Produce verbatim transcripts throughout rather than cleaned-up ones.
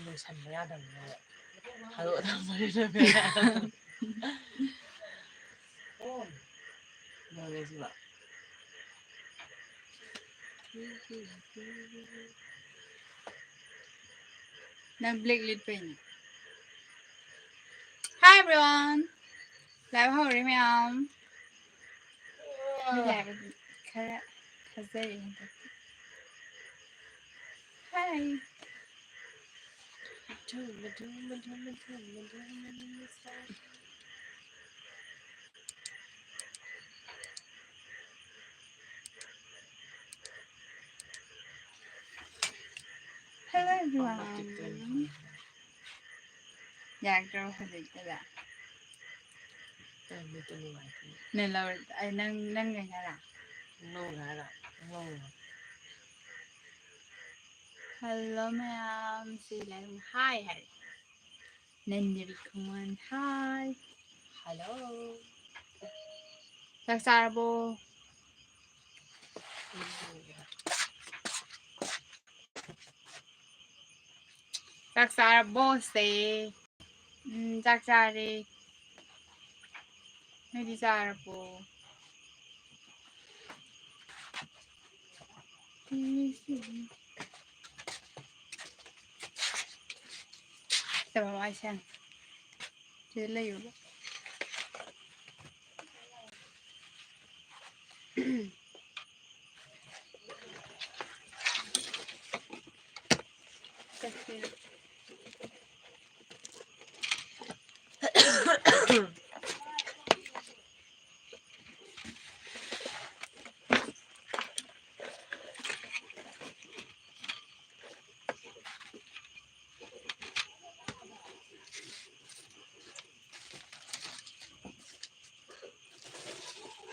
ꯂꯣꯏꯁꯟꯕ ꯌꯥꯗꯕꯅꯦꯕ꯫ ꯊꯥꯗꯣꯛꯑ ꯊꯝꯕꯅꯤꯅꯅꯦ꯫ ꯂꯣꯏꯔꯦ ꯁꯤꯕ꯫ ꯅꯪ black ꯂꯤꯠꯄꯩꯅꯦ꯫ Hi everyone. Live ꯍꯧꯔꯦ ꯃꯌꯥꯝ꯫ ꯃꯤ ꯂꯥꯛꯑꯒꯗꯤ ꯈꯔ ꯊꯥꯖꯔꯦ ꯍꯟꯗꯛꯇꯤ꯫ Hi. Hello everyone. ꯌꯥꯔꯛꯇ꯭ꯔꯕ ꯍꯧꯖꯤꯛꯇꯗ? ꯅꯪ ꯂꯧꯔ-, ꯑꯩ ꯅꯪ, ꯅꯪ ꯂꯩꯅꯔ? ꯂꯧꯔꯦ ꯍꯥꯏꯔ? ꯂꯧꯔꯦ꯫ Hello ꯃꯌꯥꯝ, ꯁꯤ ꯂꯩ꯫ Hi ꯍꯥꯏꯔꯦ꯫ ꯅꯟꯗꯤꯔꯤ ꯈꯨꯃꯟ, hi. Hello. ꯆꯥꯛ ꯆꯥꯔꯕꯣ? ꯆꯥꯛ ꯆꯥꯔꯕꯣ ꯁꯦ? ꯎꯝ, ꯆꯥꯛ ꯆꯥꯔꯦ꯫ ꯅꯣꯏꯗꯤ ꯆꯥꯔꯕꯣ? ꯁꯤꯗ ꯂꯩꯌꯨꯕ꯫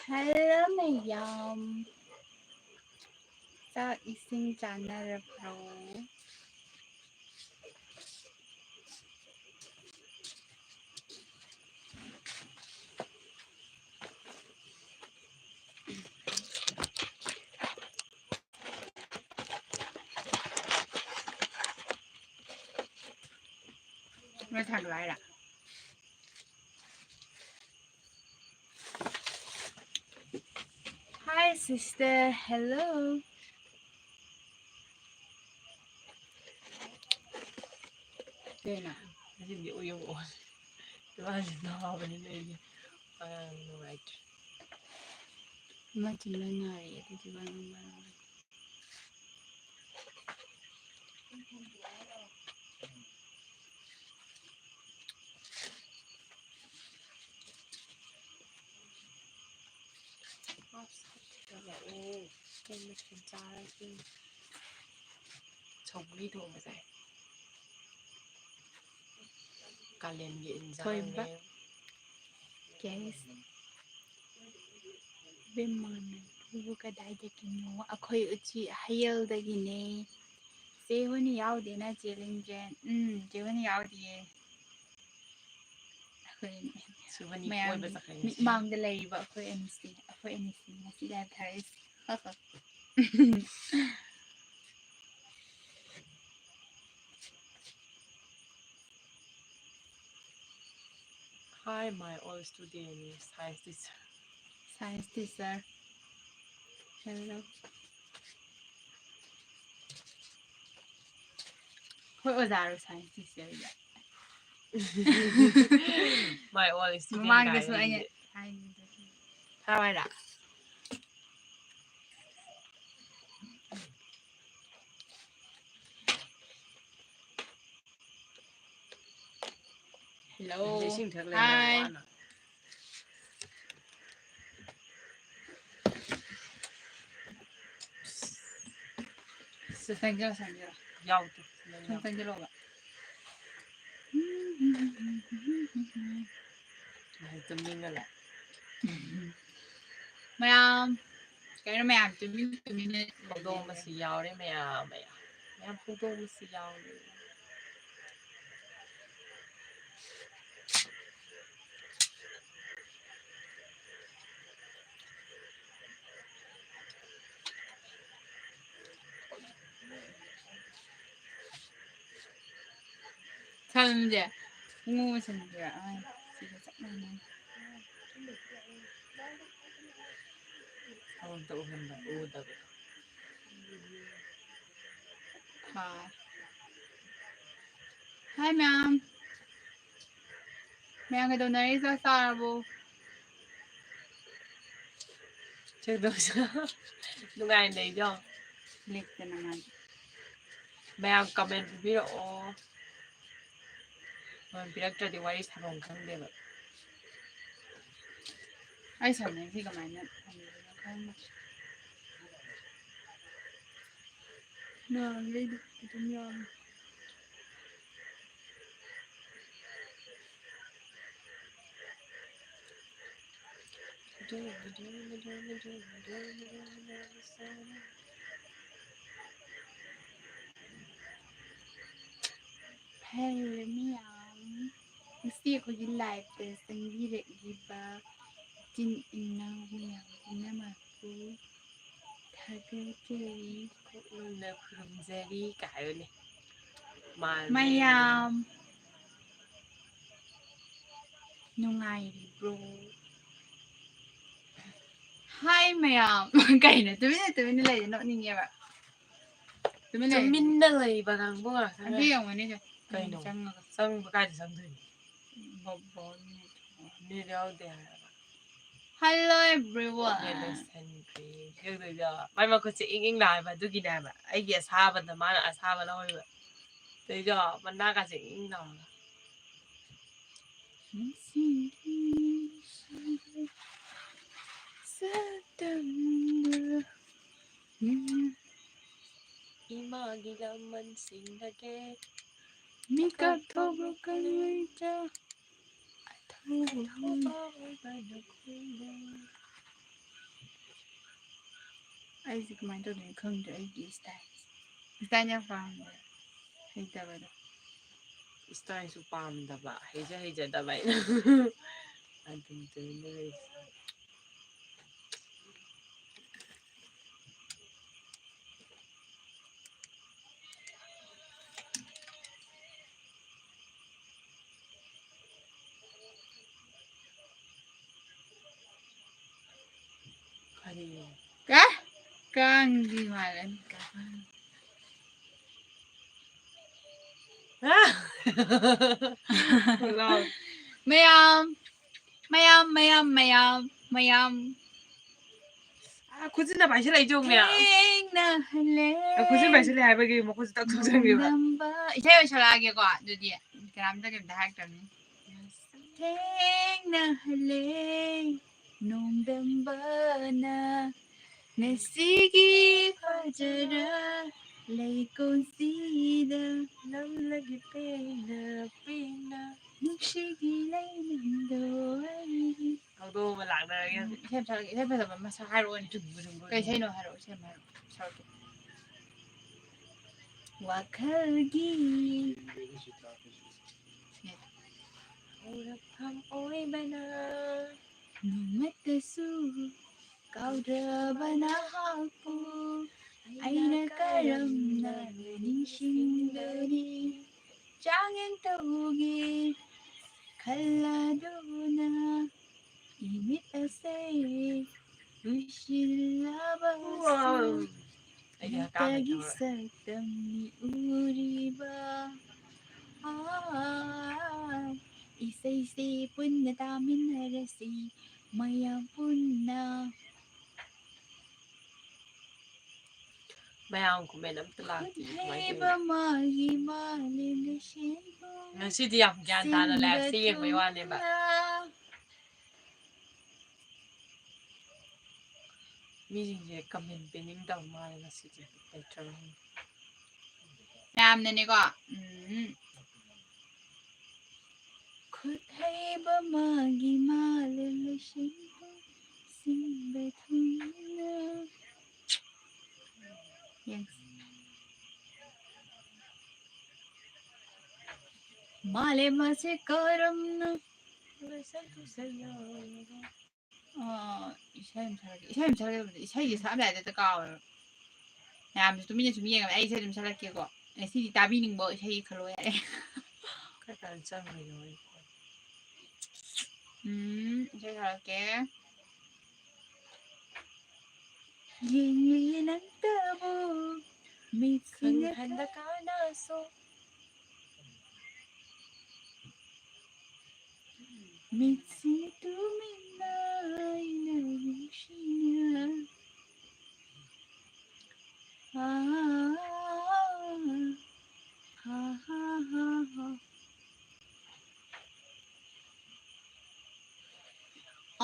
Hello ꯃꯌꯥꯝ, ꯆꯥꯛ ꯏꯁꯤꯡ ꯆꯥꯅꯔꯕ꯭ꯔꯣ? ꯅꯣꯏ ꯊꯥꯡꯒꯠꯂꯣ ꯍꯥꯏꯔ? Hi, sister. Hello. ꯀꯩꯅꯣ? ꯉꯁꯤꯗꯤ ꯎꯏꯌꯨ ꯑꯣꯜꯂꯦ꯫ ꯏꯕꯥꯅꯤ ꯅꯥꯕꯅꯤꯅ ꯑꯩꯗꯤ ꯋꯥ ꯉꯥꯡꯕ ꯅꯨꯡꯉꯥꯏꯇ꯭ꯔꯦ꯫ ꯑꯃ ꯆꯤꯟꯕ ꯅꯥꯔꯤ, ꯑꯗꯨꯗꯤ ꯋꯥ ꯉꯥꯡꯕ ꯅꯨꯡꯉꯥꯏꯇ꯭ꯔꯦ꯫ ꯀꯩ ꯃꯊꯦꯜ ꯆꯥꯔꯒꯦ? ꯁꯧꯒ꯭ꯔꯤ ꯊꯣꯡꯕ ꯆꯥꯏ꯫ ꯀꯥꯂꯦꯟꯒꯤ ꯏꯟꯖꯥꯡꯅꯦ꯫ ꯊꯣꯏꯕ꯫ Guys, ꯏꯕꯦꯝꯃ, ꯅꯪꯕꯨ ꯀꯗꯥꯏꯗꯒꯤꯅꯣ? ꯑꯩꯈꯣꯏ ꯎꯆꯤ ꯍꯌꯦꯜꯗꯒꯤꯅꯦ꯫ ꯆꯦ ꯍꯣꯏꯅ ꯌꯥꯎꯗꯦꯅ, ꯆꯦ ꯂꯤꯡꯖꯦꯟ꯫ ꯎꯝ, ꯆꯦ ꯍꯣꯏꯅ ꯌꯥꯎꯗꯤꯌꯦ꯫ ꯑꯩꯈꯣꯏ ꯁꯨꯕꯅꯤ ꯃꯌꯥꯝ ꯀꯣꯏꯕ ꯆꯠꯈ꯭ꯔꯦ ꯉꯁꯤ꯫ ꯃꯤꯠꯃꯥꯡꯗ ꯂꯩꯔꯤꯕ ꯑꯩꯈꯣꯏ ꯑꯅꯤꯁꯤ, ꯑꯩꯈꯣꯏ ꯑꯅꯤꯁꯤ ꯉꯁꯤ live ꯊꯥꯔꯛꯏꯁꯦ꯫ Hi, my old student, science teacher. Science teacher. Hello. ꯍꯣꯏ, ꯑꯣꯖꯥꯔꯣ science teacherꯗ? My old student ꯃꯃꯥꯡꯗꯁꯨ ꯍꯥꯏꯔ ꯑꯩꯅ ꯑꯩꯁꯦ꯫ ꯍꯥꯏꯈꯤꯕꯗꯣ꯫ ꯊꯥꯔꯣꯏꯔꯥ? Hello. ꯏꯁꯤꯡ ꯊꯛ ꯂꯩꯔꯦ, hi꯫ ꯋꯥꯅ꯫ ꯁꯤ ꯆꯪꯁꯤꯜꯂꯣ, ꯆꯪꯁꯤꯜꯂꯣ꯫ ꯌꯥꯎꯗꯦ, ꯅꯪ ꯁꯨꯝ ꯌꯥꯎꯗꯦ꯫ ꯆꯪꯁꯤꯜꯂꯣꯕ꯫ ꯃꯥꯁꯦ ꯇꯨꯝꯅꯤꯡꯉ ꯂꯩ꯫ ꯃꯌꯥꯝ, ꯀꯩꯅꯣ ꯃꯌꯥꯝ ꯇꯨꯃꯤꯟ ꯇꯨꯃꯤꯟꯅ ꯍꯧꯗꯣꯡ ꯃꯆꯤ ꯌꯥꯎꯔꯦ ꯃꯌꯥꯝ, ꯃꯌꯥꯝ꯫ ꯃꯌꯥꯝ ꯍꯧꯗꯣꯡ ꯃꯆꯤ ꯌꯥꯎꯔꯦ꯫ ꯃꯁꯝꯁꯦ ꯄꯨꯡꯃꯨ ꯃꯨꯁꯟꯕꯤꯔ꯫ ꯑꯥꯏ, ꯁꯤꯒ ꯆꯞ ꯃꯥꯟꯅꯩ꯫ ꯑꯃꯨꯛꯇ ꯎꯍꯟꯕ, ꯎꯗꯕ꯫ ꯍꯥꯏ꯫ ꯍꯥꯏ, ꯃꯌꯥꯝ꯫ ꯃꯌꯥꯝ ꯀꯩꯗꯧꯅꯔꯤ? ꯆꯥꯛ ꯆꯥꯔꯕꯣ? ꯅꯨꯡꯉꯥꯏꯅ ꯂꯩꯗꯣ꯫ ꯂꯦꯞꯇꯅ ꯃꯥꯗꯤ꯫ ꯃꯌꯥꯝ comment ꯄꯤꯕꯤꯔꯛꯑꯣ꯫ Comment ꯄꯤꯔꯛꯇ꯭ꯔꯗꯤ ꯋꯥꯔꯤ ꯁꯥꯐꯝ ꯈꯪꯗꯦꯕ꯫ ꯑꯩ ꯁꯥꯟꯅꯩꯁꯤ ꯀꯃꯥꯏꯅ ꯊꯝꯗꯣꯏꯅꯣ ꯈꯪꯗꯦ꯫ ꯅꯍꯥꯟꯈꯩꯗꯤ ꯑꯗꯨꯝ ꯌꯥꯝꯃꯤ꯫ ꯐꯦꯔꯦ ꯃꯤꯌꯥꯝ, ꯉꯁꯤ ꯑꯩꯈꯣꯏꯒꯤ live ꯇ ꯆꯪꯕꯤꯔꯛꯂꯤꯕ ꯏꯆꯤꯟ ꯏꯅꯥꯎ ꯃꯌꯥꯝ ꯄꯨꯝꯅꯃꯛꯄꯨ ꯊꯥꯒꯠꯆꯔꯤ꯫ ꯄꯨꯛꯅꯤꯡꯅ ꯈꯨꯔꯨꯝꯖꯔꯤ ꯀꯥꯏ ꯍꯥꯏꯌꯨꯅꯦ꯫ ꯃꯥꯅꯦ꯫ ꯃꯌꯥꯝ ꯅꯨꯡꯉꯥꯏꯔꯤꯕ꯭ꯔꯣ? ꯍꯥꯏ ꯃꯌꯥꯝ꯫ ꯀꯩꯅꯣ ꯇꯨꯃꯤꯟꯅ ꯇꯨꯃꯤꯟꯅ ꯂꯩꯔꯤ? ꯅꯣꯛꯅꯤꯡꯉꯦꯕ꯫ ꯇꯨꯃꯤꯟ ꯂꯩ꯫ ꯇꯨꯃꯤꯟꯅ ꯂꯩꯕ ꯀꯥꯡꯕꯨ ꯉꯥꯛꯇ ꯑꯗꯨ ꯉꯥꯏ꯫ ꯌꯦꯡꯉꯨꯅꯦ ꯆꯦ꯫ ꯀꯩꯅꯣ? ꯆꯪꯉꯒ꯫ ꯆꯪꯕ ꯀꯥꯏꯗ ꯆꯪꯗꯣꯏꯅꯣ? ꯕꯣꯕꯣ ꯅꯦꯠ꯫ ꯅꯦꯠ ꯌꯥꯎꯗꯦ ꯍꯥꯏꯔꯒ꯫ Hello everyone꯫ ꯅꯦꯠ ꯂꯣꯏꯁꯟꯈ꯭ꯔꯦ꯫ ꯌꯦꯡꯗꯣꯏꯗꯣ꯫ ꯃꯥꯏ ꯃꯈꯨꯠꯁꯦ ꯏꯪ ꯏꯪ ꯂꯥꯎꯋꯦꯕ ꯑꯗꯨꯒꯤꯅꯦ ꯍꯥꯏꯕ꯫ ꯑꯩꯒꯤ ꯑꯁꯥꯕꯗ ꯃꯥꯅ ꯑꯁꯥꯕ ꯂꯧꯔꯤꯕ꯫ ꯑꯗꯩꯗꯣ ꯃꯅꯥꯒꯁꯦ ꯏꯪ ꯏꯪ ꯂꯥꯎꯔꯒ꯫ ꯏꯃꯥꯒꯤ ꯂꯃꯟ ꯁꯤꯡꯂꯒꯦ꯫ ꯃꯤꯀꯞ ꯊꯣꯛꯂꯛꯀꯅꯨ ꯏꯆꯥ꯫ ꯑꯊꯧꯕ ꯑꯣꯏꯕꯅ ꯈꯣꯏꯃꯨ꯫ ꯑꯩꯁꯦ ꯀꯃꯥꯏꯅ ꯇꯧꯗꯣꯏꯅꯣ ꯈꯪꯗ꯭ꯔꯦ ꯑꯩꯒꯤ style ꯁꯦ꯫ Style ꯌꯥꯝ ꯄꯥꯝꯃꯦ꯫ ꯍꯩꯇꯕꯗꯣ꯫ Style ꯁꯨ ꯄꯥꯝꯗꯕ, ꯍꯩꯁꯨ ꯍꯩꯖꯗꯕ ꯑꯩꯅ꯫ ꯑꯗꯨꯝ ꯇꯨꯃꯤꯟꯅ ꯂꯩꯁꯤ꯫ ꯀ ꯀꯥꯡꯒꯤ ꯃꯥꯂꯦ꯫ ꯂꯥꯎ꯫ ꯃꯌꯥꯝ ꯃꯌꯥꯝ ꯃꯌꯥꯝ ꯃꯌꯥꯝ ꯃꯌꯥꯝ꯫ ꯑꯥ, ꯈꯨꯖꯤꯟꯅ ꯄꯥꯏꯁꯤꯜꯂꯛꯏꯁꯦ ꯌꯦꯡꯉꯨꯅꯦ꯫ ꯊꯦꯡꯅꯍꯜꯂꯦ꯫ ꯑꯥ, ꯈꯨꯖꯤꯟ ꯄꯥꯏꯁꯤꯜꯂꯦ ꯍꯥꯏꯕꯒꯤ ꯃꯈꯨꯠꯁꯤ ꯇꯛ ꯊꯣꯛꯆꯟꯈꯤꯕ꯫ ꯅꯣꯡꯗꯝꯕ꯫ ꯏꯁꯩ ꯑꯣꯏꯅ ꯁꯛꯂꯛꯑꯒꯦꯀꯣ ꯑꯗꯨꯗꯤ꯫ ꯀꯅꯥꯝꯇ ꯀꯩꯝꯇ ꯍꯥꯏꯔꯛꯇ꯭ꯔꯕꯅꯤ꯫ ꯊꯦꯡꯅꯍꯜꯂꯦ ꯅꯣꯡꯗꯝꯕꯅ ꯉꯁꯤꯒꯤ ꯐꯖꯔ ꯂꯩꯀꯣꯜꯁꯤꯗ ꯅꯝꯂꯒꯦ ꯄꯦꯟꯅ ꯄꯦꯟꯅ ꯅꯨꯡꯁꯤꯒꯤ ꯂꯩꯅꯨꯡꯗꯣ ꯑꯩꯒꯤ꯫ ꯍꯧꯗꯣꯛꯑꯒ ꯂꯥꯛꯅꯔꯒꯦ ꯍꯧꯖꯤꯛ꯫ ꯏꯁꯩ ꯑꯃ ꯁꯛꯂꯛꯀꯦ꯫ ꯏꯁꯩ ꯐꯖꯕ ꯑꯃ ꯁꯛ ꯍꯥꯏꯔꯛꯑꯣꯅꯦ꯫ ꯀꯩ ꯏꯁꯩꯅꯣ ꯍꯥꯏꯔꯛꯑꯣ, ꯏꯁꯩ ꯑꯃ ꯍꯥꯏꯔꯛꯑꯣ, ꯁꯛꯂꯛꯀꯦ꯫ ꯋꯥꯈꯜꯒꯤ ꯍꯧꯔꯛꯐꯝ ꯑꯣꯏꯕꯅ ꯅꯣꯡꯃꯇꯁꯨ ꯀꯥꯎꯗ꯭ꯔꯕ ꯅꯍꯥꯛꯄꯨ ꯑꯩꯅ ꯀꯔꯝꯅ ꯅꯤꯡꯁꯤꯡꯒꯅꯤ? ꯆꯥꯡꯌꯦꯡ ꯇꯧꯒꯦ ꯈꯜꯂꯗꯨꯅ ꯏꯃꯤꯠ ꯑꯁꯦ ꯎꯏꯁꯤꯜꯂꯕꯁꯨ ꯅꯪꯇꯒꯤ ꯁꯛꯇꯝꯅꯤ ꯎꯔꯤꯕ꯫ ꯑꯥ, ꯏꯁꯩꯁꯦ ꯄꯨꯟꯅ ꯇꯥꯃꯤꯟꯅꯔꯁꯤ ꯃꯌꯥꯝ ꯄꯨꯟꯅ꯫ ꯃꯌꯥꯝ comment ꯑꯝꯇ ꯂꯥꯛꯇꯦ, ꯀꯃꯥꯏꯅ ꯇꯧꯔꯤꯅꯣ? ꯃꯥꯒꯤ ꯃꯥꯂꯦꯝꯗ ꯁꯦꯟꯕꯨ ꯉꯁꯤꯗꯤ ꯌꯥꯝ ꯒ꯭ꯌꯥꯟ ꯇꯥꯅ ꯂꯥꯏꯞꯁꯦ ꯌꯦꯡꯕꯩ ꯋꯥꯅꯦꯕ꯫ ꯃꯤꯁꯤꯡꯁꯦ comment ꯄꯤꯅꯤꯡꯗꯕ ꯃꯥꯜꯂꯦ ꯉꯁꯤꯗꯤ, ꯂꯩꯇ꯭ꯔꯕꯅꯤꯅ꯫ ꯃꯌꯥꯝꯅꯅꯦꯀꯣ꯫ ꯎꯝ꯫ ꯈꯨꯠ ꯍꯩꯕ ꯃꯥꯒꯤ ꯃꯥꯂꯦꯝ ꯂꯣꯏꯁꯤꯟꯕ ꯁꯤꯟꯕ ꯊꯨꯡꯅ꯫ ꯌꯦꯡꯁꯤ꯫ ꯃꯥꯂꯦꯝ ꯑꯁꯤ ꯀꯔꯝꯅ ꯑ, ꯏꯁꯩ ꯑꯃ ꯁꯛꯂꯛꯀꯦ꯫ ꯏꯁꯩ ꯑꯃ ꯁꯛꯂꯛꯀꯦ ꯇꯧꯕꯅꯦ꯫ ꯏꯁꯩꯁꯦ ꯁꯛꯑꯝꯗꯥꯏꯗ ꯍꯦꯛꯇ ꯀꯥꯎꯋꯦꯕ꯫ ꯃꯌꯥꯝꯁꯨ ꯇꯨꯃꯤꯟꯅ ꯁꯨꯝ ꯌꯦꯡꯉꯝꯃꯦ꯫ ꯑꯩ ꯏꯁꯩ ꯑꯗꯨꯝ ꯁꯛꯂꯛꯀꯦꯀꯣ꯫ ꯉꯁꯤꯗꯤ ꯇꯥꯕꯤꯅꯤꯡꯕ ꯏꯁꯩ ꯈꯜꯂꯣ ꯌꯥꯔꯦ꯫ ꯀꯥꯏ ꯀꯥꯏ ꯆꯪꯈ꯭ꯔꯤꯅꯣ ꯑꯩ ꯐꯣꯟ? ꯎꯝ, ꯏꯁꯩ ꯁꯛꯂꯛꯀꯦ꯫ ꯌꯦꯡꯂꯤꯌꯦ ꯅꯪꯇꯕꯨ ꯃꯤꯠꯁꯤꯅ ꯈꯪꯍꯟꯗ ꯀꯥꯟꯅꯁꯨ꯫ ꯃꯤꯠꯁꯤꯅ ꯇꯨꯃꯤꯟꯅ ꯑꯩꯅ ꯅꯨꯡꯁꯤꯅ꯫ ꯑꯥ, ꯑꯥ, ꯑꯥ, ꯑꯥ, ꯑꯥ꯫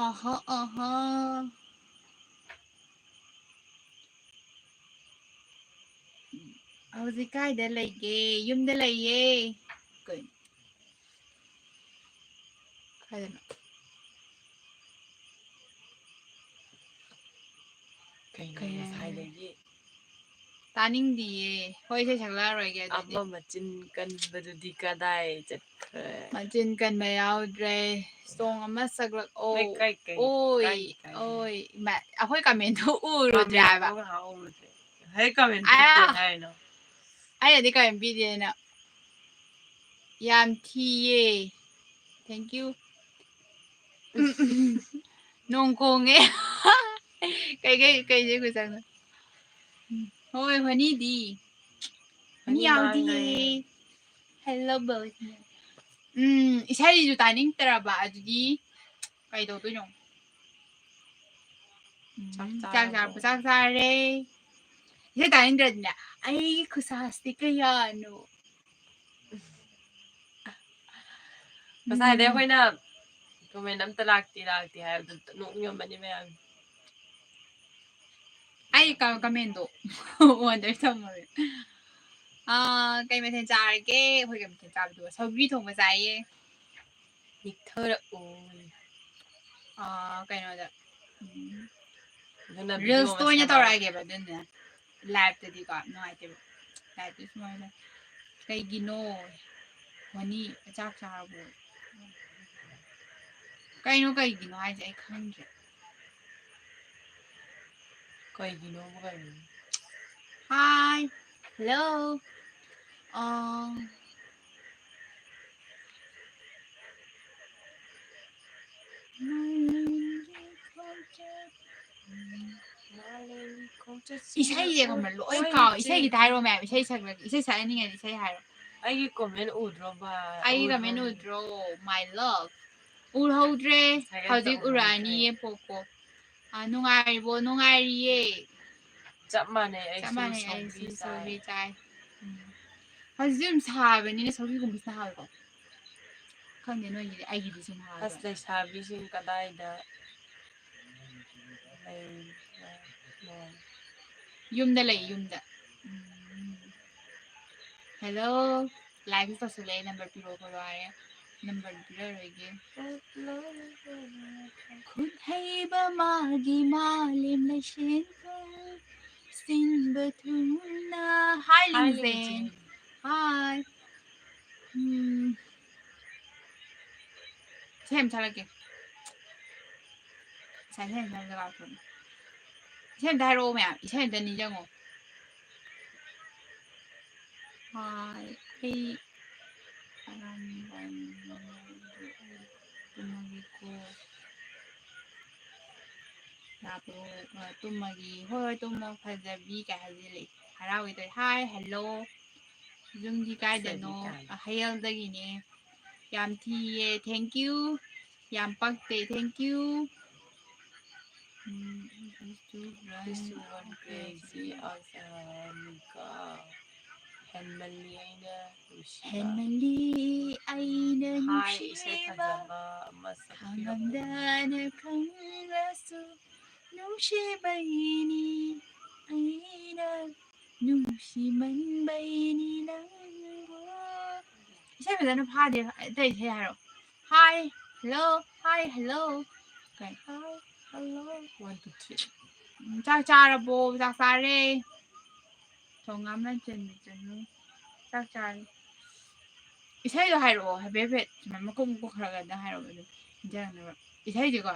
ꯑꯍꯥ, ꯑꯍꯥ꯫ ꯍꯧꯖꯤꯛ ꯀꯥꯏꯗ ꯂꯩꯒꯦ? ꯌꯨꯝꯗ ꯂꯩꯌꯦ꯫ ꯀꯩꯅꯣ? ꯀꯥꯏꯗꯅꯣ? ꯀꯩꯅꯣ ꯀꯩ ꯍꯥꯏꯅꯣ? ꯉꯁꯥꯏꯗꯒꯤ? ꯇꯥꯅꯤꯡꯗꯤꯌꯦ꯫ ꯍꯣꯏ, ꯏꯁꯩ ꯁꯛꯂꯛꯑꯔꯣꯏꯒꯦ ꯑꯗꯨꯗꯤ꯫ ꯑꯃ ꯃꯆꯤꯟ ꯀꯟꯕꯗꯨꯗꯤ ꯀꯗꯥꯏ ꯆꯠꯈ꯭ꯔꯦ? ꯃꯆꯤꯟ ꯀꯟꯕ ꯌꯥꯎꯗ꯭ꯔꯦ꯫ Song ꯑꯃ ꯁꯛꯂꯛꯑꯣ꯫ ꯀꯩ, ꯀꯩ, ꯀꯩ, ꯑꯣꯏ, ꯀꯥꯏ, ꯀꯥꯏ? ꯑꯣꯏ꯫ ꯏꯃꯥ, ꯑꯩꯈꯣꯏ commentꯗꯨ ꯎꯔꯨꯗ꯭ꯔꯦ ꯍꯥꯏꯕ꯫ Commentꯗꯣ ꯉꯥꯏꯍꯥꯛ ꯎꯔꯨꯗ꯭ꯔꯦ꯫ ꯉꯁꯥꯏ comment ꯑꯥ! ꯄꯤꯗꯦ ꯍꯥꯏꯅꯣ? ꯑꯩꯅꯗꯤ ꯀꯔꯤꯝ ꯄꯤꯗꯦꯅ꯫ ꯌꯥꯝ ꯊꯤꯌꯦ꯫ Thank you꯫ ꯎꯝ, ꯎꯝ, ꯎꯝ꯫ ꯅꯣꯡ ꯈꯣꯡꯉꯦ꯫ ꯀꯩ, ꯀꯩ, ꯀꯩ ꯏꯁꯩ ꯈꯨꯆꯪꯅꯣ? ꯎꯝ, ꯍꯣꯏ, ꯍꯣꯅꯤꯗꯤ꯫ Honey honey ꯌꯥꯎꯗꯤꯌꯦ꯫ ꯃꯥꯡꯈ꯭ꯔꯦ꯫ Hello, boys꯫ ꯎꯝ, ꯏꯁꯩꯁꯨ ꯇꯥꯅꯤꯡꯗ꯭ꯔꯕ, ꯑꯗꯨꯗꯤ ꯀꯩꯗꯧꯗꯣꯏꯅꯣ? ꯎꯝ, ꯆꯥꯛ ꯆꯥꯛ ꯆꯥꯔꯕꯣ? ꯆꯥꯔꯕ? ꯆꯥꯛ ꯆꯥꯔꯦ꯫ ꯏꯁꯩ ꯇꯥꯅꯤꯡꯗ꯭ꯔꯗꯤꯅꯦ, ꯑꯩꯒꯤ ꯈꯨꯠꯁꯥꯁꯤꯗꯤ ꯀꯌꯥꯅꯣ? ꯉꯁꯥꯏꯗꯩ ꯎꯝ꯫ ꯑꯩꯈꯣꯏꯅ comment ꯑꯝꯇ ꯂꯥꯛꯇꯦ, ꯂꯥꯛꯇꯦ ꯍꯥꯏꯕꯗꯨ ꯅꯣꯛꯅꯤꯡꯉꯝꯃꯅꯤ ꯃꯌꯥꯝ꯫ ꯑꯩ ꯀ-, commentꯗꯣ on ꯗ ꯊꯝꯃꯒꯦ꯫ ꯑꯥ, ꯀꯩ ꯃꯊꯦꯜ ꯆꯥꯔꯒꯦ? ꯑꯩꯈꯣꯏ ꯀꯩ ꯃꯊꯦꯜ ꯆꯥꯕꯗꯨꯕꯣ? ꯁꯧꯒ꯭ꯔꯤ ꯊꯣꯡꯕ ꯆꯥꯏꯌꯦ꯫ ꯅꯤꯛꯊꯔꯛꯑꯣ꯫ ꯑꯥ, ꯀꯩꯅꯣꯗ, ꯎꯝ, ꯑꯗꯨꯅ video reelsꯇ ꯑꯣꯏꯅ ꯃꯁꯥ ꯇꯧꯔꯛꯑꯒꯦꯕ, ꯑꯗꯨꯅꯦ꯫ Liveꯇꯗꯤꯀꯣ ꯅꯨꯡꯉꯥꯏꯇꯦꯕ꯫ Liveꯇ ꯁꯨꯃꯥꯏꯅ, "ꯀꯩꯒꯤꯅꯣ? ꯍꯣꯅꯤ, ꯆꯥꯛ ꯆꯥꯔꯕꯣ?" ꯀꯩꯅꯣ ꯀꯩꯒꯤꯅꯣ ꯍꯥꯏꯁꯦ? ꯑꯩ ꯈꯪꯗ꯭ꯔꯦ꯫ ꯀꯩꯒꯤꯅꯣꯕꯨ ꯀꯩꯅꯣ? Hi. Hello. ꯑꯥ, ꯃꯥꯂꯦꯝꯒꯤ ꯈꯣꯡꯆꯠ, ꯃꯥꯂꯦꯝ ꯏꯁꯩꯁꯦ ꯈꯪꯕ꯭ꯔꯥ? ꯂꯣꯏ ꯀꯥꯎ꯫ ꯏꯁꯩ ꯈꯤꯇ ꯍꯥꯏꯔꯣ ꯃꯌꯥꯝ꯫ ꯏꯁꯩ ꯁꯛꯂꯒꯦ꯫ ꯏꯁꯩ ꯁꯛꯍꯟꯅꯤꯡꯉꯗꯤ ꯏꯁꯩ ꯍꯥꯏꯔꯣ꯫ ꯑꯩꯒꯤ comment ꯎꯗ꯭ꯔꯣ ꯚꯥꯏ? ꯑꯩꯒꯤ comment ꯎꯗ꯭ꯔꯣ? My love꯫ ꯎꯍꯧꯗ꯭ꯔꯦ꯫ ꯍꯧꯖꯤꯛ ꯎꯔꯛꯑꯅꯤꯌꯦ ꯄꯣꯛꯄꯣ꯫ ꯑ, ꯅꯨꯡꯉꯥꯏꯔꯤꯕꯣ? ꯅꯨꯡꯉꯥꯏꯔꯤꯌꯦ꯫ ꯆꯞ ꯃꯥꯟꯅꯩ, ꯆꯞ ꯑꯩꯁꯨ ꯃꯥꯟꯅꯩ, ꯁꯧꯒ꯭ꯔꯤ ꯑꯩꯁꯨ ꯆꯥꯏ꯫ ꯁꯧꯒ꯭ꯔꯤ ꯆꯥꯏ꯫ ꯎꯝ꯫ ꯍꯧꯖꯤꯛꯁꯨ ꯌꯥꯝ ꯁꯥꯕꯅꯤꯅ ꯁꯧꯒ꯭ꯔꯤꯒꯨꯝꯕꯁꯤꯅ ꯍꯥꯎꯋꯦꯀꯣ꯫ ꯈꯪꯗꯦ ꯅꯣꯏꯒꯤꯗꯤ, ꯑꯩꯒꯤꯗꯤ ꯁꯨꯝ ꯍꯥꯎꯋꯦ꯫ ꯑꯁ, ꯂꯩꯁꯥꯕꯤꯁꯤꯡ ꯀꯗꯥꯏꯗ ꯂꯩꯕꯅꯣ? ꯌꯨꯝꯗ ꯂꯩ, ꯌꯨꯝꯗ꯫ ꯎꯝ꯫ Hello꯫ Like ꯇꯧꯁꯜꯂꯛꯑꯦ, number ꯄꯤꯔꯛꯑꯣ ꯈꯣꯠꯂꯣ ꯍꯥꯏꯔꯦ꯫ Number ꯄꯤꯔꯛꯑꯔꯣꯏꯒꯦ꯫ ꯈꯨꯠ ꯍꯩꯕ ꯃꯥꯒꯤ ꯃꯥꯂꯦꯝ ꯂꯩꯁꯦꯝꯕ ꯁꯤꯟꯕ ꯊꯨꯡꯅ꯫ Hi, hi, ꯂꯤꯡꯖꯦꯟ꯫ ꯂꯤꯡꯖꯦꯟ꯫ Hi꯫ ꯎꯝ꯫ ꯏꯁꯩ ꯑꯃ ꯁꯛꯂꯛꯀꯦ꯫ ꯉꯁꯥꯏ ꯏꯁꯩ ꯑꯃ ꯁꯛꯂꯛꯀꯦ ꯂꯥꯎꯊꯣꯛꯑꯣ꯫ ꯏꯁꯩ ꯑꯝꯇ ꯍꯥꯏꯔꯛꯑꯣ ꯃꯌꯥꯝ꯫ ꯏꯁꯩ ꯑꯝꯇ ꯅꯤꯡꯁꯤꯡꯉꯣ꯫ Hi, ꯑꯩ ꯑꯔꯥꯡꯕ ꯇꯨꯝꯃꯒꯦꯀꯣ꯫ ꯂꯥꯛꯄ꯭ꯔꯣ? ꯑ, ꯇꯨꯝꯃꯒꯦ꯫ ꯍꯣꯏ, ꯍꯣꯏ, ꯇꯨꯝꯃꯣ꯫ ꯐꯖꯕꯤ ꯀꯥꯏ ꯍꯥꯏꯖꯤꯜꯂꯛꯏ꯫ ꯍꯔꯥꯎꯒꯦ ꯇꯧꯋꯦ꯫ Hi, hello꯫ ꯌꯨꯝꯗꯤ ꯀꯥꯏꯗꯅꯣ? ꯐꯖꯕꯤ ꯀꯥꯏꯅ꯫ ꯑ, ꯍꯌꯦꯜꯗꯒꯤꯅꯦ꯫ ꯌꯥꯝ ꯊꯤꯌꯦ꯫ Thank you꯫ ꯌꯥꯝ ꯄꯛꯇꯦ꯫ Thank you꯫ Um, used to run, used to run crazy as a girl꯫ ꯍꯦꯟꯃꯜꯂꯤ ꯑꯩꯅ ꯅꯨꯡꯁꯤꯕ꯫ ꯍꯦꯟꯃꯜꯂꯤ ꯑꯩꯅ ꯍꯥꯏ, ꯏꯁꯩ ꯅꯨꯡꯁꯤꯕ꯫ ꯐꯖꯕ ꯑꯃ ꯁꯛꯄꯤꯔꯛꯄ꯫ ꯈꯪꯉꯝꯗꯅ ꯈꯪꯂꯁꯨ ꯅꯨꯡꯁꯤꯕꯩꯅꯤ ꯑꯩꯅ ꯅꯨꯡꯁꯤꯃꯟꯕꯩꯅꯤ ꯅꯪꯕꯨ꯫ ꯏꯁꯩ ꯐꯖꯅ ꯐꯥꯗꯦ, ꯑꯇꯩ ꯏꯁꯩ ꯍꯥꯏꯔꯣ꯫ Hi, hello, hi, hello꯫ ꯀꯩ? Hi, hello, one, two, three꯫ ꯎꯝ, ꯆꯥꯛ ꯆꯥꯔꯕꯣ? ꯆꯥꯛ ꯆꯥꯔꯦ꯫ ꯊꯣꯡ ꯉꯥꯝꯅ ꯆꯟꯕꯤ ꯆꯅꯨ꯫ ꯆꯥꯛ ꯆꯥꯔꯦ꯫ ꯏꯁꯩꯗꯣ ꯍꯥꯏꯔꯛꯑꯣ, ꯍꯥꯏꯐꯦꯠ ꯍꯥꯏꯐꯦꯠ꯫ ꯁꯨꯃꯥꯏꯅ ꯃꯀꯨꯞ ꯃꯀꯨꯞ ꯈꯔ ꯈꯔꯗ ꯍꯥꯏꯔꯛꯑꯣ, ꯑꯗꯨꯝ ꯅꯤꯡꯁꯤꯡꯉꯛꯅꯕ꯫ ꯏꯁꯩꯁꯦꯀꯣ,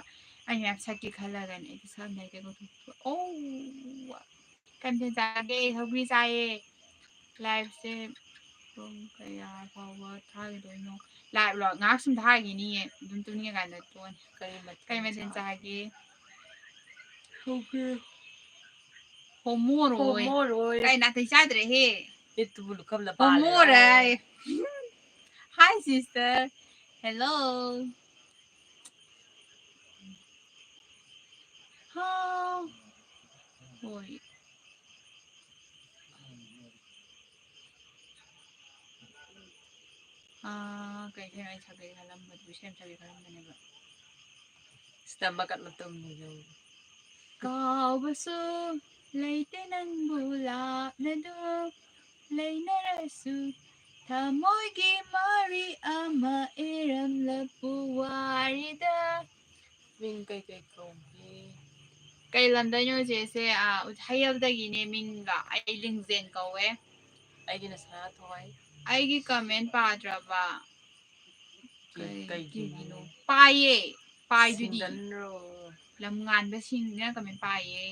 ꯑꯩꯅ ꯌꯥꯝ ꯁꯛꯀꯦ ꯈꯜꯂꯒꯅꯦ, ꯑꯩꯗꯤ ꯁꯛꯑꯝꯗꯥꯏꯗ ꯀꯥꯎꯊꯣꯛꯄ꯫ ꯑꯣ! ꯀꯩ ꯃꯊꯦꯜ ꯆꯥꯒꯦ? ꯁꯧꯒ꯭ꯔꯤ ꯆꯥꯏꯌꯦ꯫ Liveꯁꯦ ꯄꯨꯡ ꯀꯌꯥ ꯐꯥꯎꯕ ꯊꯥꯈꯤꯗꯣꯏꯅꯣ? Liveꯂꯣ? ꯉꯥꯏꯍꯥꯛ ꯁꯨꯝ ꯊꯥꯈꯤꯅꯤꯌꯦ꯫ ꯑꯗꯨꯝ ꯇꯨꯝꯅꯤꯡꯉꯀꯥꯟꯗ ꯇꯣꯛꯑꯅꯤ꯫ ꯀꯔꯤ ꯃꯊꯦꯜ ꯀꯩ ꯃꯊꯦꯜ ꯆꯥ- ꯆꯥꯒꯦ? ꯁꯧꯒ꯭ꯔꯤ꯫ ꯍꯣꯃꯣꯔꯣꯏ꯫ ꯍꯣꯃꯣꯔꯣꯏ꯫ ꯀꯩ ꯅꯥꯇꯩ ꯆꯥꯗ꯭ꯔꯦꯍꯦ꯫ ꯃꯤꯠꯇꯨꯕꯨ ꯂꯨꯈꯝꯅ ꯄꯥꯜꯂꯦ꯫ ꯍꯣꯃꯣꯔꯣꯏ꯫ Hi sister. Hello. ꯍꯥꯎ꯫ ꯍꯣꯏ꯫ ꯑꯥ, ꯀꯩ ꯏꯁꯩꯅꯣ ꯑꯩ ꯁꯛꯀꯦ ꯈꯜꯂꯝꯕꯗꯨꯕꯨ? ꯏꯁꯩ ꯑꯃ ꯁꯛꯀꯦ ꯈꯜꯂꯝꯕꯅꯦꯕ꯫ ꯁꯤꯗ ꯑꯃ ꯀꯟꯅ ꯇꯨꯝꯃꯤꯌꯣ꯫ ꯀꯥꯎꯕꯁꯨ ꯂꯩꯇꯦ ꯅꯪꯕꯨ ꯂꯥꯞꯅꯗꯨ ꯂꯩꯅꯔꯁꯨ, ꯊꯃꯣꯏꯒꯤ ꯃꯔꯤ ꯑꯃ ꯏꯔꯝꯂꯄꯨ ꯋꯥꯔꯤꯗ꯫ ꯃꯤꯡ ꯀꯩꯀꯩ ꯀꯧꯒꯦ? ꯀꯩ ꯂꯝꯗꯩꯅꯣ ꯆꯦꯁꯦ? ꯑꯥ, ꯎ-, ꯍꯩꯌꯦꯜꯗꯒꯤꯅꯦ ꯃꯤꯡꯒ꯫ ꯑꯩ ꯂꯤꯡꯖꯦꯟ ꯀꯧꯋꯦ꯫ ꯑꯩꯒꯤꯅ ꯁꯅꯥꯊꯣꯏ꯫ ꯑꯩꯒꯤ comment ꯄꯥꯗ꯭ꯔꯕ? ꯀꯩ-, ꯀꯩ-, ꯀꯩꯒꯤꯅꯣ? ꯀꯩꯒꯤꯅꯣ? ꯄꯥꯏꯌꯦ, ꯄꯥꯏꯗꯨꯗꯤ꯫ ꯁꯤꯡꯒꯟꯔꯣ? ꯂꯝꯉꯥꯟꯕꯁꯤꯡꯅ comment ꯄꯥꯏꯌꯦ꯫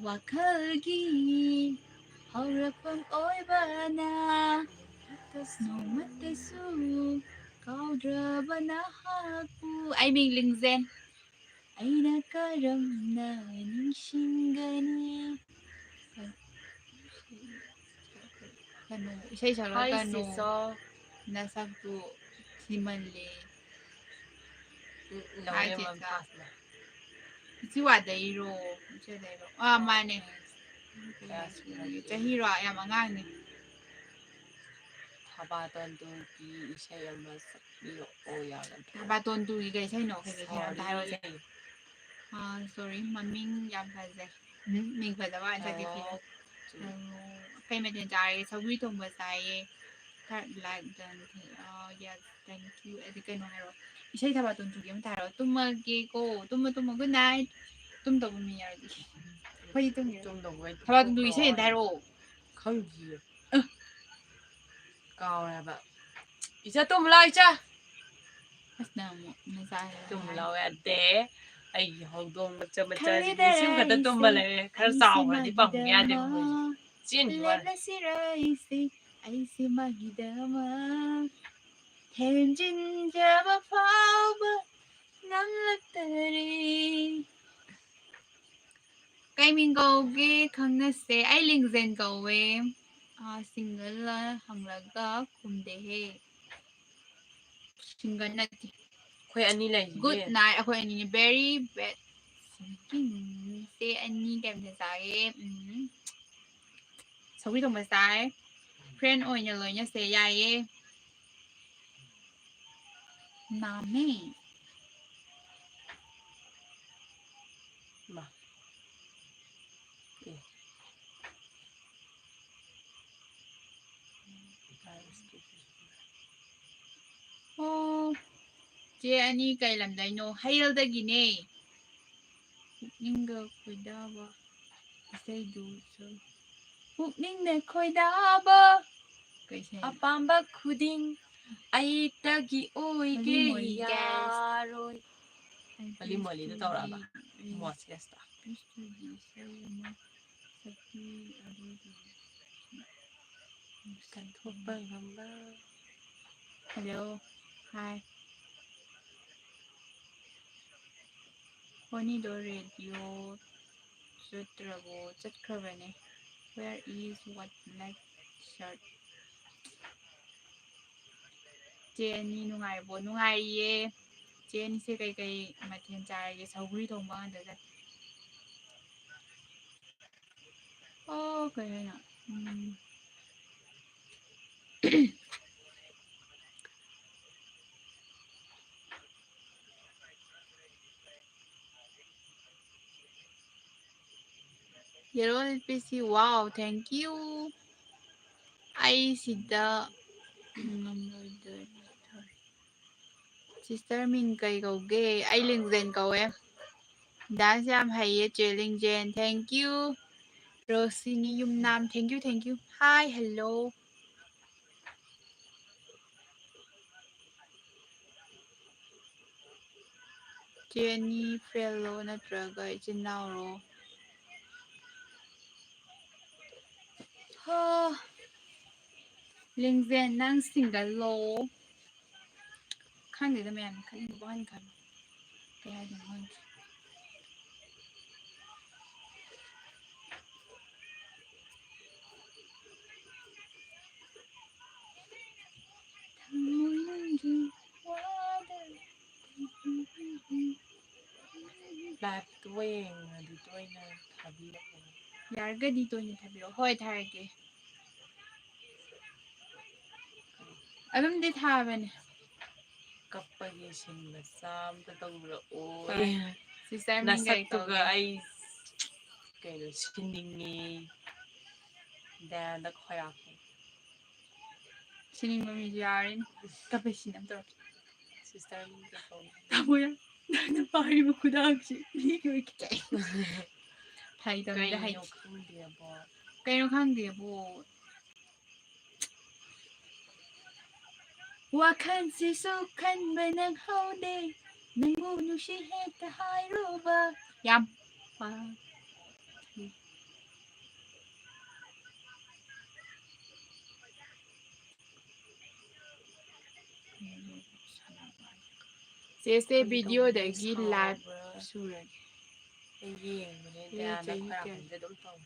ꯋꯥꯈꯜꯒꯤ ꯍꯧꯔꯛꯐꯝ ꯑꯣꯏꯕꯅ ꯅꯣꯡꯃꯇꯁꯨ ꯀꯥꯎꯗ꯭ꯔꯕ ꯅꯍꯥꯛꯄꯨ꯫ ꯑꯩ ꯃꯤꯡ ꯂꯤꯡꯖꯦꯟ꯫ ꯑꯩꯅ ꯀꯔꯝꯅ ꯅꯤꯡꯁꯤꯡꯒꯅꯤ? ꯀꯩꯅꯣ, ꯏꯁꯩ ꯁꯛꯂꯛꯀꯅꯨ꯫ ꯍꯥꯏꯁꯤꯁꯣ꯫ ꯅꯁꯛꯇꯨ ꯊꯤꯃꯜꯂꯦ꯫ ꯎꯝ, ꯂꯧꯔꯦ ꯍꯥꯏ ꯃꯝ ꯆꯦꯆꯥ꯫ ꯄꯥꯁꯅ꯫ ꯎꯆꯤꯋꯥꯗꯩꯔꯣ? ꯎꯆꯤꯋꯥꯗꯩꯔꯣ? ꯑꯥ, ꯃꯥꯅꯦ꯫ ꯀꯌꯥ ꯁꯨꯔꯒꯦ? ꯆꯍꯤꯔꯣ? ꯌꯥꯝ ꯑꯉꯥꯡꯅꯦ꯫ ꯊꯕꯥꯇꯣꯟ ꯇꯨꯒꯤ ꯏꯁꯩ ꯑꯃ ꯁꯛꯄꯤꯔꯛꯑꯣ ꯌꯥꯒꯗ꯭ꯔꯣ? ꯊꯕꯥꯇꯣꯟ ꯇꯨꯒꯤ ꯀꯩ ꯏꯁꯩꯅꯣ? ꯀꯩ ꯏꯁꯩꯅꯣ? ꯑꯝꯇ ꯍꯥꯏꯔꯛꯑꯣꯁꯦ꯫ Sorry꯫ ꯑꯥ, sorry, ꯃꯃꯤꯡ ꯌꯥꯝ ꯐꯖꯩ꯫ ꯎꯝ, ꯃꯤꯡ ꯐꯖꯕ ꯉꯥꯛꯇ ꯁꯛꯀꯦ ꯊꯤꯔꯣ꯫ ꯍꯜꯂꯣ꯫ ꯎꯝ, ꯀꯩ ꯃꯊꯦꯜ ꯆꯥꯔꯒꯦ? ꯁꯧꯒ꯭ꯔꯤ ꯊꯣꯡꯕ ꯆꯥꯏꯌꯦ꯫ Third like done. Ah, yes, thank you. ꯑꯗꯨ ꯀꯩꯅꯣ ꯍꯥꯏꯔꯣ꯫ ꯏꯁꯩ ꯊꯕꯥꯇꯣꯟ ꯇꯨꯒꯤ ꯑꯃ ꯊꯥꯔꯣ꯫ ꯇꯨꯝꯃꯒꯦꯀꯣ꯫ ꯇꯨꯝꯃꯣ, ꯇꯨꯝꯃꯣ꯫ Good night. ꯇꯨꯝꯗꯧꯕ ꯃꯤ ꯌꯥꯎꯔꯗꯤ꯫ ꯑꯩꯈꯣꯏꯗꯤ ꯇꯨꯝꯃꯤꯔꯣꯏ꯫ ꯇꯨꯝꯗꯧꯕ ꯑꯩ ꯊꯕꯥꯇꯣꯟ ꯇꯨꯒꯤ ꯏꯁꯩ ꯑꯝꯇ ꯍꯥꯏꯔꯛꯑꯣ꯫ ꯈꯪꯗꯤꯌꯦ꯫ ꯑ꯫ ꯀꯥꯎꯔꯦ ꯍꯥꯏꯕ꯫ ꯏꯆꯥ ꯇꯨꯝꯃꯨ ꯂꯥꯎ, ꯏꯆꯥ꯫ ꯑꯁ, ꯅꯪ ꯑꯃꯨꯛ ꯅꯆꯥ ꯇꯨꯝꯃꯨ ꯂꯥꯎ ꯌꯥꯗꯦ꯫ ꯑꯩꯒꯤ ꯍꯧꯗꯣꯡ ꯃꯆꯥ ꯃꯆꯥꯁꯤꯗꯤ ꯈꯜꯂꯤꯗ ꯁꯤꯝ ꯈꯛꯇ ꯇꯨꯝꯕ ꯑꯩꯁꯦ, ꯂꯩꯔꯦ꯫ ꯈꯔ ꯑꯩꯁꯦ ꯆꯥꯎꯈ꯭ꯔꯗꯤ ꯄꯪꯕ ꯌꯥꯗꯦ ꯃꯥꯒꯤꯗꯃꯛ ꯃꯣꯏꯁꯦ꯫ ꯆꯦꯟꯈꯤꯕ ꯋꯥꯅꯤ꯫ ꯂꯦꯞꯂꯁꯤꯔ ꯑꯩꯁꯦ, ꯑꯩꯁꯦ ꯃꯥꯒꯤꯗꯃꯛ ꯊꯦꯝꯖꯤꯟꯖꯕ ꯐꯥꯎꯕ ꯉꯝꯂꯛꯇꯔꯦ꯫ ꯀꯩ ꯃꯤꯡ ꯀꯧꯒꯦ ꯈꯪꯅꯁꯦ꯫ ꯑꯩ ꯂꯤꯡꯖꯦꯟ ꯀꯧꯋꯦ꯫ ꯑꯥ, single ꯂ ꯍꯪꯂꯒ ꯈꯨꯝꯗꯦꯍꯦ꯫ Single ꯅꯠꯇꯦ꯫ ꯑꯩꯈꯣꯏ ꯑꯅꯤ ꯂꯩꯔꯤꯌꯦ꯫ Good night꯫ ꯑꯩꯈꯣꯏ ꯑꯅꯤꯅꯦ꯫ Very bad thinking꯫ ꯆꯦ ꯑꯅꯤ ꯀꯩ ꯃꯊꯦꯜ ꯆꯥꯒꯦ? ꯎꯝ꯫ ꯁꯧꯒ꯭ꯔꯤ ꯊꯣꯡꯕ ꯆꯥꯏ꯫ Friend ꯑꯣꯏꯅ ꯂꯣꯏꯅꯁꯦ꯫ ꯌꯥꯏꯌꯦ꯫ ꯅꯥꯃꯤ꯫ ꯃꯥ꯫ ꯑꯦ꯫ ꯑꯣ, ꯆꯦ ꯑꯅꯤ ꯀꯩ ꯂꯝꯗꯩꯅꯣ? ꯍꯩꯔꯦꯜꯗꯒꯤꯅꯦ꯫ ꯄꯨꯛꯅꯤꯡꯒ ꯈꯣꯏꯗꯥꯕ ꯏꯁꯩꯗꯨ ꯁꯛ-, ꯄꯨꯛꯅꯤꯡꯅ ꯈꯣꯏꯗꯥꯕ꯫ ꯀꯩ ꯏꯁꯩ? ꯑꯄꯥꯝꯕ ꯈꯨꯗꯤꯡ ꯑꯩꯇꯒꯤ ꯑꯣꯏꯒꯦ ꯃꯣꯂꯤ ꯃꯣꯂꯤ ꯗꯥꯟꯁ꯫ ꯌꯥꯔꯣꯏ꯫ ꯑꯔꯂꯤ ꯃꯣꯂꯤꯗꯣ ꯇꯧꯔꯛꯑꯕ? ꯎꯝ꯫ ꯃꯣꯁ ꯀꯦꯁꯇ꯫ ꯀꯟꯊꯣꯛꯄ ꯉꯝꯕ꯫ Hello, hi꯫ ꯍꯣꯅꯤꯗꯣ ꯔꯦꯗꯤꯑꯣ ꯆꯠꯇ꯭ꯔꯕꯣ? ꯆꯠꯈ꯭ꯔꯕꯅꯦ꯫ Where is what black shirt? ꯆꯦ ꯑꯅꯤ ꯅꯨꯡꯉꯥꯏꯔꯤꯕꯣ? ꯅꯨꯡꯉꯥꯏꯔꯤꯌꯦ꯫ ꯆꯦ ꯑꯅꯤꯁꯦ ꯀꯩꯀꯩ ꯃꯊꯦꯜ ꯆꯥꯔꯒꯦ? ꯁꯧꯒ꯭ꯔꯤ ꯊꯣꯡꯕ ꯉꯥꯛꯇ ꯆꯥꯏ꯫ ꯑꯣ, ꯀꯩ ꯍꯥꯏꯅꯣ? ꯎꯝ꯫ Yellow ꯂꯤꯠꯄꯤꯁꯤ, wow, thank you꯫ ꯑꯩ ꯁꯤꯗ ꯉꯝꯂꯣꯏꯗꯣꯏ꯫ Sister ꯃꯤꯡ ꯀꯩ ꯀꯧꯒꯦ? ꯑꯩ ꯂꯤꯡꯖꯦꯟ ꯀꯧꯋꯦ꯫ Dance ꯌꯥꯝ ꯍꯩꯌꯦ ꯆꯦ ꯂꯤꯡꯖꯦꯟ꯫ Thank you꯫ ꯔꯣꯁꯤꯅꯤ Yumnam, thank you, thank you꯫ Hi, hello꯫ ꯆꯦ ꯑꯅꯤ friend ꯂꯣ ꯅꯠꯇ꯭ꯔꯒ ꯏꯆꯤꯟ ꯏꯅꯥꯎꯔꯣ? ꯍꯥ꯫ ꯂꯤꯡꯖꯦꯟ, ꯅꯪ single ꯂꯣ? ꯈꯪꯗꯦꯗ ꯃꯌꯥꯝ, ꯈꯪꯅꯤꯡꯕ ꯄꯪꯈꯟ ꯈꯜꯂꯣ꯫ ꯀꯩ ꯍꯥꯏꯗꯣꯏꯅꯣ ꯈꯪꯗꯦ꯫ ꯌꯦꯡꯉꯗꯤ ꯇꯣꯏꯅ ꯊꯥꯕꯤꯔꯛꯑꯣ꯫ ꯌꯥꯔꯒꯗꯤ ꯇꯣꯏꯅ ꯊꯥꯕꯤꯔꯛꯑꯣ꯫ ꯍꯣꯏ, ꯊꯥꯔꯛꯀꯦ꯫ ꯑꯗꯨꯝꯗꯤ ꯊꯥꯕꯅꯦ꯫ ꯀꯞꯄꯒꯤ ꯁꯤꯟ ꯃꯆꯥ ꯑꯝꯇ ꯇꯧꯕꯤꯔꯛꯑꯣ꯫ ꯍꯣꯏ꯫ ꯁꯤꯁꯇꯔ ꯃꯤꯡ ꯀꯩ ꯅꯁꯛꯇꯨꯒ ꯀꯧꯒꯦ? ꯑꯩ ꯀꯩꯅꯣ ꯁꯤꯟꯅꯤꯡꯉꯤ꯫ ꯗꯌꯥꯅꯟꯗ ꯈꯣꯏꯔꯥꯛꯄ꯫ ꯁꯤꯅꯤꯡꯕ ꯃꯤꯁꯨ ꯌꯥꯎꯔꯦꯅꯦ꯫ ꯀꯞꯄꯩ ꯁꯤꯟ ꯑꯃ ꯇꯧꯔꯛꯀꯦ꯫ ꯁꯤꯁꯇꯔ ꯃꯤꯡ ꯀꯩ ꯀꯧꯒꯦ? ꯇꯥꯃꯣ ꯌꯥ-, ꯅꯪꯅ ꯄꯥꯏꯔꯤꯕ ꯈꯨꯗꯥꯡꯁꯤ ꯃꯤꯒꯤ ꯑꯣꯏꯈꯤ꯫ ꯐꯥꯒꯤ ꯇꯧꯅꯤꯗ, ꯀꯩꯅꯣ ꯍꯩꯇꯦ꯫ ꯈꯪꯗꯦꯕꯣ꯫ ꯀꯩꯅꯣ ꯈꯪꯗꯦꯕꯣ꯫ ꯋꯥꯈꯜꯁꯤꯁꯨ ꯈꯟꯕ ꯅꯪꯍꯧꯗꯦ, ꯅꯪꯕꯨ ꯅꯨꯡꯁꯤ ꯍꯦꯛꯇ ꯍꯥꯏꯔꯨꯕ꯫ ꯌꯥꯝ ꯄꯥ-, ꯆꯦꯁꯦ, ꯀꯩꯗꯧꯕꯒꯤ ꯚꯤꯗꯤꯑꯣꯗꯒꯤ ꯂꯥꯏꯚ ꯁꯥꯎꯕ꯭ꯔꯥ? ꯁꯨꯔꯒꯦ꯫ ꯑꯩ ꯌꯦꯡꯕꯅꯦ, ꯆꯦ ꯗꯌꯥꯅ ꯆꯍꯤ ꯀꯌꯥ? ꯈꯣꯏꯔꯥꯡꯕꯁꯦ ꯑꯗꯨꯝ ꯇꯧ꯫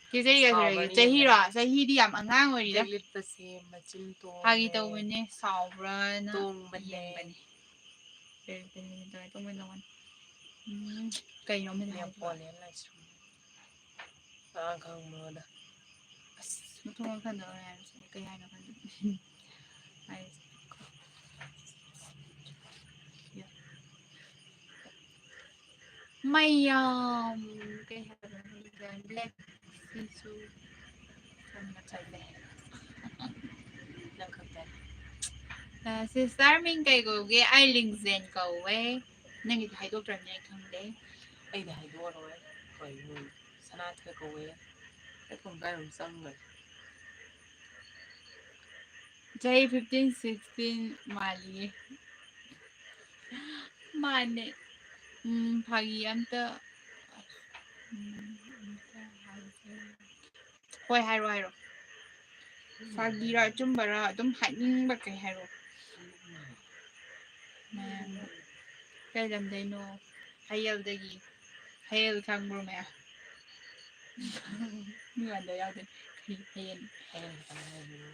ꯆꯦ ꯆꯍꯤ ꯀꯌꯥ ꯁꯨꯔꯒꯦ? ꯁꯥꯎꯕ꯭ꯔꯥ ꯆꯍꯤꯔꯣ? ꯌꯦꯡꯕꯅꯦ꯫ ꯆꯍꯤꯗꯤ ꯌꯥꯝ ꯑꯉꯥꯡ ꯑꯣꯏꯔꯤꯗ꯫ ꯕꯦꯛ ꯂꯤꯠꯄꯁꯦ ꯃꯆꯤꯟ ꯇꯣꯡꯉꯦ꯫ ꯐꯥꯒꯤ ꯇꯧꯕꯅꯦ, ꯁꯥꯎꯕ꯭ꯔꯥꯅ ꯇꯣꯡꯕꯅꯦ꯫ ꯌꯦꯡꯕꯅꯦ꯫ ꯕꯦꯛ ꯂꯤꯠꯄꯁꯦ ꯃꯆꯤꯟ ꯇꯣꯡꯉꯦ, ꯇꯣꯡꯕꯅꯦ, ꯇꯣꯡꯕꯅꯦ꯫ ꯎꯝ, ꯀꯩꯅꯣ ꯑꯃꯗꯤ ꯍꯥꯏꯕ꯫ ꯅꯦꯄꯣꯂꯤꯌꯟ ꯂꯥꯏꯁ꯭ꯔꯝ꯫ ꯑꯉꯥꯡ ꯈꯪꯕꯅꯣꯗ꯫ ꯑꯁ, ꯃꯊꯣꯡ ꯃꯔꯝ ꯈꯪꯗꯕ ꯃꯌꯥꯝꯁꯦ ꯀꯩ ꯍꯥꯏꯅꯣ ꯈꯪꯗꯦ꯫ ꯍꯥꯏꯔꯤꯁꯦ꯫ ꯃꯌꯥꯝ ꯀꯩ ꯍꯥꯏꯕ ꯈꯪꯗꯦ꯫ ꯕ꯭ꯂꯦꯛ ꯁꯤꯁꯨ ꯌꯥꯝꯅ ꯆꯜꯂꯦ꯫ ꯅꯪ ꯈꯛꯇꯅꯤ꯫ ꯑ, ꯁꯤꯁꯇꯔ ꯃꯤꯡ ꯀꯩ ꯀꯧꯒꯦ? ꯑꯩ ꯂꯤꯡꯖꯦꯟ ꯀꯧꯋꯦ꯫ ꯅꯪꯒꯤꯗꯤ ꯍꯥꯏꯗꯣꯛꯇ꯭ꯔꯕꯅꯤꯅ ꯑꯩ ꯈꯪꯗꯦ꯫ ꯑꯩꯗꯤ ꯍꯥꯏꯗꯣꯛꯑꯔꯣꯏ꯫ ꯀꯩꯅꯣ? ꯁꯅꯥꯊꯣꯏ ꯀꯧꯋꯦ꯫ ꯑꯩ ꯐꯣꯟ ꯀꯥꯏꯗ ꯑꯃꯨꯛ ꯆꯪꯈ꯭ꯔꯦ? ꯆꯍꯤ fifteen, sixteen ꯃꯥꯜꯂꯤꯌꯦ꯫ ꯃꯥꯅꯦ꯫ ꯎꯝ, ꯐꯥꯒꯤ ꯑꯝꯇ, ꯎꯝ, ꯑꯝꯇ ꯍꯥꯏꯖꯦ꯫ ꯍꯣꯏ, ꯍꯥꯏꯔꯣ, ꯍꯥꯏꯔꯣ꯫ ꯐꯥꯒꯤꯔ ꯑꯆꯨꯝꯕꯔ ꯑꯗꯨꯝ ꯍꯥꯏꯅꯤꯡꯕ ꯀꯩ ꯍꯥꯏꯔꯣ꯫ ꯃꯌꯥꯝ ꯀꯩ ꯂꯝꯗꯩꯅꯣ? ꯍꯌꯦꯜꯗꯒꯤ꯫ ꯍꯌꯦꯜ ꯈꯪꯕ꯭ꯔꯣ ꯃꯌꯥꯝ? ꯃꯤ ꯃꯥꯟꯗ ꯌꯥꯎꯗꯦ꯫ ꯍꯌꯦꯜ꯫ ꯍꯌꯦꯜ ꯈꯛꯇꯪ ꯍꯥꯏꯕꯅꯤ꯫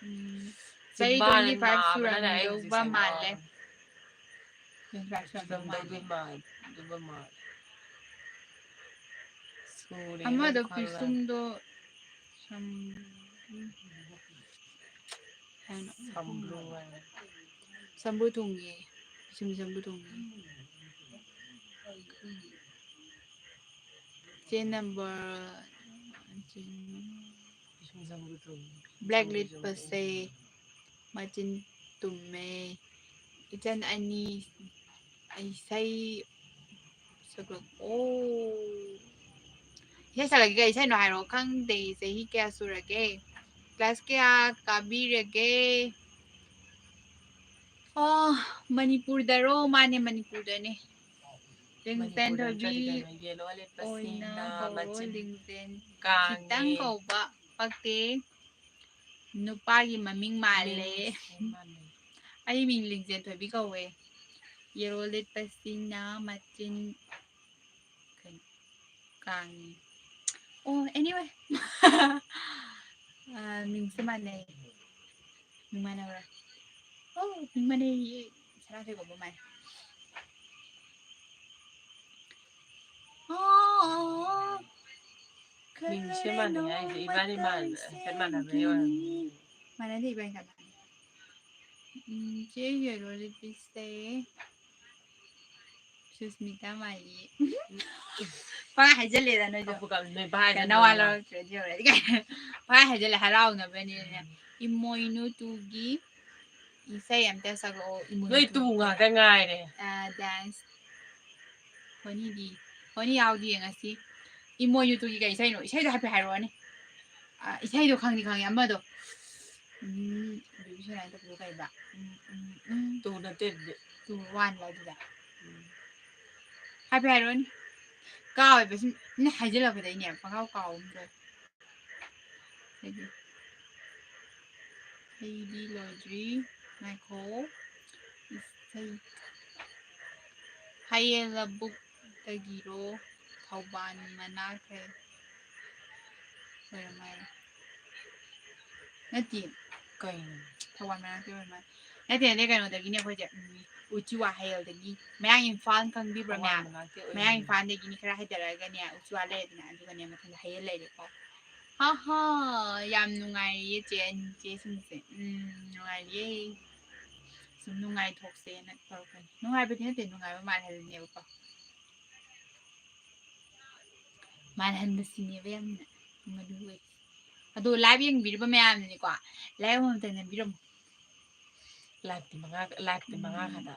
ꯎꯝ꯫ ꯆꯍꯤ ꯆꯤꯝꯕꯥꯜꯅ twenty five ꯅꯥꯕꯅꯅꯦ ꯑꯩ ꯍꯧꯖꯤꯛ ꯁꯨꯔꯝꯗꯧꯕ ꯁꯦ ꯃꯥꯜꯂꯦ꯫ ꯉꯥꯎꯔꯦ꯫ Twenty five ꯁꯨꯔꯝꯗꯧ ꯁꯨꯔꯝꯗꯧꯗꯣꯏ ꯃꯥꯜꯂꯦ꯫ ꯃꯥꯜꯂꯦ꯫ ꯑꯗꯨꯒ ꯃꯥꯜꯂꯦ꯫ ꯎꯔꯦ ꯑꯃꯗꯣ ꯅꯪ ꯈꯪꯕ꯭ꯔꯥ? ꯄꯤꯁꯨꯝꯗꯣ ꯁꯝ-, ꯀꯩꯅꯣ? ꯁꯝꯕ꯭ꯔꯨ ꯍꯥꯏꯕ꯫ ꯁꯝꯕ꯭ꯔꯨ ꯊꯨꯡꯉꯦ꯫ ꯄꯤꯁꯨꯝ ꯁꯝꯕ꯭ꯔꯨ ꯊꯨꯡꯉꯦ꯫ ꯆꯦꯟ ꯅꯝꯕꯔ, ꯆꯦꯟ ꯄꯤꯁꯨꯝ ꯁꯝꯕ꯭ꯔꯨ ꯊꯨꯡꯉꯦ꯫ ꯕ꯭ꯂꯦꯛ ꯂꯤꯠꯄꯁꯦ ꯃꯆꯤꯟ ꯇꯨꯝꯃꯦ꯫ ꯏꯆꯟ ꯑꯅꯤ ꯏꯁꯩ ꯁꯛꯂꯛꯑꯣ꯫ ꯏꯁꯩ ꯁꯛꯂꯛꯀꯦ, ꯀꯩ ꯏꯁꯩꯅꯣ ꯍꯥꯏꯔꯛꯑꯣ꯫ ꯈꯪꯗꯦ, ꯆꯍꯤ ꯀꯌꯥ ꯁꯨꯔꯒꯦ? ꯀ꯭ꯂꯥꯁ ꯀꯌꯥ ꯀꯥꯕꯤꯔꯒꯦ? ꯑꯣ, ꯃꯅꯤꯄꯨꯔꯗꯔꯣ? ꯃꯥꯅꯦ, ꯃꯅꯤꯄꯨꯔꯗꯅꯦ꯫ ꯂꯤꯡꯖꯦꯟ ꯃꯅꯤꯄꯨꯔꯗ ꯊꯣꯏꯕꯤ ꯅꯠꯇ꯭ꯔꯗꯤ ꯀꯩꯅꯣ, ꯌꯦꯜꯂꯣ ꯂꯤꯠꯄ ꯑꯣꯏꯅ ꯁꯤꯅ ꯍꯧꯔꯣ, ꯃꯆꯤꯟ ꯂꯤꯡꯖꯦꯟ ꯀꯥꯡꯉꯦ꯫ ꯈꯤꯇꯪ ꯀꯧꯕ ꯄꯛꯇꯦ꯫ ꯅꯨꯄꯥꯒꯤ ꯃꯃꯤꯡ ꯃꯥꯜꯂꯦ꯫ ꯃꯤꯡꯁꯦ ꯃꯥꯜꯂꯦ꯫ ꯑꯩ ꯃꯤꯡ ꯂꯤꯡꯖꯦꯟ ꯊꯣꯏꯕꯤ ꯀꯧꯋꯦ꯫ ꯌꯦꯜꯂꯣ ꯂꯤꯠꯄꯁꯤꯅ ꯃꯆꯤꯟ ꯀꯩꯅꯣ, ꯀꯥꯡꯉꯤ꯫ ꯑꯣ, anyway꯫ ꯑ, ꯃꯤꯡꯁꯦ ꯃꯥꯟꯅꯩ꯫ ꯃꯤꯡ ꯃꯥꯟꯅꯕ꯭ꯔꯥ? ꯑꯣ, ꯃꯤꯡ ꯃꯥꯟꯅꯩꯌꯦ꯫ ꯁꯅꯥꯊꯣꯏ ꯀꯧꯕ ꯃꯥꯜꯂꯦ꯫ ꯑꯣ, ꯃꯤꯡꯁꯦ ꯃꯥꯟꯅꯩ ꯍꯥꯏꯁꯦ ꯏꯕꯥꯅꯤ ꯃꯥꯟ-, ꯍꯥꯏꯐꯦꯠ ꯃꯥꯟꯅꯕꯩ ꯑꯣꯏꯔꯝꯅꯤ꯫ ꯃꯥꯟꯅꯗꯦ, ꯏꯕꯥꯅꯤ ꯈꯛ ꯃꯥꯟꯅꯩ꯫ ꯎꯝ, ꯆꯦ ꯌꯦꯜꯂꯣ ꯂꯤꯠꯄꯤꯁꯦ ꯁꯨꯁꯃꯤꯇꯥ ꯃꯥꯜꯂꯤ꯫ ꯄꯪꯍꯥꯏ ꯍꯥꯏꯖꯜꯂꯦꯗ ꯅꯣꯏꯁꯨ꯫ ꯀꯞꯄꯨ ꯀꯞ-, ꯅꯣꯏ ꯚꯥꯏ ꯀꯩꯅꯣ ꯍꯥꯏꯖꯜꯂꯦ ꯅꯋꯥ ꯅꯣꯏ꯫ ꯂꯧꯔꯛꯇ꯭ꯔꯗꯤ ꯌꯧꯔꯛꯑꯗꯤ ꯀꯥꯏ꯫ ꯄꯪꯍꯥꯏ ꯍꯥꯏꯖꯜꯂꯦ, ꯍꯔꯥꯎꯅꯕꯅꯦꯅ꯫ ꯏꯃꯣꯏꯅꯨ ꯇꯨꯒꯤ ꯏꯁꯩ ꯑꯝꯇ ꯁꯛꯂꯛꯑꯣ, ꯏꯃꯣꯏꯅꯨ ꯅꯣꯏ ꯇꯨ ꯇꯨ ꯉꯥꯛꯇ ꯉꯥꯏꯔꯦ꯫ ꯑ, dance꯫ ꯍꯣꯅꯤꯗꯤ, ꯍꯣꯅꯤ ꯌꯥꯎꯗꯤꯌꯦ ꯉꯁꯤ꯫ ꯏꯃꯣꯏꯅꯨ ꯇꯨꯒꯤ ꯀꯩ ꯏꯁꯩꯅꯣ? ꯏꯁꯩꯗꯣ ꯍꯥꯏꯐꯦꯠ ꯍꯥꯏꯔꯛꯑꯣꯅꯦ꯫ ꯑ, ꯏꯁꯩꯗꯣ ꯈꯪꯗꯤ ꯈꯪꯉꯦ, ꯑꯃꯗꯣ꯫ ꯎꯝ, ꯕꯦꯕꯤ ꯁꯣꯅꯥꯏ ꯇꯧꯕꯗꯣ ꯀꯩꯕ? ꯎꯝ, ꯎꯝ, ꯎꯝ꯫ ꯇꯨ ꯅꯠꯇꯦ ꯑꯗꯨꯗꯤ꯫ ꯇꯨ ꯋꯥꯟꯂ ꯑꯗꯨꯗ? ꯎꯝ꯫ ꯍꯥꯏꯐꯦꯠ ꯍꯥꯏꯔꯛꯑꯣꯅꯦ꯫ ꯀꯥꯎꯋꯦꯕ ꯁꯨꯝ ꯃꯤꯅ ꯍꯥꯏꯖꯤꯜꯂꯛꯄꯗ ꯑꯩꯅꯦ ꯄꯪꯀꯥꯎ ꯀꯥꯎꯕ ꯑꯃ ꯇꯧꯋꯦ꯫ ꯑꯩꯗꯤ, ꯑꯩꯗꯤ ꯂꯣꯏꯗ꯭ꯔꯤ꯫ ꯉꯥꯏꯈꯣ꯫ ꯏꯁꯩ꯫ ꯍꯌꯦꯜ ꯂꯕꯨꯛꯇꯒꯤꯔꯣ? ꯊꯧꯕꯥꯜ ꯃꯅꯥꯛꯇꯩ ꯑꯣꯏꯔꯝꯃꯥꯏ꯫ ꯅꯠꯇꯦ꯫ ꯀꯩꯅꯣ? ꯊꯧꯕꯥꯜ ꯃꯅꯥꯛꯇꯩ ꯑꯣꯏꯔꯝꯃꯥꯏ꯫ ꯅꯠꯇꯦ, ꯅꯠꯇꯦ, ꯀꯩꯅꯣꯗꯒꯤꯅꯦ ꯑꯩꯈꯣꯏꯁꯦ, ꯎꯝ, ꯎꯆꯤꯋꯥ ꯍꯌꯦꯜꯗꯒꯤ꯫ ꯃꯌꯥꯡ ꯏꯝꯐꯥꯜ ꯈꯪꯕꯤꯕ꯭ꯔꯥ, ꯊꯧꯕꯥꯜ ꯃꯌꯥꯝ? ꯃꯅꯥꯛꯇ ꯃꯌꯥꯡ ꯑꯣꯏꯔꯤꯅꯦ꯫ ꯏꯝꯐꯥꯜꯗꯒꯤꯅꯤ ꯈꯔ ꯍꯥꯏꯊꯔꯛꯑꯒꯅꯦ ꯎꯆꯤꯋꯥ ꯂꯩꯔꯦꯗꯅ, ꯑꯗꯨꯒꯅꯦ ꯃꯊꯪꯗ ꯍꯌꯦꯜ ꯂꯩꯔꯦꯀꯣ꯫ ꯍꯥ ꯍꯥ, ꯌꯥꯝ ꯅꯨꯡꯉꯥꯏꯔꯤꯌꯦ ꯆꯦ ꯑꯅꯤ, ꯆꯦꯁꯤꯡꯁꯦ꯫ ꯎꯝ, ꯅꯨꯡꯉꯥꯏꯔꯤꯌꯦ꯫ ꯁꯨꯝ ꯅꯨꯡꯉꯥꯏꯊꯣꯛꯁꯦꯅ ꯇꯧꯔꯛꯄꯅꯤ꯫ ꯅꯨꯡꯉꯥꯏꯕꯗꯤ ꯅꯠꯇꯦ, ꯅꯨꯡꯉꯥꯏꯕ ꯃꯥꯜꯍꯜꯂꯤꯅꯦꯕꯀꯣ꯫ ꯃꯥꯜꯍꯟꯕꯁꯤꯅꯦꯕ ꯌꯥꯝꯅ ꯃꯔꯨ ꯑꯣꯏ꯫ ꯑꯗꯣ live ꯌꯦꯡꯕꯤꯔꯤꯕ ꯃꯌꯥꯝꯅꯅꯦꯀꯣ, like ꯑꯃꯃꯝꯇ ꯅꯝꯕꯤꯔꯝꯃꯨ꯫ Like ꯇꯤ ꯃꯉꯥ, like ꯇꯤ ꯃꯉꯥ ꯎꯝ꯫ ꯈꯛꯇ꯫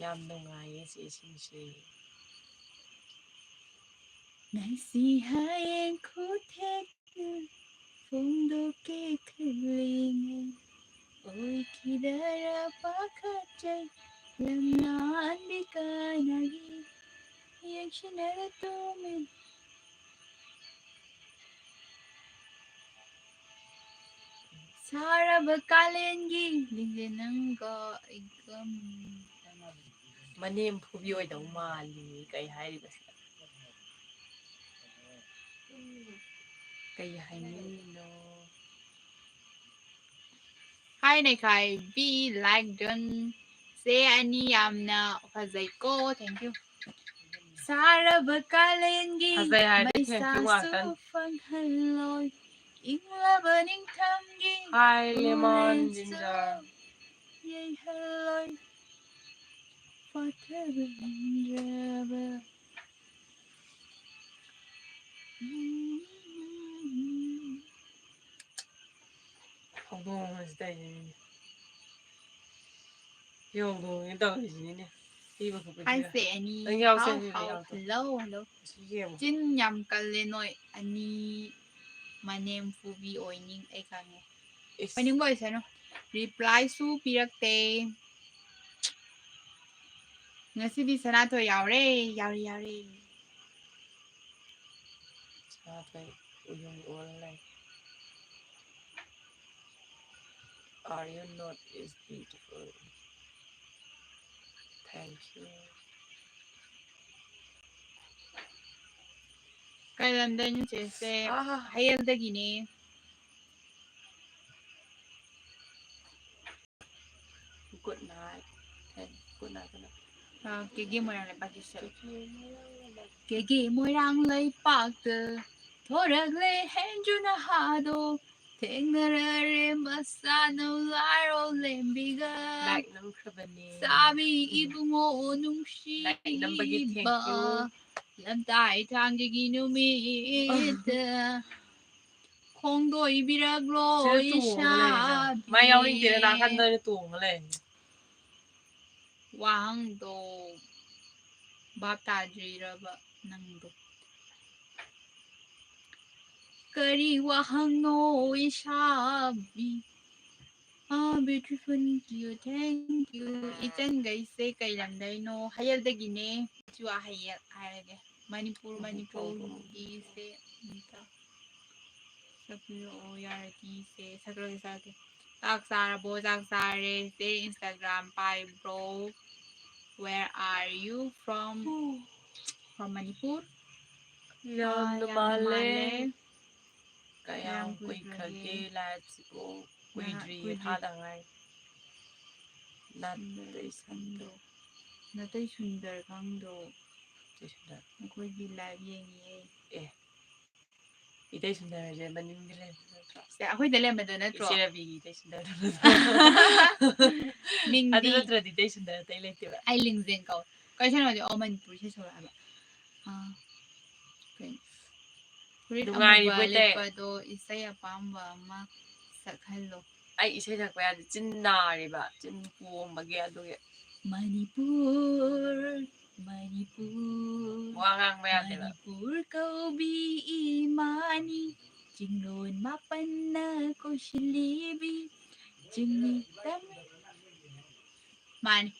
ꯌꯥꯝ ꯅꯨꯡꯉꯥꯏꯌꯦ ꯆꯦꯁꯤꯡꯁꯦ꯫ ꯉꯁꯤ ꯍꯌꯦꯡ ꯈꯨꯊꯦꯛꯇ ꯐꯣꯡꯗꯣꯛꯀꯦ ꯈꯜꯂꯤꯉꯩ, ꯑꯣꯏꯈꯤꯗꯔꯥ ꯄꯥꯈꯠꯆꯩ ꯂꯝꯂꯥꯟꯕꯤ ꯀꯥꯏꯅꯒꯤ꯫ ꯌꯦꯡꯁꯤꯟꯅꯔ ꯇꯨꯃꯤꯟ ꯁꯥꯔꯕ ꯀꯥꯂꯦꯟꯒꯤ ꯂꯤꯡꯖꯦꯜ ꯅꯪꯒ ꯑꯩꯒ꯫ ꯃꯅꯦꯝ ꯐꯨꯕꯤ ꯑꯣꯏꯗꯧ ꯃꯥꯜꯂꯤ꯫ ꯀꯩ ꯍꯥꯏꯔꯤꯕ ꯁꯤꯗ? ꯀꯩ ꯍꯥꯏꯅꯤꯡꯉꯤꯅꯣ? Hi ꯅꯩꯈꯥꯏꯕꯤ, like done꯫ ꯆꯦ ꯑꯅꯤ ꯌꯥꯝꯅ ꯐꯖꯩꯀꯣ, thank you꯫ ꯁꯥꯔꯕ ꯀꯥꯂꯦꯟꯒꯤ ꯐꯖꯩ ꯍꯥꯏꯔꯗꯤ thank you ꯃꯩꯁꯥꯁꯨ ꯉꯥꯛꯇꯅꯤ꯫ ꯐꯪꯍꯜꯂꯣꯏ, ꯏꯪꯂꯕ ꯅꯤꯡꯊꯝꯒꯤ Hi lemon ꯎꯔꯦꯟꯁꯨ ginger꯫ ꯌꯩꯍꯜꯂꯣꯏ, ꯄꯥꯊꯕ ꯅꯤꯡꯖꯕ꯫ ꯍꯧꯗꯣꯡ ꯑꯃꯁꯤ ꯇꯧꯔꯤꯁꯤꯅꯤꯅꯦ꯫ ꯁꯤ ꯍꯧꯗꯣꯡꯁꯤ ꯇꯧꯔꯤꯁꯤꯅꯤꯅꯦ꯫ ꯄꯤꯕ ꯈꯣꯠꯄꯁꯤꯒ꯫ Hi ꯆꯦ ꯑꯅꯤ꯫ ꯅꯪ ꯌꯥꯎꯁꯦ, ꯍꯥꯎ, ꯁꯤꯗ ꯍꯥꯎ, ꯌꯥꯎꯁꯦ꯫ Hello, hello꯫ ꯁꯤ ꯌꯦꯡꯉꯣ꯫ ꯆꯤꯟ ꯌꯥꯝ ꯀꯜꯂꯦ ꯅꯣꯏ ꯑꯅꯤ꯫ ꯃꯅꯦꯝ ꯐꯨꯕꯤ ꯑꯣꯏꯅꯤꯡ-, ꯑꯩ ꯈꯪꯉꯦ꯫ ꯏꯁ꯫ ꯑꯣꯏꯅꯤꯡꯕ ꯑꯣꯏꯁꯅꯨ꯫ Reply ꯁꯨ ꯄꯤꯔꯛꯇꯦ꯫ ꯉꯁꯤꯗꯤ ꯁꯅꯥꯊꯣꯏ ꯌꯥꯎꯔꯦ, ꯌꯥꯎꯔꯦ, ꯌꯥꯎꯔꯦ꯫ ꯁꯅꯥꯊꯣꯏ ꯎꯌꯨꯡ ꯑꯣꯜ ꯂꯩ꯫ Are you not is beautiful? Thank you. ꯀꯩ ꯂꯝꯗꯩꯅꯣ ꯆꯦꯁꯦ? ꯑꯥ꯫ ꯍꯌꯦꯜꯗꯒꯤꯅꯦ꯫ Good night. Hey, good night, good night. ꯑ, ꯀꯦꯒꯦ ꯃꯣꯏꯔꯥꯡ ꯂꯩꯄꯥꯛꯀꯤ ꯁꯦ꯫ ꯀꯦꯒꯦ ꯃꯣꯏꯔꯥꯡ ꯂꯩꯄꯥꯛꯇ ꯊꯣꯔꯛꯂꯦ ꯍꯦꯟꯖꯨ ꯅꯍꯥꯗꯣ, ꯊꯦꯡꯅꯔꯔꯦ ꯃꯁꯥ ꯅꯧꯂꯥꯔꯣ ꯂꯦꯝꯕꯤꯒ꯫ Like ꯅꯝꯈ꯭ꯔꯕꯅꯦ꯫ ꯆꯥꯕꯤ ꯏꯕꯨꯡꯉꯣ Like ꯅꯝꯕꯒꯤ thank ꯅꯨꯡꯁꯤꯕ, you꯫ ꯂꯝꯇꯥꯏ ꯊꯥꯡꯖꯒꯤ ꯅꯨꯃꯤꯠꯇ ꯈꯣꯡꯗꯣꯏꯕꯤꯔꯛꯂꯣ ꯁꯤꯗ ꯇꯣꯡꯉ ꯂꯩꯔꯦ꯫ ꯏꯁꯥꯕꯤ꯫ ꯃꯥ ꯌꯥꯎꯅꯤꯡꯗꯦꯅ ꯅꯥꯀꯟꯗ ꯑꯣꯏꯅ ꯇꯣꯡꯉ ꯂꯩꯔꯦ꯫ ꯋꯥꯍꯪꯗꯣ ꯚꯥꯞ ꯇꯥꯗ꯭ꯔꯤꯔꯕ ꯅꯪꯗꯣ? ꯀꯔꯤ ꯋꯥꯍꯪꯅꯣ ꯏꯁꯥꯕꯤ? ꯑꯥ, beautiful, thank you, thank you. ꯏꯆꯟꯈꯩꯁꯦ ꯀꯩ ꯂꯝꯗꯩꯅꯣ? ꯍꯌꯦꯜꯗꯒꯤꯅꯦ꯫ ꯏꯆꯨ ꯍꯌꯦꯜ ꯍꯥꯏꯔꯒꯦ꯫ ꯃꯅꯤꯄꯨꯔ, ꯃꯅꯤꯄꯨꯔꯒꯤꯁꯦ ꯑꯝꯇ ꯁꯛꯄꯤꯔꯛꯑꯣ, ꯌꯥꯔꯗꯤ ꯁꯦ ꯁꯛꯂꯒꯦ, ꯁꯛꯂꯒꯦ꯫ ꯆꯥꯛ ꯆꯥꯔꯕꯣ? ꯆꯥꯛ ꯆꯥꯔꯦ꯫ ꯁꯦ Instagram ꯄꯥꯏꯕ꯭ꯔꯣ? Where are you from? From Manipur? ꯌꯥꯝꯅ ꯌꯥꯝ ꯃꯥꯜꯂꯦ꯫ ꯃꯥꯜꯂꯦ꯫ ꯀꯌꯥꯝ ꯀꯌꯥꯝ ꯀꯨꯏꯈ꯭ꯔꯒꯦ? ꯀꯨꯏꯈ꯭ꯔꯒꯦ? Live ꯁꯤꯕꯨ ꯀꯨꯏꯗ꯭ꯔꯤꯌꯦ, ꯀꯨꯏꯗ꯭ꯔꯤ꯫ ꯊꯥꯗ ꯉꯥꯏ꯫ ꯁꯨꯟꯗꯔ ꯅꯥꯇꯩ ꯁꯟꯗꯣ꯫ ꯈꯪꯗꯣ꯫ ꯅꯥꯇꯩ ꯁꯨꯟꯗꯔ ꯈꯪꯗꯣ꯫ ꯅꯥꯇꯩ ꯁꯟꯗꯔ꯫ ꯑꯩꯈꯣꯏꯒꯤ live ꯌꯦꯡꯉꯤꯌꯦ꯫ ꯏꯇꯩ ꯁꯨꯟꯗꯔꯁꯦ ꯃꯅꯤꯡꯗ ꯂꯩꯔꯝꯕ ꯅꯠꯇ꯭ꯔꯣ? ꯁꯦ, ꯑꯩꯈꯣꯏꯗ ꯂꯩꯔꯝꯕꯗꯣ ꯅꯠꯇ꯭ꯔꯣ? ꯏꯆꯦ ꯔꯕꯤꯒꯤ ꯏꯇꯩ ꯁꯨꯟꯗꯔꯗꯣ꯫ ꯃꯤꯡꯗꯤ? ꯑꯗꯨ ꯅꯠꯇ꯭ꯔꯗꯤ ꯏꯇꯩ ꯁꯨꯟꯗꯔ ꯑꯇꯩ ꯂꯩꯇꯦꯕ꯫ ꯑꯩ ꯂꯤꯡꯖꯦꯜ ꯀꯧ꯫ ꯀꯩ ꯏꯁꯩꯅꯣ ꯍꯥꯏꯗꯤ, ꯑꯣ, ꯃꯅꯤꯄꯨꯔ ꯏꯁꯩ ꯁꯛꯂꯛꯑꯦ ꯍꯥꯏꯕ꯫ ꯑꯥ, ꯀꯩ? ꯐꯨꯔꯤꯠ ꯅꯨꯡꯉꯥꯏꯔꯤꯕꯣ ꯑꯃꯨꯕ ꯏꯇꯩ? ꯂꯤꯠꯄꯗꯣ ꯏꯁꯩ ꯑꯄꯥꯝꯕ ꯑꯃ ꯁꯛꯍꯜꯂꯣ꯫ ꯑꯩ ꯏꯁꯩ ꯁꯛꯄ ꯌꯥꯗꯦ, ꯆꯤꯟ ꯅꯥꯔꯤꯕ, ꯆꯤꯟ ꯄꯣꯝꯕꯒꯤ, ꯑꯗꯨꯒꯤ꯫ ꯃꯅꯤꯄꯨꯔ, ꯃꯅꯤꯄꯨꯔ, ꯋꯥ ꯉꯥꯡꯕ ꯌꯥꯗꯦꯕ꯫ ꯃꯅꯤꯄꯨꯔ ꯀꯧꯕꯤ ꯏꯃꯥꯅꯤ, ꯆꯤꯡꯂꯣꯟ ꯃꯥꯄꯟꯅ ꯀꯣꯏꯁꯤꯜꯂꯤꯕꯤ, ꯆꯤꯡꯃꯤ ꯇꯝꯃꯤ-, ꯃꯥꯅꯤ,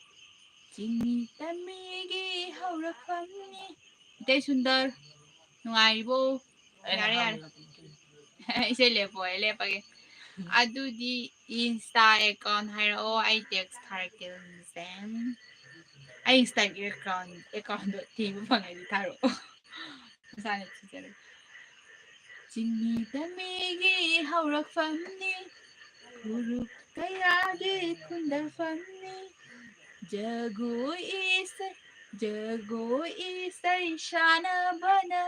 ꯆꯤꯡꯃꯤ ꯇꯝꯃꯤꯒꯤ ꯍꯧꯔꯛꯐꯝꯅꯤ꯫ ꯏꯇꯩ ꯁꯨꯟꯗꯔ, ꯅꯨꯡꯉꯥꯏꯔꯤꯕꯣ? ꯑꯩꯅ ꯌꯥꯔꯦ, ꯌꯥꯔꯦ꯫ ꯍꯥꯡꯕꯗ ꯏꯁꯩ ꯂꯦꯞꯄꯣ, ꯑꯩ ꯂꯦꯞꯄꯒꯦ꯫ ꯑꯗꯨꯗꯤ Insta account ꯍꯥꯏꯔꯛꯑꯣ, ꯑꯩ text ꯊꯥꯔꯛꯀꯦ ꯑꯗꯨꯝ ꯁꯦ꯫ ꯑꯩ Insta account, accountꯗꯣ ꯊꯤꯕ ꯐꯪꯉꯗꯤ ꯊꯥꯔꯛꯑꯣ꯫ ꯃꯁꯥꯅ ꯊꯤꯖꯔꯒꯦ꯫ ꯆꯤꯡꯃꯤ ꯇꯝꯃꯤꯒꯤ ꯍꯧꯔꯛꯐꯝꯅꯤ, ꯐꯨꯔꯨꯞ ꯀꯌꯥ ꯈꯨꯟꯗꯐꯝꯅꯤ꯫ ꯖꯒꯣꯏ ꯏꯁꯩ, ꯖꯒꯣꯏ ꯏꯁꯩ ꯁꯥꯟꯅꯕꯅ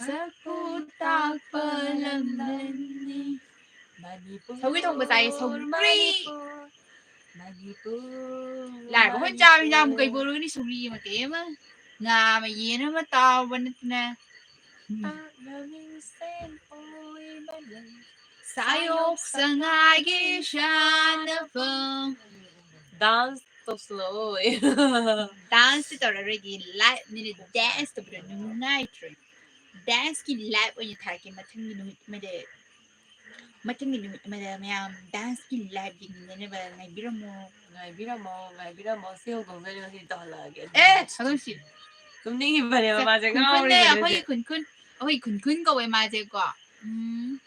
ꯁꯛꯄꯨ ꯇꯥꯛꯄ ꯂꯝꯗꯝꯅꯤ꯫ ꯃꯅꯤꯄꯨꯔ, ꯁꯧꯒ꯭ꯔꯤ ꯊꯣꯡꯕ ꯆꯥꯏꯌꯦ, ꯁꯧꯒ꯭ꯔꯤ꯫ ꯃꯅꯤꯄꯨꯔ, ꯃꯅꯤꯄꯨꯔ, ꯂꯥꯏꯔꯕ ꯑꯩꯈꯣꯏ ꯆꯥꯕ ꯍꯤꯟꯖꯥꯡꯕꯨ ꯀꯩ ꯃꯅꯤꯄꯨꯔ꯫ ꯄꯣꯔꯨꯒꯅꯤ? ꯁꯧꯒ꯭ꯔꯤ ꯑꯃ ꯀꯩ ꯑꯃ, ꯉꯥ ꯑꯃ ꯌꯦꯟ ꯑꯃ ꯇꯥꯎꯕ ꯅꯠꯇꯅ꯫ ꯎꯝ꯫ ꯄꯥꯛꯅ ꯃꯤꯡꯁꯦꯜ ꯑꯣꯏꯕ ꯂꯩ꯫ ꯁꯥꯌꯣꯛ ꯁꯉꯥꯏꯒꯤ ꯁꯥꯟꯅꯐꯝ꯫ Dance ꯇꯧꯁꯤꯜꯂꯛꯑꯣ꯫ Dance ꯇꯤ ꯇꯧꯔꯔꯣꯏꯒꯦ, live ꯅꯤꯅ dance ꯇꯧꯕꯗꯣ ꯅꯨꯡꯉꯥꯏꯇ꯭ꯔꯦ꯫ Dance ꯀꯤ live ꯑꯣꯏꯅ ꯊꯥꯔꯛꯀꯦ ꯃꯊꯪꯒꯤ ꯅꯨꯃꯤꯠ ꯑꯃꯗ꯫ ꯃꯊꯪꯒꯤ ꯅꯨꯃꯤꯠ ꯑꯃꯗ ꯃꯌꯥꯝ dance ꯀꯤ live ꯌꯦꯡꯃꯤꯟꯅꯅꯕ ꯉꯥꯏꯕꯤꯔꯝꯃꯣ꯫ ꯉꯥꯏꯕꯤꯔꯝꯃꯣ, ꯉꯥꯏꯕꯤꯔꯝꯃꯣ꯫ ꯁꯤ ꯍꯧꯗꯣꯡꯁꯦ ꯑꯩꯅ ꯉꯁꯤ ꯇꯧꯍꯜꯂꯛꯑꯒꯦ꯫ ꯑꯦ, ꯍꯧꯗꯣꯡꯁꯤ꯫ ꯇꯨꯝꯅꯤꯡꯉꯤꯕꯅꯦꯕ ꯁꯦ, ꯃꯥꯁꯦ, ꯈꯨꯟꯈꯨꯟꯅꯦ, ꯉꯥꯎꯔꯤꯕꯅꯦ ꯑꯩꯈꯣꯏꯒꯤ ꯍꯧꯖꯤꯛ꯫ ꯈꯨꯟꯈꯨꯟ, ꯑꯩꯈꯣꯏ ꯈꯨꯟꯈꯨꯟ ꯀꯧꯋꯦ ꯃꯥꯁꯦꯀꯣ꯫ ꯎꯝ꯫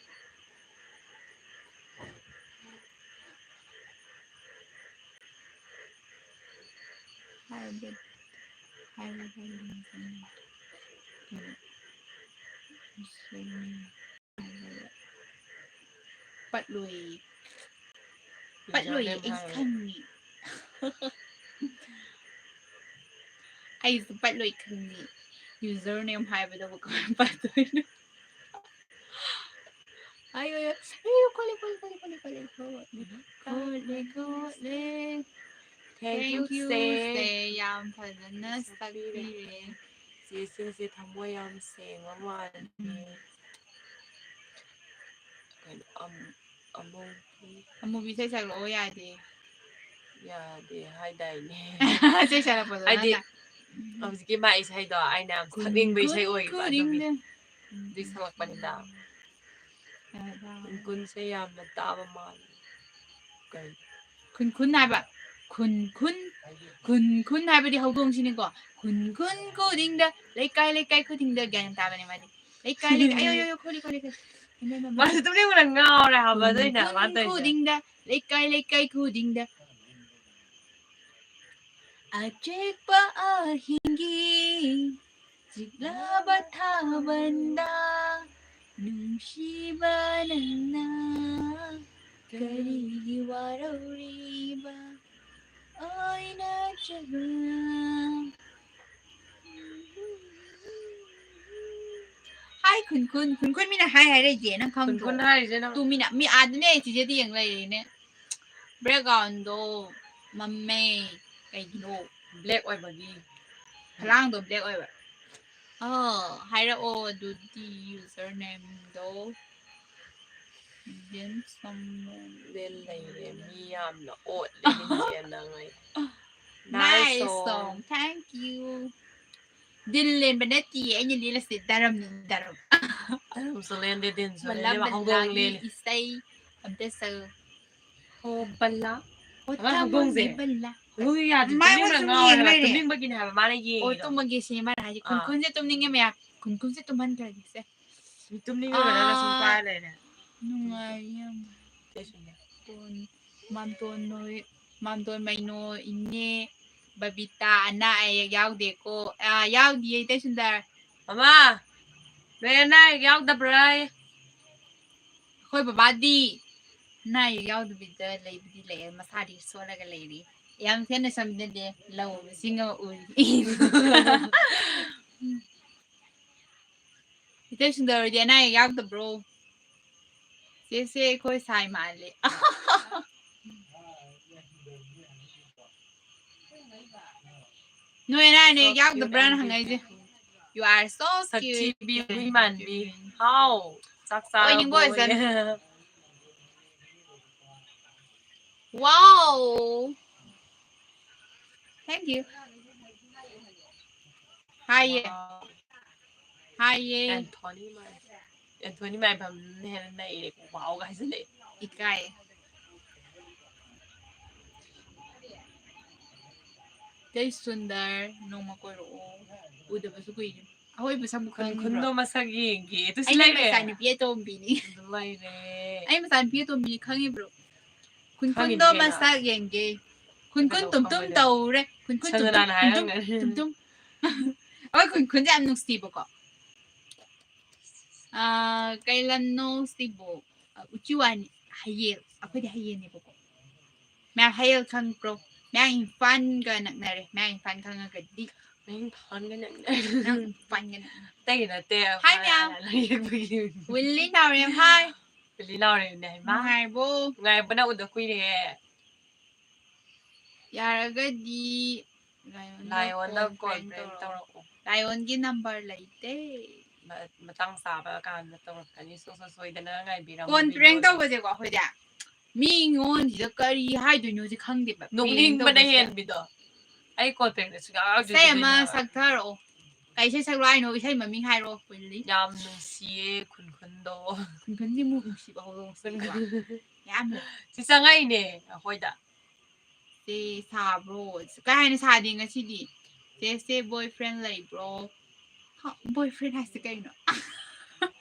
ꯍꯥꯏꯕ, ꯍꯥꯏꯕ, ꯍꯥꯏꯕ꯫ ꯄꯠꯂꯣꯏ꯫ ꯄꯠꯂꯣꯏ, username ꯑꯩ ꯍꯥꯏꯌꯣ꯫ ꯈꯪꯉꯤ꯫ ꯑꯩꯁꯨ ꯄꯠꯂꯣꯏ ꯈꯪꯉꯤ꯫ Username ꯍꯥꯏꯕꯗꯕꯨ ꯀꯃꯥꯏꯅ ꯄꯠꯇꯣꯏꯅꯣ? ꯑꯌꯣ, ꯑꯌꯣ, ꯑꯌꯣ, ꯈꯣꯠꯂꯦ, ꯈꯣꯠꯂꯦ, ꯈꯣꯠꯂꯦ, ꯈꯣꯠꯂꯦ, ꯈꯣꯠꯂꯦ, ꯈꯣꯠꯂꯦ, ꯈꯣꯠꯂꯦ, ꯈꯣꯠꯂꯦ꯫ Thank you, ꯁꯦ꯫ ꯁꯦ, ꯌꯥꯝ ꯐꯖꯅ ꯁꯛꯄꯤꯔꯦ꯫ ꯁꯛꯄꯤꯔꯦ꯫ ꯆꯦꯁꯤꯡꯁꯦ ꯊꯃꯣꯏ ꯌꯥꯝ ꯁꯦꯡꯕ ꯃꯥꯜꯂꯦ꯫ ꯎꯝ꯫ ꯀꯩꯅꯣ, ꯑꯝ-, ꯑꯃꯨꯕꯤ꯫ ꯑꯃꯨꯕꯤ ꯏꯁꯩ ꯁꯛꯂꯛꯑꯣ ꯌꯥꯗꯦ꯫ ꯌꯥꯗꯦ ꯍꯥꯏꯗꯥꯏꯅꯦ? ꯏꯁꯩ ꯁꯛꯂꯛꯄꯗꯣ ꯍꯥꯏꯗꯤ, ꯅꯪꯅ꯫ ꯍꯧꯖꯤꯛꯀꯤ ꯃꯥ ꯏꯁꯩꯗꯣ ꯑꯩꯅ ꯌꯥꯝ ꯁꯛꯅꯤꯡꯕ ꯏꯁꯩ ꯑꯣꯏꯌꯦꯕ, ꯑꯗꯨꯒꯤ ꯈꯨꯗꯤꯡꯗ꯫ ꯍꯧꯖꯤꯛ ꯁꯛꯂꯛꯄꯅꯤꯗ꯫ ꯌꯥꯗꯦ꯫ ꯈꯨꯟ ꯈꯨꯟꯁꯦ ꯌꯥꯝꯅ ꯇꯥꯕ ꯃꯥꯜꯂꯦ꯫ ꯀꯩ? ꯈꯨꯟ ꯈꯨꯟ ꯍꯥꯏꯕ꯫ ꯈꯨꯟ ꯈꯨꯟ꯫ ꯈꯨꯟ ꯈꯨꯟ ꯍꯥꯏꯕꯗꯤ ꯍꯧꯗꯣꯡꯁꯤꯅꯤꯀꯣ꯫ ꯈꯨꯟ ꯈꯨꯟ ꯈꯨꯗꯤꯡꯗ, ꯂꯩꯀꯥꯏ ꯂꯩꯀꯥꯏ ꯈꯨꯗꯤꯡꯗ, ꯒ꯭ꯌꯥꯟ ꯇꯥꯕꯅꯦ ꯃꯥꯗꯤ꯫ ꯂꯩꯀꯥꯏ ꯂꯩꯀꯥꯏ, ꯑꯌꯣ, ꯑꯌꯣ, ꯑꯌꯣ, ꯈꯣꯠꯂꯤ, ꯈꯣꯠꯂꯤ, ꯈꯣꯠꯂꯤ꯫ ꯃꯥꯁꯨ ꯇꯨꯝꯅꯤꯡꯕꯅ ꯉꯥꯎꯔꯦ ꯍꯥꯏꯕ, ꯈꯨꯟ ꯑꯗꯨꯏꯅꯦ ꯈꯨꯟ ꯃꯥꯅ ꯇꯧꯔꯤꯁꯦ꯫ ꯈꯨꯗꯤꯡꯗ, ꯂꯩꯀꯥꯏ ꯂꯩꯀꯥꯏ ꯈꯨꯗꯤꯡꯗ꯫ ꯑꯆꯦꯛꯄ ꯑꯍꯤꯡꯒꯤ ꯆꯤꯛꯂꯕ ꯊꯥꯕꯜꯗ ꯅꯨꯡꯁꯤꯕ ꯅꯪꯅ ꯀꯔꯤꯒꯤ ꯋꯥꯔꯧꯔꯤ? ꯍꯥꯏ ꯈꯨꯟ ꯈꯨꯟ, ꯈꯨꯟ ꯈꯨꯟ ꯃꯤꯅ ꯍꯥꯏ ꯍꯥꯏꯔꯛꯏꯁꯦ ꯅꯪ ꯈꯪꯗ꯭ꯔꯣ? ꯈꯨꯟ ꯍꯥꯏꯔꯤꯁꯦ ꯅꯪ꯫ ꯇꯨ ꯃꯤꯅ, ꯃꯤ ꯑꯥꯗꯅꯦ ꯆꯤꯆꯦꯗꯤ ꯌꯦꯡ ꯂꯩꯔꯤꯅꯦ꯫ Backgroundꯗꯣ ꯃꯝꯃꯦ꯫ ꯀꯩꯒꯤꯅꯣ? Black ꯑꯣꯏꯕꯒꯤ꯫ ꯐꯂꯥꯡꯗꯣ black ꯑꯣꯏꯕ꯫ ꯑꯣ, ꯍꯥꯏꯔꯛꯑꯣ ꯑꯗꯨꯗꯤ usernameꯗꯣ꯫ Then someone ꯂꯦꯟ ꯂꯩꯔꯦ, ꯃꯤ ꯌꯥꯝꯅ ꯑꯣꯠꯂꯦ ꯂꯤꯟꯖꯦꯜꯅ ꯉꯩ꯫ Nice song. Thank you. ꯗꯤꯜ ꯂꯦꯟꯕ ꯅꯠꯇꯤꯌꯦ, ꯑꯩꯅ ꯂꯦꯜꯂꯁꯦ ꯗꯔꯝꯅꯤ, ꯗꯔꯝ꯫ ꯗꯔꯝꯁꯨ ꯂꯦꯟꯗꯦ, ꯗꯤꯟꯁꯨ ꯂꯦꯟꯗꯦ, ꯍꯧꯗꯣꯡ ꯂꯦꯜꯂꯤ꯫ ꯏꯁꯩ ꯑꯝꯇ ꯁꯛꯎ꯫ ꯍꯣ ꯕꯂꯥ꯫ ꯑꯃ ꯍꯧꯗꯣꯡꯁꯦ꯫ ꯕꯂꯥ꯫ ꯍꯧꯗꯣꯡꯁꯦ ꯌꯥꯗꯦ, ꯃꯥ ꯇꯨꯝꯅꯤꯡꯕꯅ ꯑꯩꯉꯣꯟꯗ ꯉꯥꯎꯔꯦ ꯍꯥꯏꯕ, ꯌꯦꯡ ꯂꯩꯔꯦ꯫ ꯇꯨꯝꯅꯤꯡꯕꯒꯤꯅꯦ ꯍꯥꯏꯕ ꯃꯥꯅ ꯑꯣ, ꯌꯦꯡꯉꯤꯗꯣ꯫ ꯇꯨꯝꯃꯒꯦ ꯁꯤꯅꯦ ꯃꯥꯅ ꯍꯥꯏꯁꯦ꯫ ꯑꯥ꯫ ꯈꯨꯟ ꯈꯨꯟꯁꯦ ꯇꯨꯝꯅꯤꯡꯉꯦ ꯃꯌꯥꯝ꯫ ꯈꯨꯟ ꯈꯨꯟꯁꯦ ꯇꯨꯝꯍꯟꯈ꯭ꯔꯒꯦꯁꯦ꯫ ꯃꯤ ꯇꯨꯝꯅꯤꯡꯉꯒꯅ ꯁꯨꯝ ꯑꯥ, ꯄꯥꯏ ꯂꯩꯔꯦ꯫ ꯅꯨꯡꯉꯥꯏ ꯌꯥꯝ꯫ ꯀꯩꯁꯨꯅꯦ꯫ ꯃꯥꯝꯇꯣꯟ ꯅꯣꯏ, ꯃꯥꯝꯇꯣꯟ ꯃꯩꯅꯣ, ꯏꯅꯦ ꯕꯕꯤꯇꯥ, ꯑꯅꯥ ꯑꯌꯦꯛ ꯌꯥꯎꯗꯦꯀꯣ? ꯑꯥ, ꯌꯥꯎꯗꯤꯌꯦ ꯏꯇꯩ ꯁꯨꯟꯗꯔ꯫ ꯃꯃꯥ, ꯅꯣꯏ ꯑꯅꯥ ꯑꯌꯦꯛ ꯌꯥꯎꯗꯕ꯭ꯔꯥ? ꯑꯩꯈꯣꯏ ꯕꯕꯥꯗꯤ ꯑꯅꯥ ꯑꯌꯦꯛ ꯌꯥꯎꯗꯕꯤꯗ ꯂꯩꯕꯨꯗꯤ ꯂꯩ, ꯃꯁꯥꯗꯤ ꯁꯣꯜꯂꯒ ꯂꯩꯔꯤ꯫ ꯌꯥꯝ ꯊꯦꯅ ꯁꯣꯟꯕꯗꯤ ꯅꯠꯇꯦ, ꯂꯧ ꯏꯁꯤꯡ ꯑꯃ ꯎꯔꯤ꯫ ꯏꯇꯩ ꯁꯨꯟꯗꯔ ꯍꯣꯏꯗꯤ ꯑꯅꯥ ꯑꯌꯦꯛ ꯌꯥꯎꯗꯕ꯭ꯔꯣ? ꯆꯦꯁꯦ ꯑꯩꯈꯣꯏ ꯁꯥꯏ ꯃꯥꯜꯂꯦ꯫ ꯅꯣꯏ ꯑꯅꯥ ꯑꯌꯦꯛ ꯌꯥꯎꯗꯕ꯭ꯔꯥꯅ ꯍꯪꯉꯛꯏꯁꯦ꯫ You are so cute. ꯁꯛꯊꯤꯕꯤ ꯍꯨꯏ ꯃꯥꯟꯕꯤ꯫ ꯍꯥꯎ, ꯆꯥꯛ ꯑꯣꯏꯅꯤꯡꯕ ꯆꯥꯔꯕꯣ? ꯑꯣꯏꯁꯅꯨ꯫ Wow. Thank you. ꯍꯥꯏꯌꯦ꯫ Wow. ꯍꯥꯏꯌꯦ꯫ ꯑꯦꯟꯊꯣꯅꯤ ꯃꯥꯏ-, ꯑꯦꯟꯊꯣꯅꯤ ꯃꯥꯏꯐꯝꯅ ꯍꯦꯟꯅ ꯅꯛꯑꯦ꯫ Wow ꯒ ꯍꯥꯏꯖꯜꯂꯛꯑꯦ꯫ ꯏꯀꯥꯏ꯫ ꯏꯇꯩ ꯁꯨꯟꯗꯔ, ꯅꯣꯡꯃ ꯀꯣꯏꯔꯛꯑꯣ꯫ ꯎꯗꯕꯁꯨ ꯀꯨꯏꯔꯦ꯫ ꯑꯍꯣꯏꯕꯨ ꯁꯛꯄꯨ ꯈꯨꯟ ꯈꯪꯕ꯭ꯔꯣ? ꯈꯨꯟꯗꯣ ꯃꯁꯛ ꯌꯦꯡꯒꯦ꯫ ꯑꯗꯨꯁꯨ ꯑꯩꯅ ꯂꯩꯔꯦ꯫ ꯃꯆꯥꯅꯨꯄꯤ ꯑꯇꯣꯝꯕꯤꯅꯤ꯫ ꯑꯗꯨ ꯂꯩꯔꯦ꯫ ꯑꯩ ꯃꯆꯥꯅꯨꯄꯤ ꯑꯇꯣꯝꯕꯤꯅꯤ ꯈꯪꯉꯤꯕ꯭ꯔꯣ? ꯈꯨꯟ ꯈꯨꯟꯗꯣ ꯈꯪꯉꯤꯗꯨꯗꯤ ꯀꯩꯅꯣ꯫ ꯃꯁꯛ ꯌꯦꯡꯒꯦ꯫ ꯈꯨꯟ ꯈꯨꯟ ꯀꯩꯗꯧ ꯇꯨꯝ ꯇꯨꯝ ꯈꯪꯉꯣꯏꯗꯣꯏꯅꯣ? ꯇꯧꯔꯦ꯫ ꯈꯨꯟ ꯈꯨꯟ ꯇꯨꯝ ꯁꯟꯖꯅꯥꯅ ꯇꯨꯝ ꯇꯨꯝ ꯍꯥꯏꯔꯝꯒꯅꯤ꯫ ꯇꯨꯝ ꯇꯨꯝ꯫ ꯑꯩꯈꯣꯏ ꯈꯨꯟ ꯈꯨꯟꯁꯦ ꯌꯥꯝ ꯅꯨꯡꯁꯤꯕꯀꯣ꯫ ꯑꯥ, ꯀꯩ ꯂꯝꯅꯣ ꯁꯤꯕꯨ? ꯑ, ꯎꯆꯤꯋꯥꯅꯤ, ꯍꯌꯦꯜ꯫ ꯑꯩꯈꯣꯏꯗꯤ ꯍꯌꯦꯜꯅꯦꯕꯀꯣ꯫ ꯃꯌꯥꯝ ꯍꯌꯦꯜ ꯈꯪꯕ꯭ꯔꯣ? ꯃꯌꯥꯡ ꯏꯝꯐꯥꯜꯒ ꯅꯛꯅꯔꯦ꯫ ꯃꯌꯥꯡ ꯏꯝꯐꯥꯜ ꯈꯪꯉꯒꯗꯤ꯫ ꯅꯪ ꯐꯣꯟꯒ ꯅꯪ ꯅꯪ ꯏꯝꯐꯥꯜꯒ ꯅꯛꯅꯔꯦ꯫ ꯑꯇꯩꯒꯤ ꯅꯠꯇꯦ꯫ Hi, ꯃꯌꯥꯝ꯫ ꯌꯦꯛꯄꯒꯤ꯫ ꯋꯤꯜꯂꯤ ꯅꯥꯎꯔꯦꯝ, hi꯫ ꯋꯤꯜꯂꯤ ꯅꯥꯎꯔꯦꯝꯅꯦ ꯍꯥꯏꯃ꯫ ꯅꯨꯡꯉꯥꯏꯔꯤꯕꯣ? ꯅꯨꯡꯉꯥꯏꯕꯅ ꯎꯗ ꯀꯨꯏꯔꯦ꯫ ꯌꯥꯔꯒꯗꯤ ꯂꯥꯏꯑꯣꯟꯗ call prank ꯇꯧꯔꯛꯑꯣ꯫ ꯂꯥꯏꯑꯣꯟꯒꯤ number ꯂꯩꯇꯦ꯫ ꯃ- ꯃꯇꯥꯡ ꯆꯥꯕ ꯀꯥꯟꯗ ꯇꯧꯔꯛꯀꯅꯤ꯫ ꯁꯨꯡꯁꯣꯏ ꯁꯣꯏꯗꯅ ꯉꯥꯏꯕꯤꯔꯝꯃꯣ Call prank video ꯗꯣ꯫ ꯇꯧꯕꯁꯦꯀꯣ ꯑꯩꯈꯣꯏꯗꯤ ꯃꯤꯉꯣꯟꯁꯤꯗ ꯀꯔꯤ ꯍꯥꯏꯗꯣꯏꯅꯣꯁꯦ ꯈꯪꯗꯦꯕ꯫ ꯅꯣꯛꯅꯤꯡꯕꯅ Prank ꯇꯧꯕꯁꯦ꯫ ꯍꯦꯟꯕꯤꯗꯣ꯫ ꯑꯩ call prank ꯗ ꯁꯨꯡꯌꯥꯎ ꯌꯥꯎꯗ꯭ꯔꯤ ꯏꯁꯩ ꯑꯃ ꯑꯗꯨꯅꯦ ꯍꯥꯏꯕ꯫ ꯁꯛꯊꯔꯛꯑꯣ꯫ ꯀꯩ ꯏꯁꯩ ꯁꯛꯂꯣ ꯍꯥꯏꯅꯣ? ꯏꯁꯩ ꯃꯃꯤꯡ ꯍꯥꯏꯔꯣ, ꯋꯤꯜꯂꯤ꯫ ꯌꯥꯝ ꯅꯨꯡꯁꯤꯌꯦ ꯈꯨꯟꯈꯨꯟꯗꯣ꯫ ꯈꯨꯟꯈꯨꯟꯗꯤ ꯑꯃꯨꯛ ꯅꯨꯡꯁꯤꯕ ꯍꯧꯔꯛꯑꯣ꯫ ꯌꯥꯝ ꯁꯤ ꯆꯪꯉꯛꯏꯅꯦ ꯑꯩꯈꯣꯏꯗ꯫ ꯆꯦ ꯁꯥꯕ꯭ꯔꯣ? ꯀꯩ ꯍꯥꯏꯅ ꯁꯥꯗꯦ ꯉꯁꯤꯗꯤ? ꯆꯦꯁꯦ boyfriend ꯂꯩꯕ꯭ꯔꯣ? ꯍ, boyfriend ꯍꯥꯏꯁꯦ ꯀꯩꯅꯣ?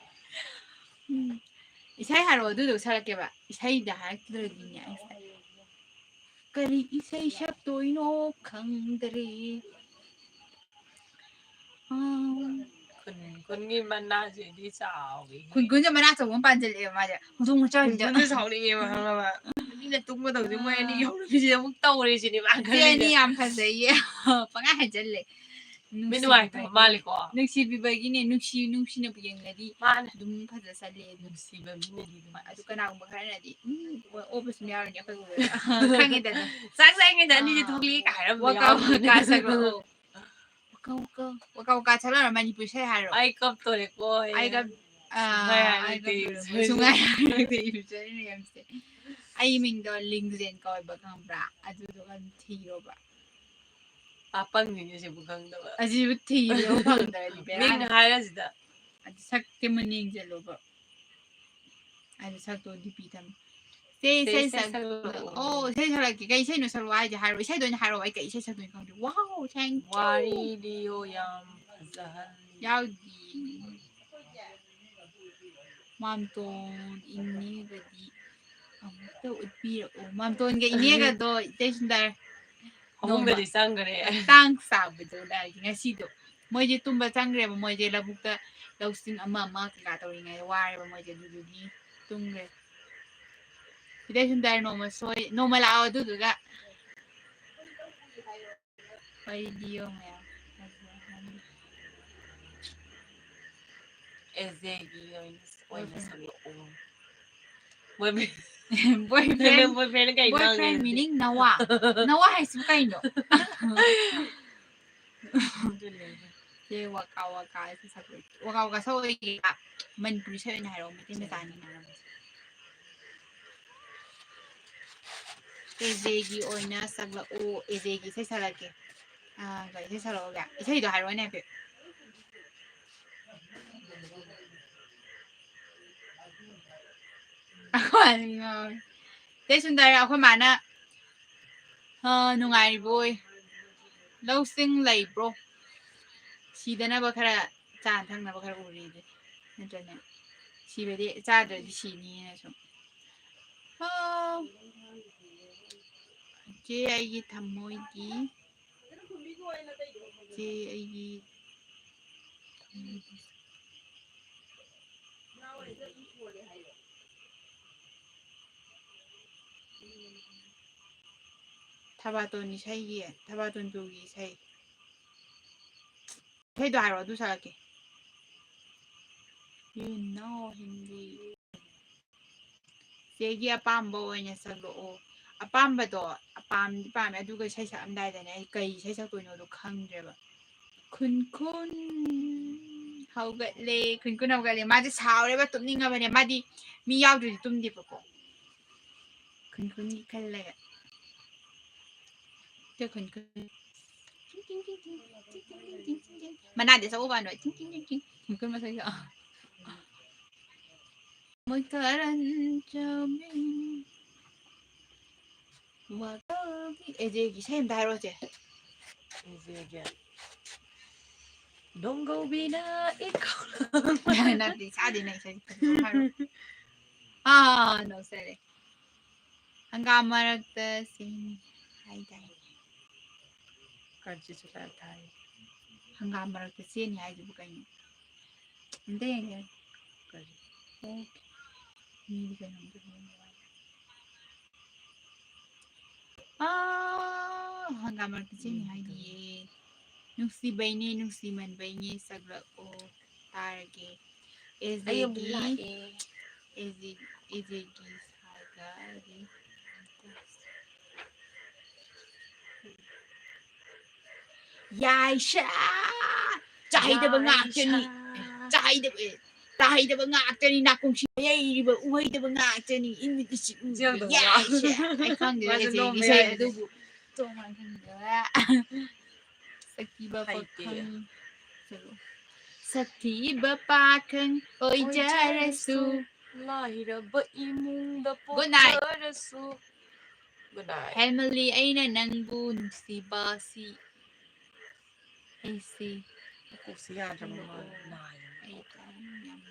ꯎꯝ, ꯏꯁꯩ ꯍꯥꯏꯔꯛꯑꯣ, ꯑꯗꯨꯗꯨꯒ ꯁꯛꯂꯛꯀꯦꯕ꯫ ꯏꯁꯩꯗ ꯍꯥꯏꯔꯛꯇ꯭ꯔꯗꯤꯅꯦ ꯑꯩꯁꯦ꯫ ꯀꯔꯤ ꯏꯁꯩ ꯁꯛꯇꯣꯏꯅꯣ ꯈꯪꯗ꯭ꯔꯦ꯫ ꯑꯥ꯫ ꯈꯨꯟ ꯈꯨꯟꯒꯤ ꯃꯅꯥꯁꯤꯗꯤ ꯆꯥꯎꯋꯤ꯫ ꯈꯨꯟ ꯈꯨꯟꯁꯦ ꯃꯅꯥ ꯑꯆꯧꯕ ꯑꯃ ꯄꯥꯟꯁꯤꯜꯂꯛꯑꯦꯕ ꯃꯥꯁꯦ꯫ ꯍꯧꯗꯣꯡ ꯃꯆꯥꯁꯤꯗ꯫ ꯈꯨꯟꯁꯦ ꯁꯥꯎꯅꯤꯡꯉꯦꯕ, ꯈꯪꯉꯕ? ꯃꯤꯅ ꯇꯨꯝꯒꯗꯧꯁꯦ ꯃꯣꯏ ꯑꯅꯤ ꯌꯧꯔꯛꯄꯁꯤꯗ ꯑꯃꯨꯛ ꯇꯧꯔꯦ ꯁꯤꯅꯦ ꯃꯥ ꯏꯆꯦ ꯑꯅꯤ ꯈꯜꯂꯤꯁꯦ꯫ ꯌꯥꯝ ꯐꯖꯩꯌꯦ꯫ ꯄꯪꯍꯥꯏ ꯍꯥꯏꯖꯜꯂꯦ꯫ ꯃꯤ ꯅꯨꯡꯉꯥꯏꯇꯕ ꯃꯥꯜꯂꯤꯀꯣ꯫ ꯅꯨꯡꯁꯤꯕꯤꯕꯒꯤꯅꯦ, ꯅꯨꯡꯁꯤ ꯅꯨꯡꯁꯤꯅꯕꯨ ꯌꯦꯡꯅꯗꯤ ꯃꯥꯅꯦ꯫ ꯑꯗꯨꯝ ꯐꯖ ꯆꯠꯂꯦ ꯑꯗꯨꯝ꯫ ꯅꯨꯡꯁꯤꯕ ꯃꯤꯅꯗꯤ ꯑꯗꯨꯝ ꯑꯗꯨ ꯀꯅꯥꯒꯨꯝꯕ ꯈꯔꯅꯗꯤ ꯎꯝ ꯑꯣ- ꯑꯣꯕꯁꯨ ꯌꯥꯎꯔꯤꯅꯦ ꯑꯩꯈꯣꯏ ꯎꯕꯗ꯫ ꯈꯪꯉꯤꯗꯅ꯫ ꯆꯥꯛ ꯆꯥꯏꯉꯩꯗ ꯑꯅꯤꯁꯦ ꯑꯥ꯫ ꯊꯣꯛꯂꯛꯑꯦ ꯀꯥꯏ ꯍꯥꯏꯔꯝꯕ ꯋꯥꯀꯥ ꯌꯥꯎꯕꯅꯦ꯫ ꯋꯥꯀꯥ ꯁꯛꯂꯛꯑꯣ꯫ ꯋꯥꯀꯥ ꯋꯥꯀꯥ ꯋꯥꯀꯥ ꯋꯥꯀꯥ ꯁꯛꯂꯛꯑꯣ ꯃꯅꯤꯄꯨꯔ ꯏꯁꯩ ꯍꯥꯏꯔꯣ꯫ ꯑꯩ ꯀꯞꯇꯣꯔꯦꯀꯣ ꯑꯩ꯫ ꯑꯩꯒ ꯑꯥ, ꯁꯨꯡꯍꯥꯏ ꯍꯥꯏꯔꯣꯏ ꯑꯩꯒ ꯇꯦ- ꯕ꯭ꯔꯣ- ꯁꯨꯡꯍꯥꯏ ꯍꯥꯏꯔꯣꯏ ꯇꯦ ꯏꯕꯤꯆꯔꯤ ꯃꯌꯥꯝꯁꯦ꯫ ꯑꯩ ꯃꯤꯡꯗꯣ ꯂꯤꯡꯖꯦꯟ ꯀꯧꯋꯦꯕ ꯈꯪꯕ꯭ꯔꯥ? ꯑꯗꯨꯗꯨꯒ ꯑꯗꯨꯝ ꯊꯤꯔꯣꯕ꯫ ꯄꯥꯄꯪꯅꯤꯅꯦ ꯁꯤꯕꯨ ꯈꯪꯗꯕ꯫ ꯑꯁꯤꯕꯨ ꯊꯤꯕ ꯐꯪꯗ꯭ꯔꯗꯤ ꯕꯦꯔꯥꯅꯤ꯫ ꯃꯤꯡ ꯍꯥꯏꯔꯁꯤꯗ꯫ ꯑꯗꯨ ꯁꯛꯇꯤ ꯃꯨꯟꯅ ꯌꯦꯡꯁꯤꯜꯂꯨꯕ꯫ ꯑꯗꯨ ꯁꯛꯇꯣ ꯗꯤ ꯄꯤ ꯊꯝꯃꯤ꯫ ꯆꯦ ꯆꯦ, ꯏꯁꯩ ꯏꯁꯩ ꯁꯛꯂꯛꯑꯣ꯫ ꯁꯛꯂꯛꯑꯣ꯫ ꯑꯣ, ꯏꯁꯩ ꯁꯛꯂꯛꯀꯦ꯫ ꯀꯩ ꯏꯁꯩꯅꯣ ꯁꯛꯂꯛꯑꯣ ꯍꯥꯏꯁꯦ ꯍꯥꯏꯔꯣ꯫ ꯏꯁꯩꯗꯣ ꯑꯣꯏꯅ ꯍꯥꯏꯔꯛꯑꯣ꯫ ꯑꯩ ꯀꯩ ꯏꯁꯩ ꯁꯛꯇꯣꯏꯅꯣ ꯈꯪꯗꯦ꯫ Wow, thank you꯫ ꯋꯥꯔꯤ ꯂꯤꯌꯣ ꯌꯥꯝ ꯐꯖꯍꯜꯂꯤ꯫ ꯌꯥꯎꯗꯤ꯫ ꯃꯥꯝꯇꯣꯟ ꯏꯅꯦꯒꯗꯤ ꯑꯃꯨꯛꯇ ꯎꯠꯄꯤꯔꯛꯑꯣ꯫ ꯃꯥꯝꯇꯣꯟꯒ ꯏꯅꯦꯒꯗꯣ ꯏꯇꯩ ꯁꯨꯟꯗꯔ ꯐꯃꯨꯡꯗꯗꯤ ꯆꯪꯈ꯭ꯔꯦ꯫ ꯇꯥꯡ ꯆꯥꯕꯗꯣ ꯂꯥꯏꯒꯤ ꯉꯁꯤꯗꯣ꯫ ꯃꯣꯏꯁꯦ ꯇꯨꯝꯕ ꯆꯪꯈ꯭ꯔꯦꯕ꯫ ꯃꯣꯏꯁꯦ ꯂꯧꯕꯨꯛꯇ ꯂꯧꯁꯤꯡ ꯑꯃ ꯑꯃ ꯀꯩꯀꯥ ꯇꯧꯔꯤꯉꯩꯗ ꯋꯥꯔꯦꯕ ꯃꯣꯏꯁꯦ꯫ ꯑꯗꯨꯗꯨꯒꯤ ꯇꯨꯝꯈ꯭ꯔꯦ꯫ ꯏꯇꯩ ꯁꯨꯟꯗꯔ ꯅꯣꯡꯃ ꯁꯣꯏ-, ꯅꯣꯡꯃ ꯂꯥꯛꯑꯣ ꯑꯗꯨꯗꯨꯒ꯫ ꯑꯩꯗꯤ ꯌꯦꯡꯉꯦ꯫ ꯑꯦꯖꯦꯒꯤ ꯑꯣꯏꯅ ꯑꯣꯏꯅ ꯁꯛꯂꯛꯑꯣ꯫ Boyfriend, Boyfriend ꯀꯩꯅꯣ boyfriend meaning ꯅꯋꯥ꯫ ꯅꯋꯥ ꯍꯥꯏꯁꯤꯕꯨ ꯀꯩꯅꯣ? ꯁꯦ ꯋꯥꯀꯥ ꯋꯥꯀꯥ ꯁꯤ ꯁꯛꯂꯛꯑꯣ꯫ ꯋꯥꯀꯥ ꯋꯥꯀꯥ ꯁꯛꯑꯣꯏꯒꯦ꯫ ꯃꯅꯤꯄꯨꯔꯤ ꯏꯁꯩ ꯑꯣꯏꯅ ꯍꯥꯏꯔꯛꯑꯣ, ꯃꯩꯇꯩ ꯃꯆꯥꯅꯤꯅ꯫ ꯑꯦꯖꯦꯒꯤ ꯑꯣꯏꯅ ꯁꯛꯂꯛꯑꯣ꯫ ꯑꯦꯖꯦꯒꯤ ꯏꯁꯩ ꯁꯛꯂꯛꯀꯦ꯫ ꯑꯥ, ꯀꯩ ꯏꯁꯩ ꯁꯛꯂꯛꯑꯣꯒꯦ? ꯏꯁꯩꯗꯣ ꯍꯥꯏꯔꯛꯑꯣꯅꯦ ꯍꯥꯏꯐꯦꯠ꯫ ꯑꯩꯈꯣꯏ ꯑꯅꯤ ꯉꯥꯎꯔꯦ꯫ ꯆꯦ ꯁꯨꯟꯗꯔ, ꯑꯩꯈꯣꯏ ꯃꯥꯅ, ꯑ, ꯅꯨꯡꯉꯥꯏꯔꯤꯕꯣꯏ? ꯂꯧꯁꯤꯡ ꯂꯩꯕ꯭ꯔꯣ? ꯁꯤꯗꯅꯕ ꯈꯔ ꯆꯥꯅ ꯊꯛꯅꯕ ꯈꯔ ꯎꯔꯤꯗꯨꯅꯤ꯫ ꯅꯠꯇ꯭ꯔꯅꯦ? ꯁꯤꯕꯗꯤ ꯆꯥꯗ꯭ꯔꯗꯤ ꯁꯤꯅꯤꯅ ꯁꯨꯝ꯫ ꯑ, ꯆꯦ ꯑꯩꯒꯤ ꯊꯃꯣꯏꯒꯤ ꯆꯦ ꯑꯩꯒꯤ ꯊꯕꯥꯇꯣꯟ ꯏꯁꯩꯒꯤ, ꯊꯕꯥꯇꯣꯟ ꯇꯨꯒꯤ ꯏꯁꯩ꯫ ꯏꯁꯩꯗꯣ ꯍꯥꯏꯔꯣ, ꯑꯗꯨ ꯁꯛꯂꯛꯀꯦ꯫ You know Hindi. ꯆꯦꯒꯤ ꯑꯄꯥꯝꯕ ꯑꯣꯏꯅ ꯁꯛꯂꯛꯑꯣ꯫ ꯑꯄꯥꯝꯕꯗꯣ, ꯑꯄꯥꯝꯗꯤ ꯄꯥꯝꯃꯦ, ꯑꯗꯨꯒ ꯏꯁꯩ ꯁꯛꯂꯝꯗꯥꯏꯗꯅꯦ ꯑꯩ ꯀꯩ ꯏꯁꯩ ꯁꯛꯇꯣꯏꯅꯣꯗꯣ ꯈꯪꯗ꯭ꯔꯦꯕ꯫ ꯈꯨꯟ ꯈꯨꯟ ꯍꯧꯒꯠꯂꯦ, ꯈꯨꯟ ꯈꯨꯟ ꯍꯧꯒꯠꯂꯦ꯫ ꯃꯥꯁꯦ ꯁꯥꯎꯔꯦꯕ, ꯇꯨꯝꯅꯤꯡꯉꯕꯅꯦ꯫ ꯃꯥꯗꯤ ꯃꯤ ꯌꯥꯎꯗ꯭ꯔꯗꯤ ꯇꯨꯝꯗꯦꯕꯀꯣ꯫ ꯈꯨꯟ ꯈꯨꯟꯒꯤ ꯈꯜꯂꯒ꯫ ꯇꯨ ꯈꯨꯟ ꯈꯨꯟ꯫ ꯃꯅꯥꯗꯤ ꯁꯛꯎꯕ ꯅꯣꯏ꯫ ꯈꯨꯟ ꯈꯨꯟ ꯃꯁꯛꯁꯦ꯫ ꯃꯣꯏ ꯀꯔꯟ ꯆꯥꯃꯤ꯫ ꯋꯥꯈꯜꯒꯤ ꯑꯦꯖꯦꯒꯤ ꯏꯁꯩ ꯑꯝꯇ ꯍꯥꯏꯔꯛꯑꯣꯁꯦ꯫ ꯑꯦꯖꯦꯒꯤ꯫ ꯅꯣꯡꯒꯧꯕꯤꯅ ꯏꯈꯧ ꯅꯠꯇꯦ, ꯆꯥꯗꯦ ꯅꯪ ꯏꯁꯩ ꯐꯖꯅ ꯍꯥꯏꯔꯣ꯫ ꯑꯥ, ꯅꯣꯛꯆꯔꯦ꯫ ꯍꯪꯒꯥꯝ ꯃꯔꯛꯇ ꯆꯦꯟ ꯍꯥꯏꯗꯥꯏ꯫ ꯀꯔꯖꯤꯁꯨ ꯈꯔ ꯊꯥꯏ꯫ ꯍꯪꯒꯥꯝ ꯃꯔꯛꯇ ꯆꯦꯟꯅꯤ ꯍꯥꯏꯗꯨꯕꯨ ꯀꯩꯅꯣ? ꯑꯝꯇ ꯌꯦꯡꯒꯦ꯫ ꯀꯔꯤ? ꯑꯣ, ꯃꯤꯗꯤ ꯀꯩꯅꯣꯝꯇ ꯍꯦꯟꯕ ꯃꯥꯜꯂꯦ꯫ ꯑꯥ, ꯍꯪꯒꯥꯝ ꯃꯔꯛꯇ ꯆꯦꯟꯅꯤ ꯎꯝ, ꯍꯥꯏꯗꯤꯌꯦ꯫ ꯅꯨꯡꯁꯤꯕꯩꯅꯦ, ꯅꯨꯡꯁꯤꯃꯟꯕꯩꯅꯦ, ꯁꯛꯂꯛꯑꯣ ꯇꯥꯔꯒꯦ꯫ ꯑꯩ ꯑꯃꯨꯛ ꯑꯦꯖꯦꯒꯤ, ꯂꯥꯛꯑꯦ꯫ ꯑꯦꯖꯦ-, ꯑꯦꯖꯦꯒꯤ ꯁꯥꯏꯒ ꯑꯩꯒꯤ ꯌꯥꯏꯁꯥ! ꯆꯥꯏꯗꯕ ꯉꯥꯛꯇꯅꯤ꯫ ꯌꯥꯏꯁꯥ! ꯆꯥꯏꯗꯕ, ꯑꯦ, ꯇꯥꯍꯩꯗꯕ ꯉꯥꯛꯇꯅꯤ꯫ ꯅꯥꯀꯣꯡꯁꯤ ꯌꯩꯔꯤꯕ, ꯎꯍꯩꯗꯕ ꯉꯥꯛꯇꯅꯤ꯫ ꯏꯃꯤꯠ ꯏꯁꯤꯡ ꯎꯕ ꯌꯥꯏꯁꯦ꯫ ꯑꯩ ꯈꯪꯗꯦ ꯃꯥꯁꯨ ꯑꯦꯖꯦꯒꯤ ꯅꯣꯝꯕ ꯏꯁꯩ ꯌꯥꯏ꯫ ꯑꯗꯨꯕꯨ ꯆꯣꯡꯉ ꯈꯪꯗꯕ꯫ ꯁꯛꯊꯤꯕ ꯍꯩꯇꯦ꯫ ꯄꯥꯈꯪ꯫ ꯆꯠꯂꯣ꯫ ꯁꯛꯊꯤꯕ ꯄꯥꯈꯪ ꯑꯣꯏꯖꯔꯁꯨ꯫ ꯑꯣꯏꯖꯔꯁꯨ꯫ ꯂꯥꯏꯔꯕ ꯏꯃꯨꯡꯗ Good night꯫ ꯄꯣꯛꯆꯔꯁꯨ꯫ Good night꯫ ꯍꯦꯟꯃꯜꯂꯤ ꯑꯩꯅ ꯅꯪꯕꯨ ꯅꯨꯡꯁꯤꯕꯁꯤ꯫ ꯑꯩꯁꯤ꯫ ꯀꯣꯛꯁꯤ ꯌꯥꯗ꯭ꯔꯕ ꯃꯥꯜꯂꯦ, ꯅꯥꯏꯌꯦ꯫ ꯑꯩ ꯌꯥꯝ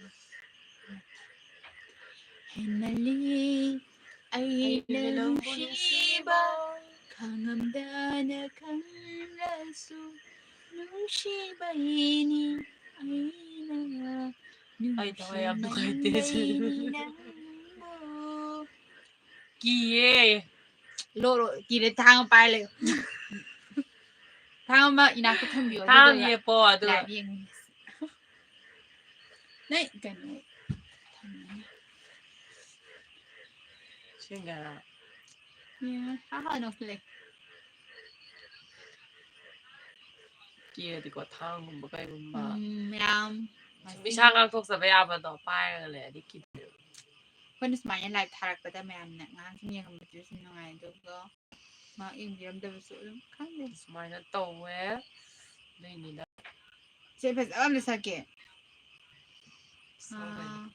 ꯍꯦꯟꯃꯜꯂꯤ ꯑꯩꯅ ꯑꯩꯅ ꯅꯪꯕꯨ ꯅꯨꯡꯁꯤꯕ, ꯅꯨꯡꯁꯤꯕ꯫ ꯈꯪꯉꯝꯗꯅ ꯈꯪꯂꯁꯨ ꯅꯨꯡꯁꯤꯕꯩꯅꯤ ꯑꯩꯅ ꯑꯩ ꯊꯋꯥꯏ ꯌꯥꯝ ꯅꯨꯡꯉꯥꯏꯇꯦ꯫ ꯅꯨꯡꯁꯤꯃꯟꯕꯩꯅꯤ ꯅꯪꯕꯨ꯫ ꯀꯤꯌꯦ꯫ ꯂꯣ, ꯂꯣ, ꯀꯤꯔꯦ, ꯊꯥꯡ ꯑꯃ ꯄꯥꯏꯔ ꯂꯩꯌꯣ꯫ ꯊꯥꯡ ꯑꯃ ꯏꯅꯥꯛꯇ ꯊꯝꯕꯤꯌꯣ, ꯊꯥꯡ ꯑꯗꯨꯒ ꯌꯦꯞꯄꯣ, ꯑꯗꯨꯒ꯫ Live ꯌꯦꯡꯉꯨ꯫ ꯅꯪ ꯀꯩꯅꯣ ꯊꯝꯃꯤꯅꯦ꯫ ꯁꯦꯡꯒꯥꯔꯥ? ꯌꯦꯡꯉꯣ, ꯍꯥ, ꯍꯥ, ꯅꯣꯛꯁꯤꯜꯂꯦ꯫ ꯀꯤꯔꯗꯤꯀꯣ, ꯊꯥꯡꯒꯨꯝꯕ ꯀꯩꯒꯨꯝꯕ꯫ ꯎꯝ, ꯃꯌꯥꯝ꯫ ꯁꯨꯝ ꯏꯁꯥ ꯉꯥꯛꯊꯣꯛꯆꯕ ꯌꯥꯕꯗꯣ ꯄꯥꯏꯔꯒ ꯂꯩꯔꯗꯤ ꯀꯤꯗꯦꯕ꯫ ꯑꯩꯈꯣꯏꯅ ꯁꯨꯃꯥꯏꯅ live ꯊꯥꯔꯛꯄꯗ ꯃꯌꯥꯝꯅ ꯉꯥꯏꯍꯥꯛ ꯁꯨꯝ ꯌꯦꯡꯉꯝꯕꯗꯨꯁꯨ ꯅꯨꯡꯉꯥꯏ, ꯑꯗꯨꯒ ꯉꯥꯏꯍꯥꯛ ꯌꯦꯡꯕꯤꯔꯝꯗꯕꯁꯨ ꯑꯗꯨꯝ ꯈꯪꯗꯦ꯫ ꯁꯨꯃꯥꯏꯅ ꯇꯧꯋꯦ, ꯑꯗꯨꯏꯅꯤꯗ꯫ ꯁꯦ, ꯐꯖꯕ ꯑꯝꯇ ꯁꯛꯀꯦ꯫ ꯁꯛꯑꯣ ꯀꯩꯅꯣ꯫ ꯑꯥ꯫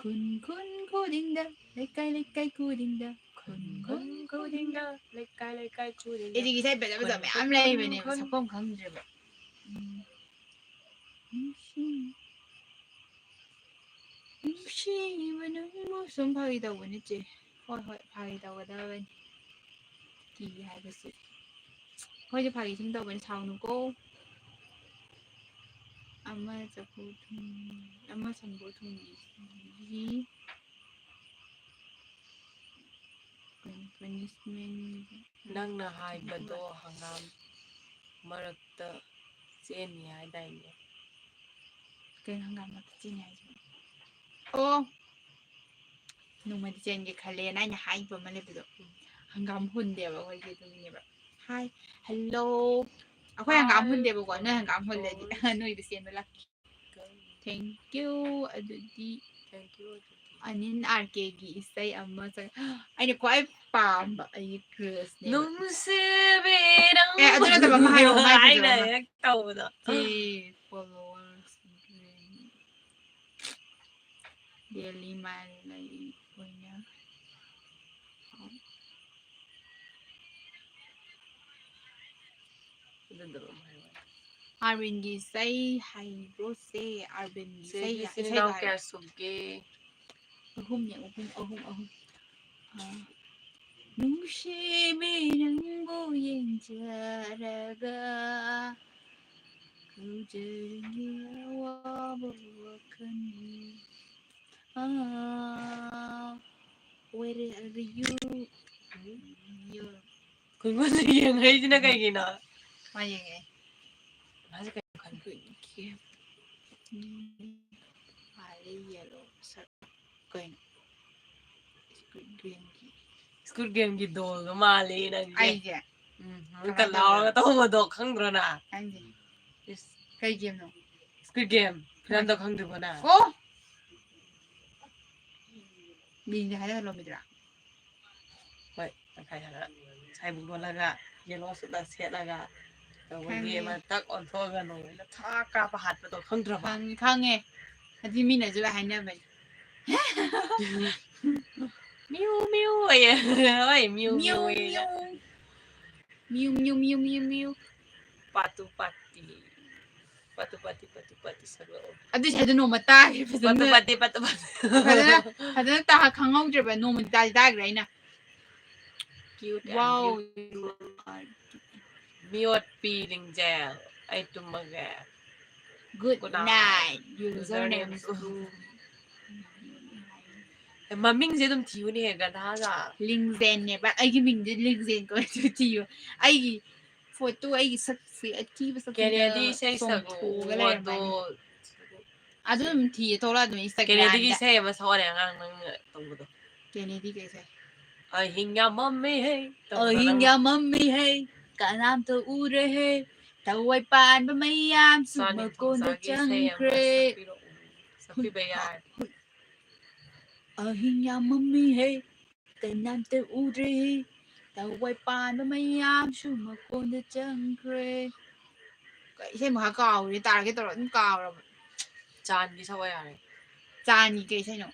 ꯈꯨꯟ ꯈꯨꯟ ꯈꯨꯗꯤꯡꯗ, ꯂꯩꯀꯥꯏ ꯂꯩꯀꯥꯏ ꯈꯨꯗꯤꯡꯗ, ꯈꯨꯟ ꯈꯨꯟ ꯈꯨꯟ ꯈꯨꯗꯤꯡꯗ, ꯈꯨꯗꯤꯡꯗ, ꯂꯩꯀꯥꯏ ꯂꯩꯀꯥꯏ ꯈꯨꯗꯤꯡꯗ, ꯑꯦꯖꯦꯒꯤ ꯏꯁꯩ ꯐꯖ ꯐꯖꯕ ꯈꯨꯟ ꯃꯌꯥꯝ ꯈꯨꯟ ꯂꯩꯕꯅꯦꯕ, ꯈꯨꯟ꯫ ꯁꯛꯐꯝ ꯈꯪꯗ꯭ꯔꯦꯕ꯫ ꯎꯝ꯫ ꯅꯨꯡꯁꯤ-, ꯅꯨꯡꯁꯤꯕ ꯅꯪꯕꯨ ꯁꯨꯝ ꯐꯥꯒꯤ ꯇꯧꯕꯅꯤ ꯆꯦ꯫ ꯍꯣꯏ, ꯍꯣꯏ, ꯐꯥꯒꯤ ꯇꯧꯒꯗꯕꯅꯤ꯫ ꯀꯤ ꯍꯥꯏꯕꯁꯤ꯫ ꯑꯩꯈꯣꯏꯁꯦ ꯐꯥꯒꯤ ꯁꯨꯝ ꯇꯧꯕꯅꯤ, ꯁꯥꯎꯅꯨꯀꯣ꯫ ꯑꯃ ꯆꯐꯨ ꯊꯣꯡ-, ꯑꯃ ꯁꯝꯕꯨ ꯊꯣꯡꯕꯤꯁꯤ꯫ ꯅꯪꯅ ꯍꯥꯏꯕꯗꯣ ꯍꯪꯒꯥꯝ ꯃꯔꯛꯇ ꯆꯦꯟꯅꯤ ꯍꯥꯏꯗꯥꯏꯅꯦ? ꯀꯩꯅꯣ ꯍꯪꯒꯥꯝ ꯃꯔꯛꯇ ꯆꯦꯟꯅꯤ ꯍꯥꯏꯁꯤꯕꯣ? ꯑꯣ, ꯅꯣꯡꯃꯗꯤ ꯆꯦꯟꯒꯦ ꯈꯜꯂꯦꯅ ꯑꯩꯅ ꯍꯥꯏꯈꯤꯕ ꯑꯃ ꯂꯩꯕꯗꯣ꯫ ꯍꯪꯒꯥꯝ ꯍꯨꯟꯗꯦꯕ ꯑꯩꯈꯣꯏꯒꯤ, ꯑꯗꯨꯒꯤꯅꯦꯕ꯫ ꯍꯥꯏ, ꯍꯜꯂꯣ꯫ ꯑꯩꯈꯣꯏ ꯍꯪꯒꯥꯝ ꯍꯨꯟꯗꯦꯕꯀꯣ, ꯅꯣꯏ ꯍꯪꯒꯥꯝ ꯍꯨꯜꯂꯗꯤ ꯅꯣꯏꯗ ꯆꯦꯟꯕ ꯂꯥꯛꯀꯦ꯫ Thank you꯫ ꯑꯗꯨꯗꯤ ꯑꯅꯤꯟ ꯑꯥꯔ ꯀꯦꯒꯤ ꯏꯁꯩ ꯑꯃ ꯁꯛ-, ꯑꯩꯅ ꯈ꯭ꯋꯥꯏ ꯄꯥꯝꯕ ꯑꯩꯒꯤ crushꯅꯦꯕ꯫ ꯅꯨꯡꯁꯤꯕꯤ ꯅꯪꯕꯨ ꯑꯦ, ꯑꯗꯨ ꯅꯠꯇꯕ ꯑꯃ ꯍꯥꯏꯔꯛꯑꯣ, ꯃꯥꯏ ꯐꯖꯕ ꯑꯃ꯫ ꯍꯥꯏꯅ ꯍꯦꯛ ꯇꯧꯕꯗꯣ꯫ ꯁꯤ followers daily ꯃꯥꯏ ꯂꯩ ꯑꯣꯏꯅ꯫ ꯑꯗꯨꯗꯨ ꯑꯗꯨꯝ ꯍꯥꯏꯔꯛꯑꯣ꯫ ꯑꯥꯔꯕꯤꯟꯒꯤ ꯏꯁꯩ ꯍꯩꯕ꯭ꯔꯣ ꯆꯦ? ꯑꯥꯔꯕꯤꯟꯒꯤ ꯏꯁꯩ, ꯆꯦꯒꯤ ꯏꯆꯤꯟ ꯏꯁꯩ ꯏꯅꯥꯎ ꯍꯥꯏꯔꯣ꯫ ꯀꯌꯥ ꯁꯨꯒꯦ? ꯑꯍꯨꯝꯅꯦ, ꯑꯍꯨꯝ, ꯑꯍꯨꯝ, ꯑꯍꯨꯝ꯫ ꯑꯥ꯫ ꯅꯨꯡꯁꯤꯕꯤ ꯅꯪꯕꯨ ꯌꯦꯡꯖꯔꯒ ꯍꯧꯖꯔꯤꯉꯩ ꯑꯋꯥꯕ ꯋꯥꯈꯜ꯫ ꯑꯥ, where are you? ꯀꯨꯟ ꯀꯨꯟ ꯌꯦꯡꯉꯛꯏꯁꯤꯅ ꯀꯩꯒꯤꯅꯣ? ꯃꯥ ꯌꯦꯡꯉꯛꯑꯦ꯫ ꯃꯥꯁꯦ ꯀꯩꯅꯣ ꯈꯪꯗꯦ꯫ ꯎꯝ, ꯃꯥꯜꯂꯦ yellow shirt꯫ ꯀꯩꯅꯣ? Squid Gameꯒꯤ꯫ Squid Gameꯒꯤ dollꯗꯣ ꯃꯥꯜꯂꯦ ꯅꯪꯁꯦ꯫ ꯑꯩꯁꯦ? ꯎꯝ, ꯀꯃꯥꯏꯅ ꯀ-, ꯂꯥꯎꯔꯒ ꯇꯧꯕꯗꯣ ꯈꯪꯗ꯭ꯔꯣ ꯅꯪ? ꯈꯪꯗꯦ꯫ ꯏꯁ꯫ ꯀꯩ gameꯅꯣ? Squid Game꯫ ꯐꯤꯂꯝꯗꯣ ꯈꯪꯗ꯭ꯔꯤꯕꯣ ꯅꯪ? ꯑꯣ! ꯃꯤꯡꯗꯤ ꯍꯥꯏꯔꯛꯀꯅꯣ ꯃꯤꯗꯨꯔꯥ? ꯍꯣꯏ, ꯇꯪꯈꯥꯏ ꯍꯥꯏꯔ ꯁꯥꯏꯕꯨꯛ ꯂꯣꯜꯂꯒ, yellow suit ꯁꯦꯠꯂꯒ ꯇꯧꯕꯒꯤ ꯈꯪꯉꯦ꯫ ꯑꯃ ꯇꯛ ꯑꯣꯟꯊꯣꯛꯑꯒ ꯅꯣꯡꯃꯩꯅ ꯊꯥꯛ ꯀꯥꯞꯄ ꯍꯥꯠꯄꯗꯣ ꯈꯪꯗ꯭ꯔꯕ? ꯈꯪꯉꯦ, ꯈꯪꯉꯦ꯫ ꯑꯗꯨꯗꯤ ꯃꯤꯅꯁꯨ ꯂꯣꯏ ꯍꯥꯏꯅꯕꯅꯦ꯫ ꯃꯤꯎ, ꯃꯤꯎ ꯑꯌꯦ꯫ ꯍꯣꯏ, ꯃꯤꯎ, ꯃꯤꯎ, ꯃꯤꯎ ꯑꯌꯦ꯫ ꯃꯤꯎ꯫ ꯃꯤꯎ, ꯃꯤꯎ, ꯃꯤꯎ, ꯃꯤꯎ, ꯃꯤꯎ꯫ ꯄꯥꯇꯨ ꯄꯥꯇꯤ꯫ ꯄꯥꯇꯨ ꯄꯥꯇꯤ, ꯄꯥꯇꯨ ꯄꯥꯇꯤ ꯁꯛꯂꯛꯑꯣ꯫ ꯑꯗꯨ ꯏꯁꯩꯗꯣ ꯅꯣꯡꯃ ꯇꯥꯒꯦ ꯐꯖꯅ꯫ ꯄꯥꯇꯨ ꯄꯥꯇꯤ, ꯄꯥꯇꯨ ꯄꯥꯇꯤ꯫ ꯐꯖꯅ, ꯐꯖꯅ ꯇꯥ-, ꯈꯪꯍꯧꯗ꯭ꯔꯦꯕ꯫ ꯅꯣꯡꯃꯗꯤ ꯇꯥꯗꯤ ꯇꯥꯈ꯭ꯔꯦ ꯑꯩꯅ꯫ Cute and wow, beautiful꯫ ꯃꯤꯑꯣꯠꯄꯤ ꯂꯤꯡꯖꯦꯜ꯫ ꯑꯩ ꯇꯨꯝꯃꯒꯦ꯫ Good night, usernames too꯫ ꯃꯃꯤꯡꯁꯦ ꯑꯗꯨꯝ ꯊꯤꯌꯨꯅꯦ, ꯒꯙꯥ ꯖꯥꯠ꯫ ꯂꯤꯡꯖꯦꯟꯅꯦꯕ꯫ ꯑꯩꯒꯤ ꯃꯤꯡꯁꯦ ꯂꯤꯡꯖꯦꯟ ꯀꯧꯋꯦ꯫ ꯑꯗꯨ ꯊꯤꯌꯨ꯫ ꯑꯩꯒꯤ ꯐꯣꯇꯣ, ꯑꯩꯒꯤ ꯁꯛꯁꯦ ꯑꯊꯤꯕ ꯁꯛꯁꯤꯗ ꯀꯦꯅꯦꯗꯤ ꯏꯁꯩ ꯁꯛꯎ ꯆꯣꯡꯊꯣꯛꯑꯒ ꯑꯗꯣ꯫ ꯂꯩꯔꯝꯕꯅꯦ꯫ ꯑꯗꯨ ꯑꯗꯨꯝ ꯊꯤꯌꯦ, ꯊꯣꯛꯂꯛꯑ ꯑꯗꯨꯝ ꯀꯦꯅꯦꯗꯤꯒꯤ Instagram-ꯗ꯫ ꯏꯁꯩ ꯑꯃ ꯁꯛꯑꯣꯅꯦ, ꯑꯉꯥꯡ ꯅꯪꯅ ꯇꯧꯕꯗꯣ꯫ ꯀꯦꯅꯦꯗꯤ ꯀꯩ ꯏꯁꯩ? ꯑꯍꯤꯡ ꯌꯥꯝꯃꯝꯃꯦꯍꯦ ꯇꯧꯕꯗꯣ ꯑꯍꯤꯡ ꯅꯪ꯫ ꯌꯥꯝꯃꯝꯃꯤꯍꯦ, ꯀꯅꯥꯝꯇ ꯎꯔꯦꯍꯦ, ꯊꯋꯥꯏ ꯄꯥꯟꯕ ꯃꯌꯥꯝꯁꯨ ꯆꯥꯅꯤ ꯃꯀꯣꯟꯗ ꯊꯣꯡꯖꯥꯒꯤ ꯏꯁꯩ ꯑꯃ ꯆꯪꯈ꯭ꯔꯦ꯫ ꯁꯛꯄꯤꯔꯛꯎ꯫ ꯁꯛꯄꯤꯕ ꯌꯥꯔꯦ꯫ ꯑꯍꯤꯡ ꯌꯥꯝꯃꯝꯃꯤꯍꯦ, ꯀꯅꯥꯝꯇ ꯎꯗ꯭ꯔꯦꯍꯦ, ꯊꯋꯥꯏ ꯄꯥꯟꯕ ꯃꯌꯥꯝꯁꯨ ꯃꯀꯣꯟꯗ ꯆꯪꯈ꯭ꯔꯦ꯫ ꯀꯩ ꯏꯁꯩ ꯃꯈꯥ ꯀꯥꯎꯔꯦ, ꯇꯥꯔꯒꯦ ꯇꯧꯔ ꯑꯗꯨꯝ ꯀꯥꯎꯔꯕ꯫ ꯆꯥꯟꯒꯤ ꯁꯛꯑꯣ ꯌꯥꯔꯦ꯫ ꯆꯥꯟꯒꯤ ꯀꯩ ꯏꯁꯩꯅꯣ?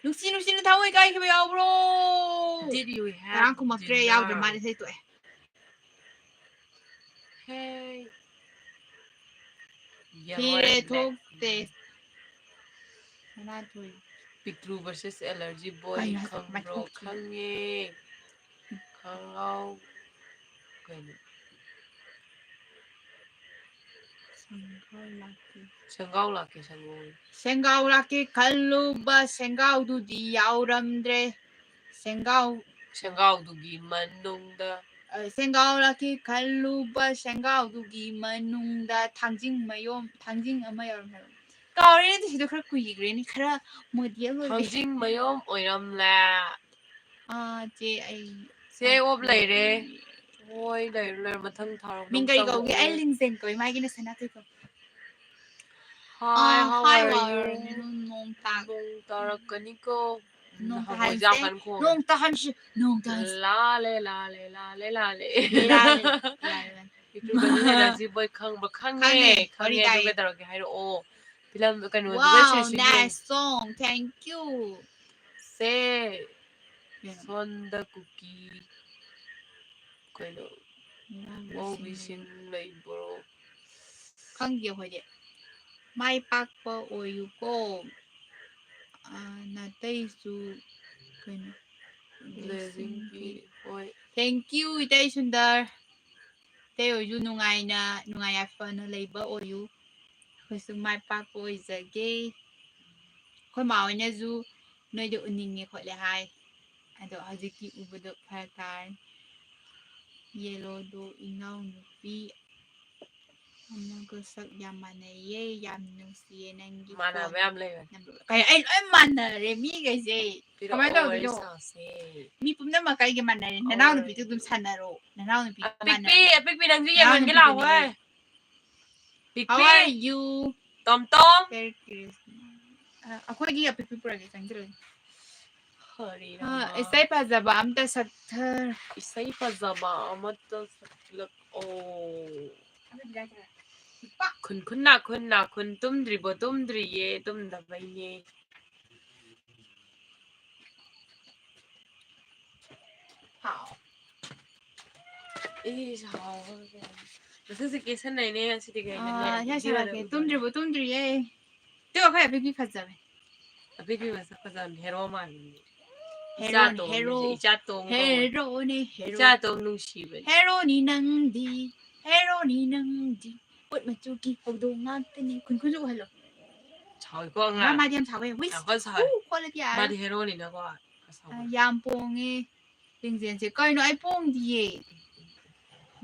ꯅꯨꯡꯁꯤ ꯅꯨꯡꯁꯤꯅ ꯊꯃꯣꯏ ꯀꯥꯏꯈꯤꯕ ꯌꯥꯎꯕ꯭ꯔꯣ? Did you have ꯉꯔꯥꯡ ꯈꯨꯝꯃꯛꯇ꯭ꯔꯦ, dinner? ꯌꯥꯎꯗ꯭ꯔꯦ, ꯃꯥꯗꯤ ꯏꯁꯩ ꯇꯣꯛꯑꯦ꯫ Hey. ꯊꯤꯔꯦ, ꯊꯣꯛꯇꯦ꯫ ꯁꯅꯥꯊꯣꯏ꯫ ꯄꯤꯛꯇ꯭ꯔꯨ versus allergy boy ꯀꯩꯅꯣ ꯍꯥꯏꯁꯦ? ꯈꯪꯕ꯭ꯔꯣ? ꯃꯥꯏꯊꯣꯡ ꯊꯤꯔꯦ꯫ ꯈꯪꯉꯦ꯫ ꯈꯪꯉꯥꯎ꯫ ꯀꯩꯅꯣ? ꯁꯦꯡꯒꯥꯎ ꯂꯥꯛꯀꯦ꯫ ꯁꯦꯡꯒꯥꯎ ꯂꯥꯛꯀꯦ, ꯁꯦꯡꯒꯥꯎ꯫ ꯁꯦꯡꯒꯥꯎ ꯂꯥꯛꯀꯦ ꯈꯜꯂꯨꯕ ꯁꯦꯡꯒꯥꯎꯗꯨꯗꯤ ꯌꯥꯎꯔꯝꯗ꯭ꯔꯦ꯫ ꯁꯦꯡꯒꯥꯎ ꯁꯦꯡꯒꯥꯎꯗꯨꯒꯤ ꯃꯅꯨꯡꯗ꯫ ꯑ, ꯁꯦꯡꯒꯥꯎ ꯂꯥꯛꯀꯦ ꯈꯜꯂꯨꯕ ꯁꯦꯡꯒꯥꯎꯗꯨꯒꯤ ꯃꯅꯨꯡꯗ ꯊꯥꯡꯖꯤꯡ ꯃꯌꯣꯝ, ꯊꯥꯡꯖꯤꯡ ꯑꯃ ꯌꯥꯎꯔꯝꯃꯦ ꯍꯥꯏꯕ꯫ ꯀꯥꯎꯔꯦꯅꯦ, ꯑꯗꯨ ꯁꯤꯗꯣ ꯈꯔ ꯀꯨꯏꯈ꯭ꯔꯦꯅꯦ, ꯈꯔ ꯃꯣꯗꯦꯜ ꯑꯣꯏꯈ꯭ꯔꯦ꯫ ꯊꯥꯡꯖꯤꯡ ꯃꯌꯣꯝ ꯑꯣꯏꯔꯝꯂꯦ꯫ ꯑꯥ, ꯆꯦ, ꯑꯩ ꯆꯦ ꯑꯣꯞ ꯂꯩꯔꯦ꯫ ꯍꯣꯏ, ꯂꯩꯔꯣ, ꯂꯩꯔꯣ, ꯃꯊꯪ ꯊꯥꯔꯣ꯫ ꯃꯤꯡ ꯀꯔꯤ ꯀꯧꯒꯦ? ꯑꯩ ꯂꯤꯡꯖꯦꯜ ꯀꯧꯏ, ꯃꯥꯒꯤꯅ ꯁꯅꯥꯊꯣꯏ ꯀꯧꯏ꯫ Hi, ah, how hi, are how you? are you? ꯅꯣꯡ ꯇꯥ-, ꯅꯣꯡ ꯇꯥꯔꯛꯀꯅꯤꯀꯣ꯫ ꯅꯣꯡ ꯍꯪꯉꯣꯏꯁꯦ ꯇꯥꯍꯟꯁꯦ, ꯌꯥꯝ ꯀꯟꯅ ꯈꯣꯡꯉꯦ꯫ ꯅꯣꯡ ꯇꯥꯍꯟꯁꯤ, ꯅꯣꯡ ꯇꯥꯍꯟꯁꯤ꯫ ꯂꯥꯂꯦ, ꯂꯥꯂꯦ, ꯂꯥꯂꯦ, ꯂꯥꯂꯦ꯫ ꯂꯥꯂꯦ, ꯂꯥꯂꯦ, ꯂꯥꯂꯦ꯫ ꯄꯤꯛꯇ꯭ꯔꯨ ꯕꯅꯤ energy boy ꯈꯪꯕ꯭ꯔꯥ? ꯈꯪꯉꯦ, ꯈꯪꯉꯦ, ꯈꯪꯉꯦ꯫ ꯋꯥꯔꯤ ꯑꯗꯨ ꯇꯥꯏꯌꯦ꯫ ꯀꯩꯗꯧꯔꯒꯦ ꯍꯥꯏꯔꯛꯑꯣ꯫ ꯐꯤꯂꯝ, ꯀꯩꯅꯣ, web Wow, series ꯌꯦꯡꯉꯣ꯫ nice song, thank you. ꯁꯦ, ꯀꯩꯅꯣ? ꯁꯣꯟꯗ ꯀꯨꯀꯤ꯫ ꯀꯩꯅꯣ? ꯋꯥꯎꯕꯤꯁꯤꯡ ꯂꯩꯕ꯭ꯔꯣ? ꯈꯪꯗꯦ ꯑꯩꯈꯣꯏꯗꯤ꯫ ꯃꯥꯏ ꯄꯥꯛꯄ ꯑꯣꯏꯌꯨꯀꯣ꯫ ꯑꯥ, ꯅꯥꯇꯩꯁꯨ ꯀꯩꯅꯣ? Blessing ꯄꯤ꯫ ꯍꯣꯏ꯫ Thank you, ꯏꯇꯩ Sundar. ꯏꯇꯩ ꯍꯣꯏꯁꯨ ꯅꯨꯡꯉꯥꯏꯅ, ꯅꯨꯡꯉꯥꯏ ꯌꯥꯏꯐꯅ ꯂꯩꯕ ꯑꯣꯏꯌꯨ꯫ ꯑꯩꯈꯣꯏꯁꯨ ꯃꯥꯏ ꯄꯥꯛꯄ ꯑꯣꯏꯖꯒꯦ꯫ ꯑꯩꯈꯣꯏ ꯃꯥ ꯍꯣꯏꯅꯁꯨ ꯅꯣꯏꯗ ꯎꯅꯤꯡꯉꯦ ꯈꯣꯠꯂꯦ ꯍꯥꯏ꯫ ꯑꯗꯣ ꯍꯧꯖꯤꯛꯇꯤ ꯎꯕꯗꯣ ꯐꯔꯛ ꯇꯥꯔꯅꯤ꯫ ꯌꯦꯂꯣꯗꯣ ꯏꯅꯥꯎꯅꯨꯄꯤ ꯑꯃꯒ ꯁꯛ ꯌꯥꯝ ꯃꯥꯟꯅꯩꯌꯦ, ꯌꯥꯝ ꯅꯨꯡꯁꯤꯌꯦ ꯅꯪꯒꯤ ꯃꯥꯟꯅꯕ phone ꯌꯥꯝ ꯂꯩꯕꯅꯦ꯫ Number꯫ ꯀꯩ, ꯑꯩ ꯂꯣꯏ ꯃꯥꯟꯅꯔꯦ ꯃꯤꯈꯩꯁꯦ꯫ ꯄꯤꯔꯛꯑꯣ, ꯀꯃꯥꯏꯅ ꯇꯧꯗꯣꯏꯅꯣ? ꯋꯥꯔꯤ ꯁꯥꯁꯦ꯫ ꯃꯤ ꯄꯨꯝꯅꯃꯛꯀ ꯑꯩꯒ ꯃꯥꯟꯅꯔꯦ꯫ ꯍꯣꯏ꯫ ꯅꯅꯥꯎꯅꯨꯄꯤꯗꯨ ꯑꯗꯨꯝ ꯁꯥꯟꯅꯔꯣ꯫ ꯅꯅꯥꯎꯅꯨꯄꯤ ꯑꯄꯤꯛꯄꯤ, ꯃꯥꯟꯅꯔꯦ꯫ ꯑꯄꯤꯛꯄꯤ, ꯅꯪꯁꯨ ꯌꯦꯡꯍꯟꯒꯦ ꯅꯅꯥꯎꯅꯨꯄꯤꯗꯨꯅꯦ ꯂꯥꯛꯑꯣ, ꯍꯣꯏ꯫ ꯍꯥꯏ꯫ ꯄꯤꯛꯄꯤ꯫ How are you? ꯇꯣꯝꯇꯣꯝ꯫ Very curious꯫ ꯑ, ꯑꯩꯈꯣꯏꯒꯤ ꯑꯄꯤꯛꯄꯤ ꯄꯨꯔꯛꯑꯒꯦ, ꯆꯪꯁꯤꯜꯂꯛꯑꯣ꯫ ꯍꯔꯦ ꯑ, ꯔꯥꯃ꯫ ꯏꯁꯩ ꯐꯖꯕ ꯑꯝꯇ ꯁꯛꯊꯔ-, ꯏꯁꯩ ꯐꯖꯕ ꯑꯃꯇ ꯁꯛꯂꯛꯑꯣ꯫ ꯈꯨꯟ ꯈꯨꯟ ꯅꯥꯈꯨꯟ ꯅꯥꯈꯨꯟ ꯇꯨꯝꯗ꯭ꯔꯤꯕꯣ? ꯇꯨꯝꯗ꯭ꯔꯤꯌꯦ, ꯇꯨꯝꯗꯕꯩꯅꯦ꯫ ꯍꯥꯎ꯫ ꯏꯁ, ꯍꯥꯎꯕ ꯀꯩꯅꯣ꯫ ꯉꯁꯤꯁꯦ ꯀꯦꯁꯟꯅꯩꯅꯦ, ꯉꯁꯤꯗꯤ ꯀꯩꯅꯣꯅꯦ, ꯑꯥ, ꯏꯁꯩ ꯁꯛꯂꯛꯀꯦ꯫ ꯇꯨꯝꯗ꯭ꯔꯤꯕꯣ? ꯇꯨꯝꯗ꯭ꯔꯤꯌꯦ꯫ ꯇꯨ, ꯑꯩꯈꯣꯏ ꯑꯄꯤꯛꯄꯤ ꯐꯖꯕꯅꯦ꯫ ꯑꯄꯤꯛꯄꯤ ꯃꯁꯛ ꯐꯖꯕꯅꯦ, ꯍꯦꯔꯣ ꯃꯥꯟꯕꯅꯦ꯫ ꯍꯦꯔꯣꯅꯦ, ꯏꯆꯥꯇꯣꯝ, ꯍꯦꯔꯣ꯫ ꯏꯆꯥꯇꯣꯝ ꯀꯧꯕꯅꯦ꯫ ꯍꯦꯔꯣꯅꯦ, ꯍꯦꯔꯣ꯫ ꯏꯆꯥꯇꯣꯝ ꯅꯨꯡꯁꯤꯕꯅꯦ꯫ ꯍꯦꯔꯣꯅꯤ ꯅꯪꯗꯤ, ꯍꯦꯔꯣꯅꯤ ꯅꯪꯗꯤ꯫ ꯄꯣꯠ ꯃꯆꯨꯒꯤ ꯍꯧꯗꯣꯡ ꯉꯥꯛꯇꯅꯤ꯫ ꯈꯨꯟ ꯈꯨꯟꯁꯨ ꯎꯍꯜꯂꯣ꯫ ꯁꯥꯎꯏꯀꯣ ꯃꯥ, ꯑꯉꯥꯡ꯫ ꯃꯥꯗꯤ ꯌꯥꯝ ꯁꯥꯎꯋꯦ꯫ ꯍꯨꯏꯁ꯫ ꯌꯥꯝ ꯀꯟꯅ ꯁꯥꯎꯋꯦ꯫ ꯎ, ꯈꯣꯠꯂꯗꯤ ꯌꯥꯔꯦ꯫ ꯃꯥꯗꯤ ꯍꯦꯔꯣꯅꯤꯅꯀꯣ꯫ ꯑ, ꯌꯥꯝ ꯄꯣꯡꯉꯦ꯫ ꯂꯤꯡꯖꯦꯜꯁꯦ꯫ ꯀꯩꯅꯣ ꯑꯩ ꯄꯣꯡꯗꯤꯌꯦ꯫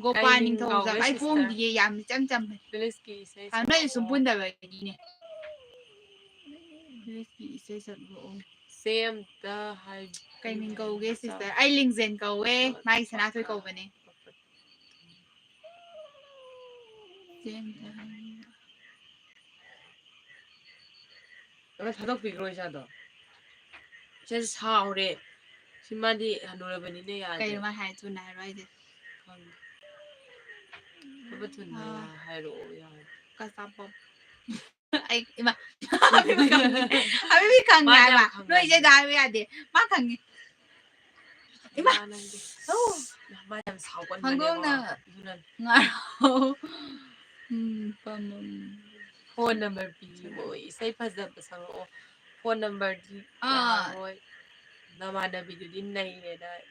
ꯒꯣꯄꯥꯜ ꯀꯩ ꯃꯤꯡ ꯅꯤꯡꯊꯧꯖꯝ꯫ ꯀꯧꯒꯦ, ꯑꯩ sister? ꯄꯣꯡꯗꯤꯌꯦ꯫ ꯌꯥꯝ ꯏꯆꯝ ꯆꯝꯕꯅꯦ꯫ ꯐꯤꯂꯤꯁꯀꯤ ꯏꯁꯩ ꯑ, ꯅꯣꯏ ꯁꯨꯝ ꯁꯛꯂꯛꯑꯣ꯫ ꯄꯨꯟꯗꯕꯒꯤꯅꯦ꯫ ꯐꯤꯂꯤꯁꯀꯤ ꯏꯁꯩ ꯁꯛꯂꯛꯑꯣ꯫ ꯁꯦ ꯑꯝꯇ ꯍꯥꯏ-, ꯀꯩ ꯃꯤꯡ ꯀꯧꯒꯦ, sister? ꯑꯩ ꯂꯤꯡꯖꯦꯜ ꯀꯧꯋꯦ꯫ ꯃꯥꯒꯤ ꯁꯅꯥꯊꯣꯏ ꯀꯧꯕꯅꯦ꯫ ꯁꯦ ꯑꯝꯇ ꯍꯥꯏ-, ꯑꯃ ꯊꯥꯗꯣꯛꯄꯤꯈ꯭ꯔꯣ ꯏꯆꯥꯗꯣ꯫ ꯏꯆꯥꯁꯦ ꯁꯥꯎꯔꯦ꯫ ꯁꯤ ꯃꯥꯗꯤ ꯍꯅꯨꯔꯕꯅꯤꯅ ꯌꯥꯗꯦ꯫ ꯀꯩꯅꯣ ꯃꯥ ꯍꯥꯏ? ꯊꯨꯅ ꯍꯥꯏꯔꯣ ꯍꯥꯏꯁꯦ꯫ ꯈꯪꯗꯦ꯫ ꯐꯕ ꯊꯨꯅ ꯑꯥ꯫ ꯍꯥꯏꯔꯛꯑꯣ ꯌꯥꯔꯦ꯫ ꯀꯆꯥꯄꯣꯞ꯫ ꯑꯩ, ꯏꯃꯥ꯫ ꯑꯕꯤꯕꯤ ꯈꯪꯉꯦ꯫ ꯑꯕꯤꯕꯤ ꯈꯪꯉꯦ ꯃꯥꯗꯤ ꯌꯥꯝ ꯍꯥꯏꯕ꯫ ꯈꯪꯒꯜꯂꯦ꯫ ꯅꯣꯏ ꯏꯆꯦꯗ ꯍꯥꯏꯕ ꯌꯥꯗꯦ꯫ ꯃꯥ ꯈꯪꯉꯦ꯫ ꯏꯃꯥ! ꯏꯃꯥ ꯅꯪꯗꯤ꯫ ꯑꯧ! ꯃꯥ ꯌꯥꯝ ꯁꯥꯎꯒꯟꯕꯅꯦꯀꯣ꯫ ꯍꯪꯗꯣꯡꯅ ꯑꯗꯨꯅꯅꯦ꯫ ꯉꯥꯔꯧ꯫ ꯎꯝ, ꯄꯥꯝꯃꯝ-, phone number ꯄꯤꯌꯣ, ꯏꯁꯩ ꯐꯖꯕ ꯁꯛꯂꯛꯑꯣ꯫ Phone number ꯗꯤ ꯑꯥ꯫ ꯌꯥꯔꯣꯏ꯫ ꯅꯃꯥꯟꯅꯕꯤꯗꯨꯗꯤ ꯅꯩꯔꯦꯗꯥꯏ꯫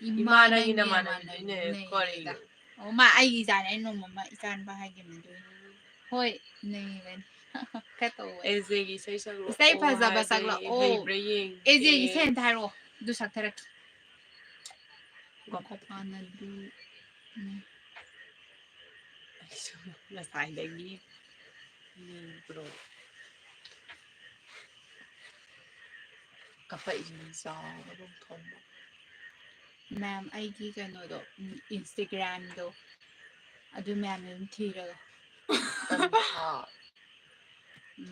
ꯏꯃꯥ ꯏꯃꯥ ꯅꯪꯒꯤ ꯅꯪꯒꯤ ꯅꯃꯥꯟꯅꯕꯤꯗꯨꯗꯤ ꯅꯃꯥꯟꯅꯕꯤꯗꯨꯗꯤ ꯅꯩꯔꯦ꯫ ꯅꯩꯔꯦꯗ꯫ ꯀꯔꯤꯅꯣ? ꯑꯣ, ꯃꯥ ꯑꯩꯒꯤ ꯏꯆꯥꯅꯦ꯫ ꯑꯩ ꯅꯣꯡꯃ ꯑꯃ ꯏꯆꯥ ꯅꯨꯄꯥ ꯍꯥꯏꯈꯤꯕꯅꯦ ꯑꯗꯨꯒꯤ꯫ ꯍꯣꯏ, ꯅꯩꯕꯅꯤ꯫ ꯈꯔ ꯇꯧꯋꯦ꯫ ꯑꯦꯖꯦꯒꯤ ꯏꯁꯩ ꯁꯛꯂꯛꯑꯣ ꯏꯁꯩ ꯐꯖꯕ ꯍꯥꯏꯔꯗꯤ ꯁꯛꯂꯛꯑꯣ꯫ ꯍꯩꯕ꯭ꯔꯥ ꯌꯦꯡꯒꯦ꯫ ꯑꯦꯖꯦꯒꯤ ꯏꯁꯩ ꯑꯝꯇ ꯍꯥꯏꯔꯛꯑꯣ, ꯑꯗꯨ ꯁꯛꯊꯔꯛꯀꯦ꯫ ꯉꯥꯏꯈꯣ꯫ ꯃꯄꯥꯟꯅꯕꯤ꯫ ꯎꯝ꯫ ꯑꯩꯁꯨ ꯉꯁꯥꯏꯗꯒꯤ ꯌꯦꯡꯕ꯭ꯔꯣ? ꯀꯥꯄꯛꯏꯁꯤꯅ ꯆꯥꯎꯔꯒ ꯊꯣꯡꯕ꯫ ꯃꯦꯝ, ꯑꯩꯒꯤ ꯀꯩꯅꯣꯗꯣ, ꯎꯝ, Instagram-ꯗꯣ, ꯑꯗꯨ ꯃꯌꯥꯝꯗꯣ ꯑꯗꯨꯝ ꯊꯤꯔꯒ꯫ ꯇꯟꯊꯥ꯫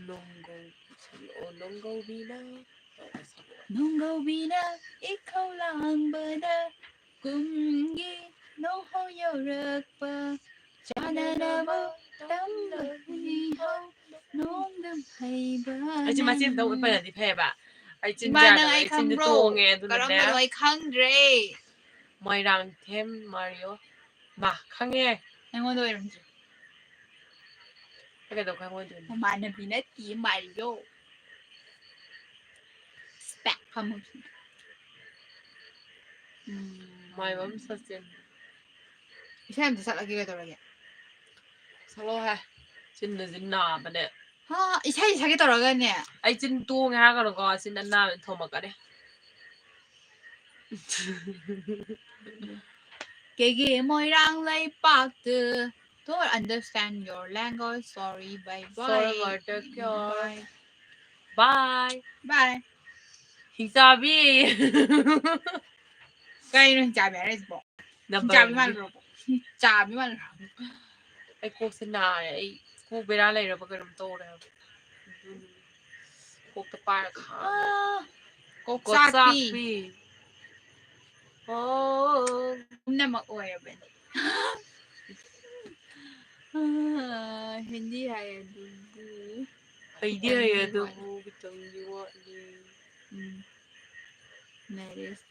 ꯅꯣꯡꯒꯧ-, ꯑꯣ, ꯅꯣꯡꯒꯧꯕꯤꯅ ꯇꯧꯔꯒ ꯁꯛꯂꯛꯑꯣ꯫ ꯅꯣꯡꯒꯧꯕꯤꯅ ꯏꯈꯧ ꯂꯥꯡꯕꯗ ꯀꯨꯝꯒꯤ ꯅꯣꯡꯍꯧ ꯌꯧꯔꯛꯄ ꯆꯥꯅꯅꯕ ꯇꯝꯕ ꯍꯨꯏꯍꯧ ꯅꯣꯡꯗꯝ ꯍꯩꯕ ꯑꯩꯁꯦ ꯃꯆꯦ ꯑꯝꯇ ꯅꯪ꯫ ꯎꯠꯄꯅꯗꯤ ꯐꯩꯌꯦꯕ꯫ ꯑꯩ ꯆꯤꯟ ꯏꯃꯥ, ꯅꯪ ꯌꯥꯗꯕ, ꯑꯩ ꯑꯩ ꯆꯤꯟꯗꯤ ꯈꯪꯕ꯭ꯔꯣ? ꯇꯣꯡꯉꯦ, ꯑꯗꯨꯅꯅꯦ꯫ ꯀꯔꯝꯕꯅꯣ ꯑꯩ ꯈꯪꯗ꯭ꯔꯦ꯫ ꯃꯣꯏꯔꯥꯡꯊꯦꯝ ꯃꯥꯔꯤꯌꯣ꯫ ꯃꯥ, ꯈꯪꯉꯦ꯫ ꯑꯩꯉꯣꯟꯗ ꯑꯣꯏꯔꯝꯗ꯭ꯔꯦ꯫ ꯑꯩ ꯀꯩꯗꯧ ꯈꯪꯉꯣꯏꯗꯣꯏꯅꯣ? ꯃꯃꯥꯟꯅꯕꯤ ꯅꯠꯇꯤꯌꯦ, ꯃꯥꯔꯤꯌꯣ꯫ Spec ꯐꯝꯃꯨ꯫ ꯎꯝ꯫ ꯃꯥꯏꯕꯝ ꯁꯆꯤꯟ꯫ ꯏꯁꯩ ꯑꯝꯇ ꯁꯛꯂꯛꯀꯦ ꯀꯩꯗꯧꯔꯒꯦ? ꯁꯛꯂꯛꯑꯣ ꯍꯦ꯫ ꯆꯤꯟꯗꯁꯨ ꯅꯥꯕꯅꯦ꯫ ꯍꯥ, ꯏꯁꯩ ꯁꯛꯀꯦ ꯇꯧꯔꯒꯅꯦ꯫ ꯑꯩ ꯆꯤꯟ ꯇꯣꯡꯉꯦ ꯍꯥꯏꯔꯒꯅꯨꯀꯣ, ꯆꯤꯟ ꯑꯅꯥꯕ ꯊꯣꯝꯃꯛꯀꯅꯤ꯫ ꯀꯦꯒꯦ ꯃꯣꯏꯔꯥꯡ ꯂꯩꯄꯥꯛꯇ꯫ Don't understand your language. Sorry, bye bye. Sorry about that, girl. Bye. Bye. Bye. ꯍꯤꯡꯆꯥꯕꯤ꯫ ꯀꯩꯅꯣ ꯍꯤꯡꯆꯥꯕꯤ ꯍꯥꯏꯔꯤꯁꯤꯕꯣ? Number ꯍꯤꯡꯆꯥꯕꯤ ꯑꯅꯤ꯫ ꯃꯥꯟꯕ꯭ꯔꯣ? ꯍꯤꯡꯆꯥꯕꯤ ꯃꯥꯟꯕ꯭ꯔꯣ? ꯑꯩ ꯀꯣꯛꯁꯦ ꯅꯥꯔꯦ꯫ ꯑꯩ ꯀꯣꯛ ꯕꯦꯔꯥ ꯂꯩꯔꯕ ꯀꯩꯅꯣꯝ ꯇꯧꯔꯦ ꯍꯥꯏꯕ꯫ ꯑꯗꯨꯅꯤ꯫ ꯀꯣꯛꯇ ꯄꯥꯏꯔ ꯈꯥꯡꯉꯦ꯫ ꯑꯥ, ꯀꯣꯛ ꯀꯣꯛ ꯆꯥꯛꯄꯤ꯫ ꯆꯥꯛꯄꯤ꯫ ꯑꯣ꯫ ꯄꯨꯝꯅꯃꯛ ꯑꯣꯏꯔꯕꯅꯤ꯫ ꯑꯥ, ꯍꯤꯟꯗꯤ ꯍꯥꯏ ꯑꯗꯨꯕꯨ꯫ ꯍꯩꯗꯤ ꯍꯩ ꯈꯤꯇꯪꯗꯤ ꯑꯗꯨꯕꯨ ꯋꯥꯠꯂꯤ꯫ ꯈꯤꯇꯪꯗꯤ ꯋꯥꯠꯂꯤ꯫ ꯎꯝ꯫ Marriage꯫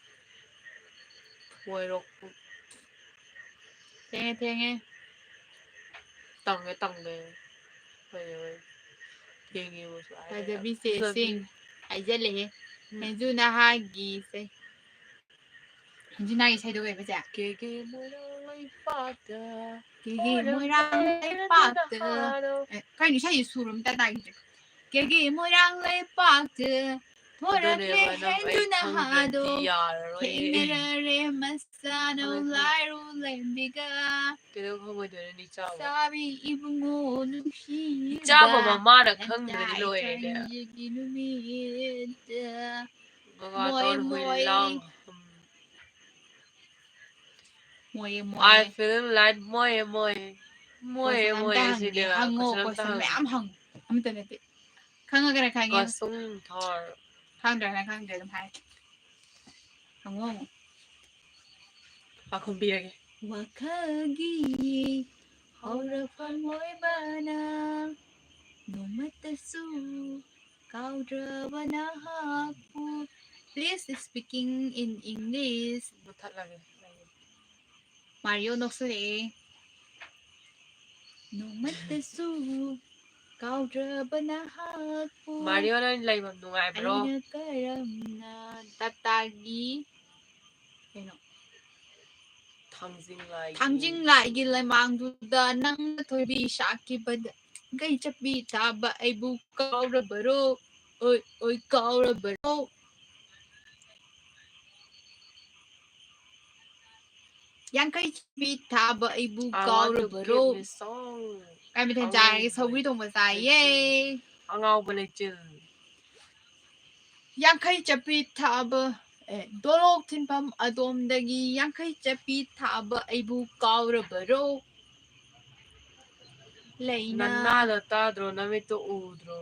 ꯊꯣꯏꯔꯣꯛꯄꯨ꯫ ꯊꯦꯡꯉꯦ, ꯊꯦꯡꯉꯦ꯫ ꯇꯪꯉꯦ, ꯇꯪꯉꯦ꯫ ꯍꯣꯏ, ꯍꯣꯏ꯫ ꯊꯦꯡꯉꯦꯕꯨꯁꯨ ꯍꯥꯏꯔꯦ꯫ ꯐꯖꯕꯤ ꯆꯦ ꯐꯖꯕꯤ꯫ ꯁꯤꯡ ꯍꯥꯏꯖꯜꯂꯦꯍꯦ꯫ ꯎꯝ꯫ ꯍꯦꯟꯖꯨ ꯅꯍꯥꯒꯤ ꯏꯁꯩ꯫ ꯍꯦꯟꯖꯨ ꯅꯍꯥꯒꯤ ꯏꯁꯩꯗꯣ ꯀꯩꯕ ꯆꯦ? ꯀꯦꯒꯦ ꯃꯣꯏꯔꯥꯡ ꯂꯩꯄꯥꯛꯇ, ꯀꯦꯒꯦ ꯃꯣꯏꯔꯥꯡ ꯂꯩꯄꯥꯛꯇ꯫ ꯑꯦ, ꯀꯩꯅꯣ, ꯏꯁꯩꯁꯦ ꯁꯨꯔ ꯑꯝꯇ ꯇꯥꯈꯤꯗ꯭ꯔꯦ꯫ ꯀꯦꯒꯦ ꯃꯣꯏꯔꯥꯡ ꯂꯩꯄꯥꯛꯇ ꯊꯣꯔꯛꯂꯦ ꯑꯗꯨꯅꯦꯕ, ꯅꯪ ꯑꯩ ꯍꯦꯟꯗꯨꯅ ꯈꯪꯗ꯭ꯔꯗꯤ ꯍꯥꯗꯣ ꯌꯥꯔꯔꯣꯏ꯫ ꯊꯦꯡꯅꯔꯔꯦ ꯃꯁꯥꯅꯧ ꯑꯗꯨꯅꯦ꯫ ꯂꯥꯏꯔꯨ ꯂꯦꯝꯕꯤꯒ꯫ ꯀꯩꯗꯧ ꯈꯪꯉꯣꯏꯗꯣꯏꯅꯣ, ꯅꯤꯆꯥꯕ? ꯆꯥꯕꯤ ꯏꯕꯨꯡꯉꯣ ꯅꯨꯡꯁꯤꯕ ꯅꯤꯆꯥꯕ ꯃꯃꯥꯅ ꯈꯪꯗ꯭ꯔꯗꯤ ꯅꯆꯥ ꯂꯣꯏꯔꯦꯅꯦ꯫ ꯏꯀꯥꯏꯒꯤ ꯅꯨꯃꯤꯠꯇ꯫ ꯃꯃꯥ ꯃꯣꯏ ꯇꯧꯔ ꯍꯨꯏ ꯃꯣꯏ꯫ ꯂꯥꯎ꯫ ꯃꯣꯏ ꯃꯣꯏ꯫ I feel like ꯃꯣꯏ ꯃꯣꯏ꯫ ꯃꯣꯏ question ꯑꯝꯇ ꯃꯣꯏ ꯍꯪꯒꯦ꯫ ꯁꯤꯅꯦꯕ꯫ ꯍꯪꯉꯣ, question ꯑꯝꯇ question ꯍꯪꯉꯦ꯫ ꯃꯌꯥꯝ ꯍꯪꯉꯣ꯫ ꯑꯝꯇ ꯅꯠꯇꯦ꯫ ꯈꯪꯉꯒꯅ ꯈꯪꯉꯦ꯫ ꯀꯁꯨꯝ ꯊꯥꯔ꯫ ꯈꯪꯗ꯭ꯔꯒꯅ ꯈꯪꯗ꯭ꯔꯦ ꯑꯗꯨꯝ ꯍꯥꯏ꯫ ꯍꯪꯉꯣ, ꯍꯪꯉꯣ꯫ ꯄꯥꯈꯨꯝ ꯄꯤꯔꯒꯦ꯫ ꯋꯥꯈꯜꯒꯤ ꯍꯧꯔꯛꯐꯝ ꯑꯣꯏꯕꯅ ꯅꯣꯡꯃꯇꯁꯨ ꯀꯥꯎꯗ꯭ꯔꯕ ꯅꯍꯥꯛꯄꯨ꯫ Please speaking in English. ꯃꯨꯊꯠꯂꯒꯦ꯫ ꯃꯥꯔꯤꯌꯣ ꯅꯣꯛꯁꯜꯂꯛꯑꯦ꯫ ꯅꯣꯡꯃꯇꯁꯨ ꯀꯥꯎꯗ꯭ꯔꯕ ꯅꯍꯥꯛꯄꯨ ꯃꯥꯔꯤꯌꯣ, ꯅꯪ ꯂꯩꯐꯝ ꯅꯨꯡꯉꯥꯏꯕ꯭ꯔꯣ? ꯑꯩꯅ ꯀꯔꯝꯅ ꯇꯥꯇꯥꯒꯤ ꯀꯩꯅꯣ? ꯊꯥꯡꯖꯤꯡ ꯂꯥꯏꯒꯤ꯫ ꯊꯥꯡꯖꯤꯡ ꯂꯥꯏꯒꯤ ꯂꯩꯃꯥꯡꯗꯨꯗ ꯅꯪꯅ ꯊꯣꯏꯕꯤ ꯁꯥꯈꯤꯕꯗ ꯀꯩ ꯆꯠꯄꯤ ꯊꯥꯕ ꯑꯩꯕꯨ ꯀꯥꯎꯔꯕꯔꯣ? ꯑꯣꯏ, ꯑꯣꯏ ꯀꯥꯎꯔꯕꯔꯣ? ꯌꯥꯡꯈꯩ ꯆꯠꯄꯤ ꯊꯥꯕ ꯑꯩꯕꯨ I want to ꯀꯥꯎꯔꯕꯔꯣ? Give me song. ꯀꯩ ꯃꯊꯦꯜ ꯆꯥꯔꯒꯦ? ꯑꯉꯥꯎꯕ ꯁꯧꯒ꯭ꯔꯤ ꯊꯣꯡꯕ ꯆꯥꯏꯌꯦ꯫ ꯂꯩꯆꯤꯜ꯫ ꯑꯉꯥꯎꯕ ꯂꯩꯆꯤꯜ꯫ ꯌꯥꯡꯈꯩ ꯆꯠꯄꯤ ꯊꯥꯕ, ꯑꯦ, ꯗꯣꯂꯣꯛ ꯊꯤꯟꯐꯝ ꯑꯗꯣꯝꯗꯒꯤ ꯌꯥꯡꯈꯩ ꯆꯠꯄꯤ ꯊꯥꯕ ꯑꯩꯕꯨ ꯀꯥꯎꯔꯕꯔꯣ? ꯂꯩꯅ꯫ ꯅꯅꯥꯗꯣ ꯇꯥꯗ꯭ꯔꯣ? ꯅꯃꯤꯠꯇꯣ ꯎꯗ꯭ꯔꯣ?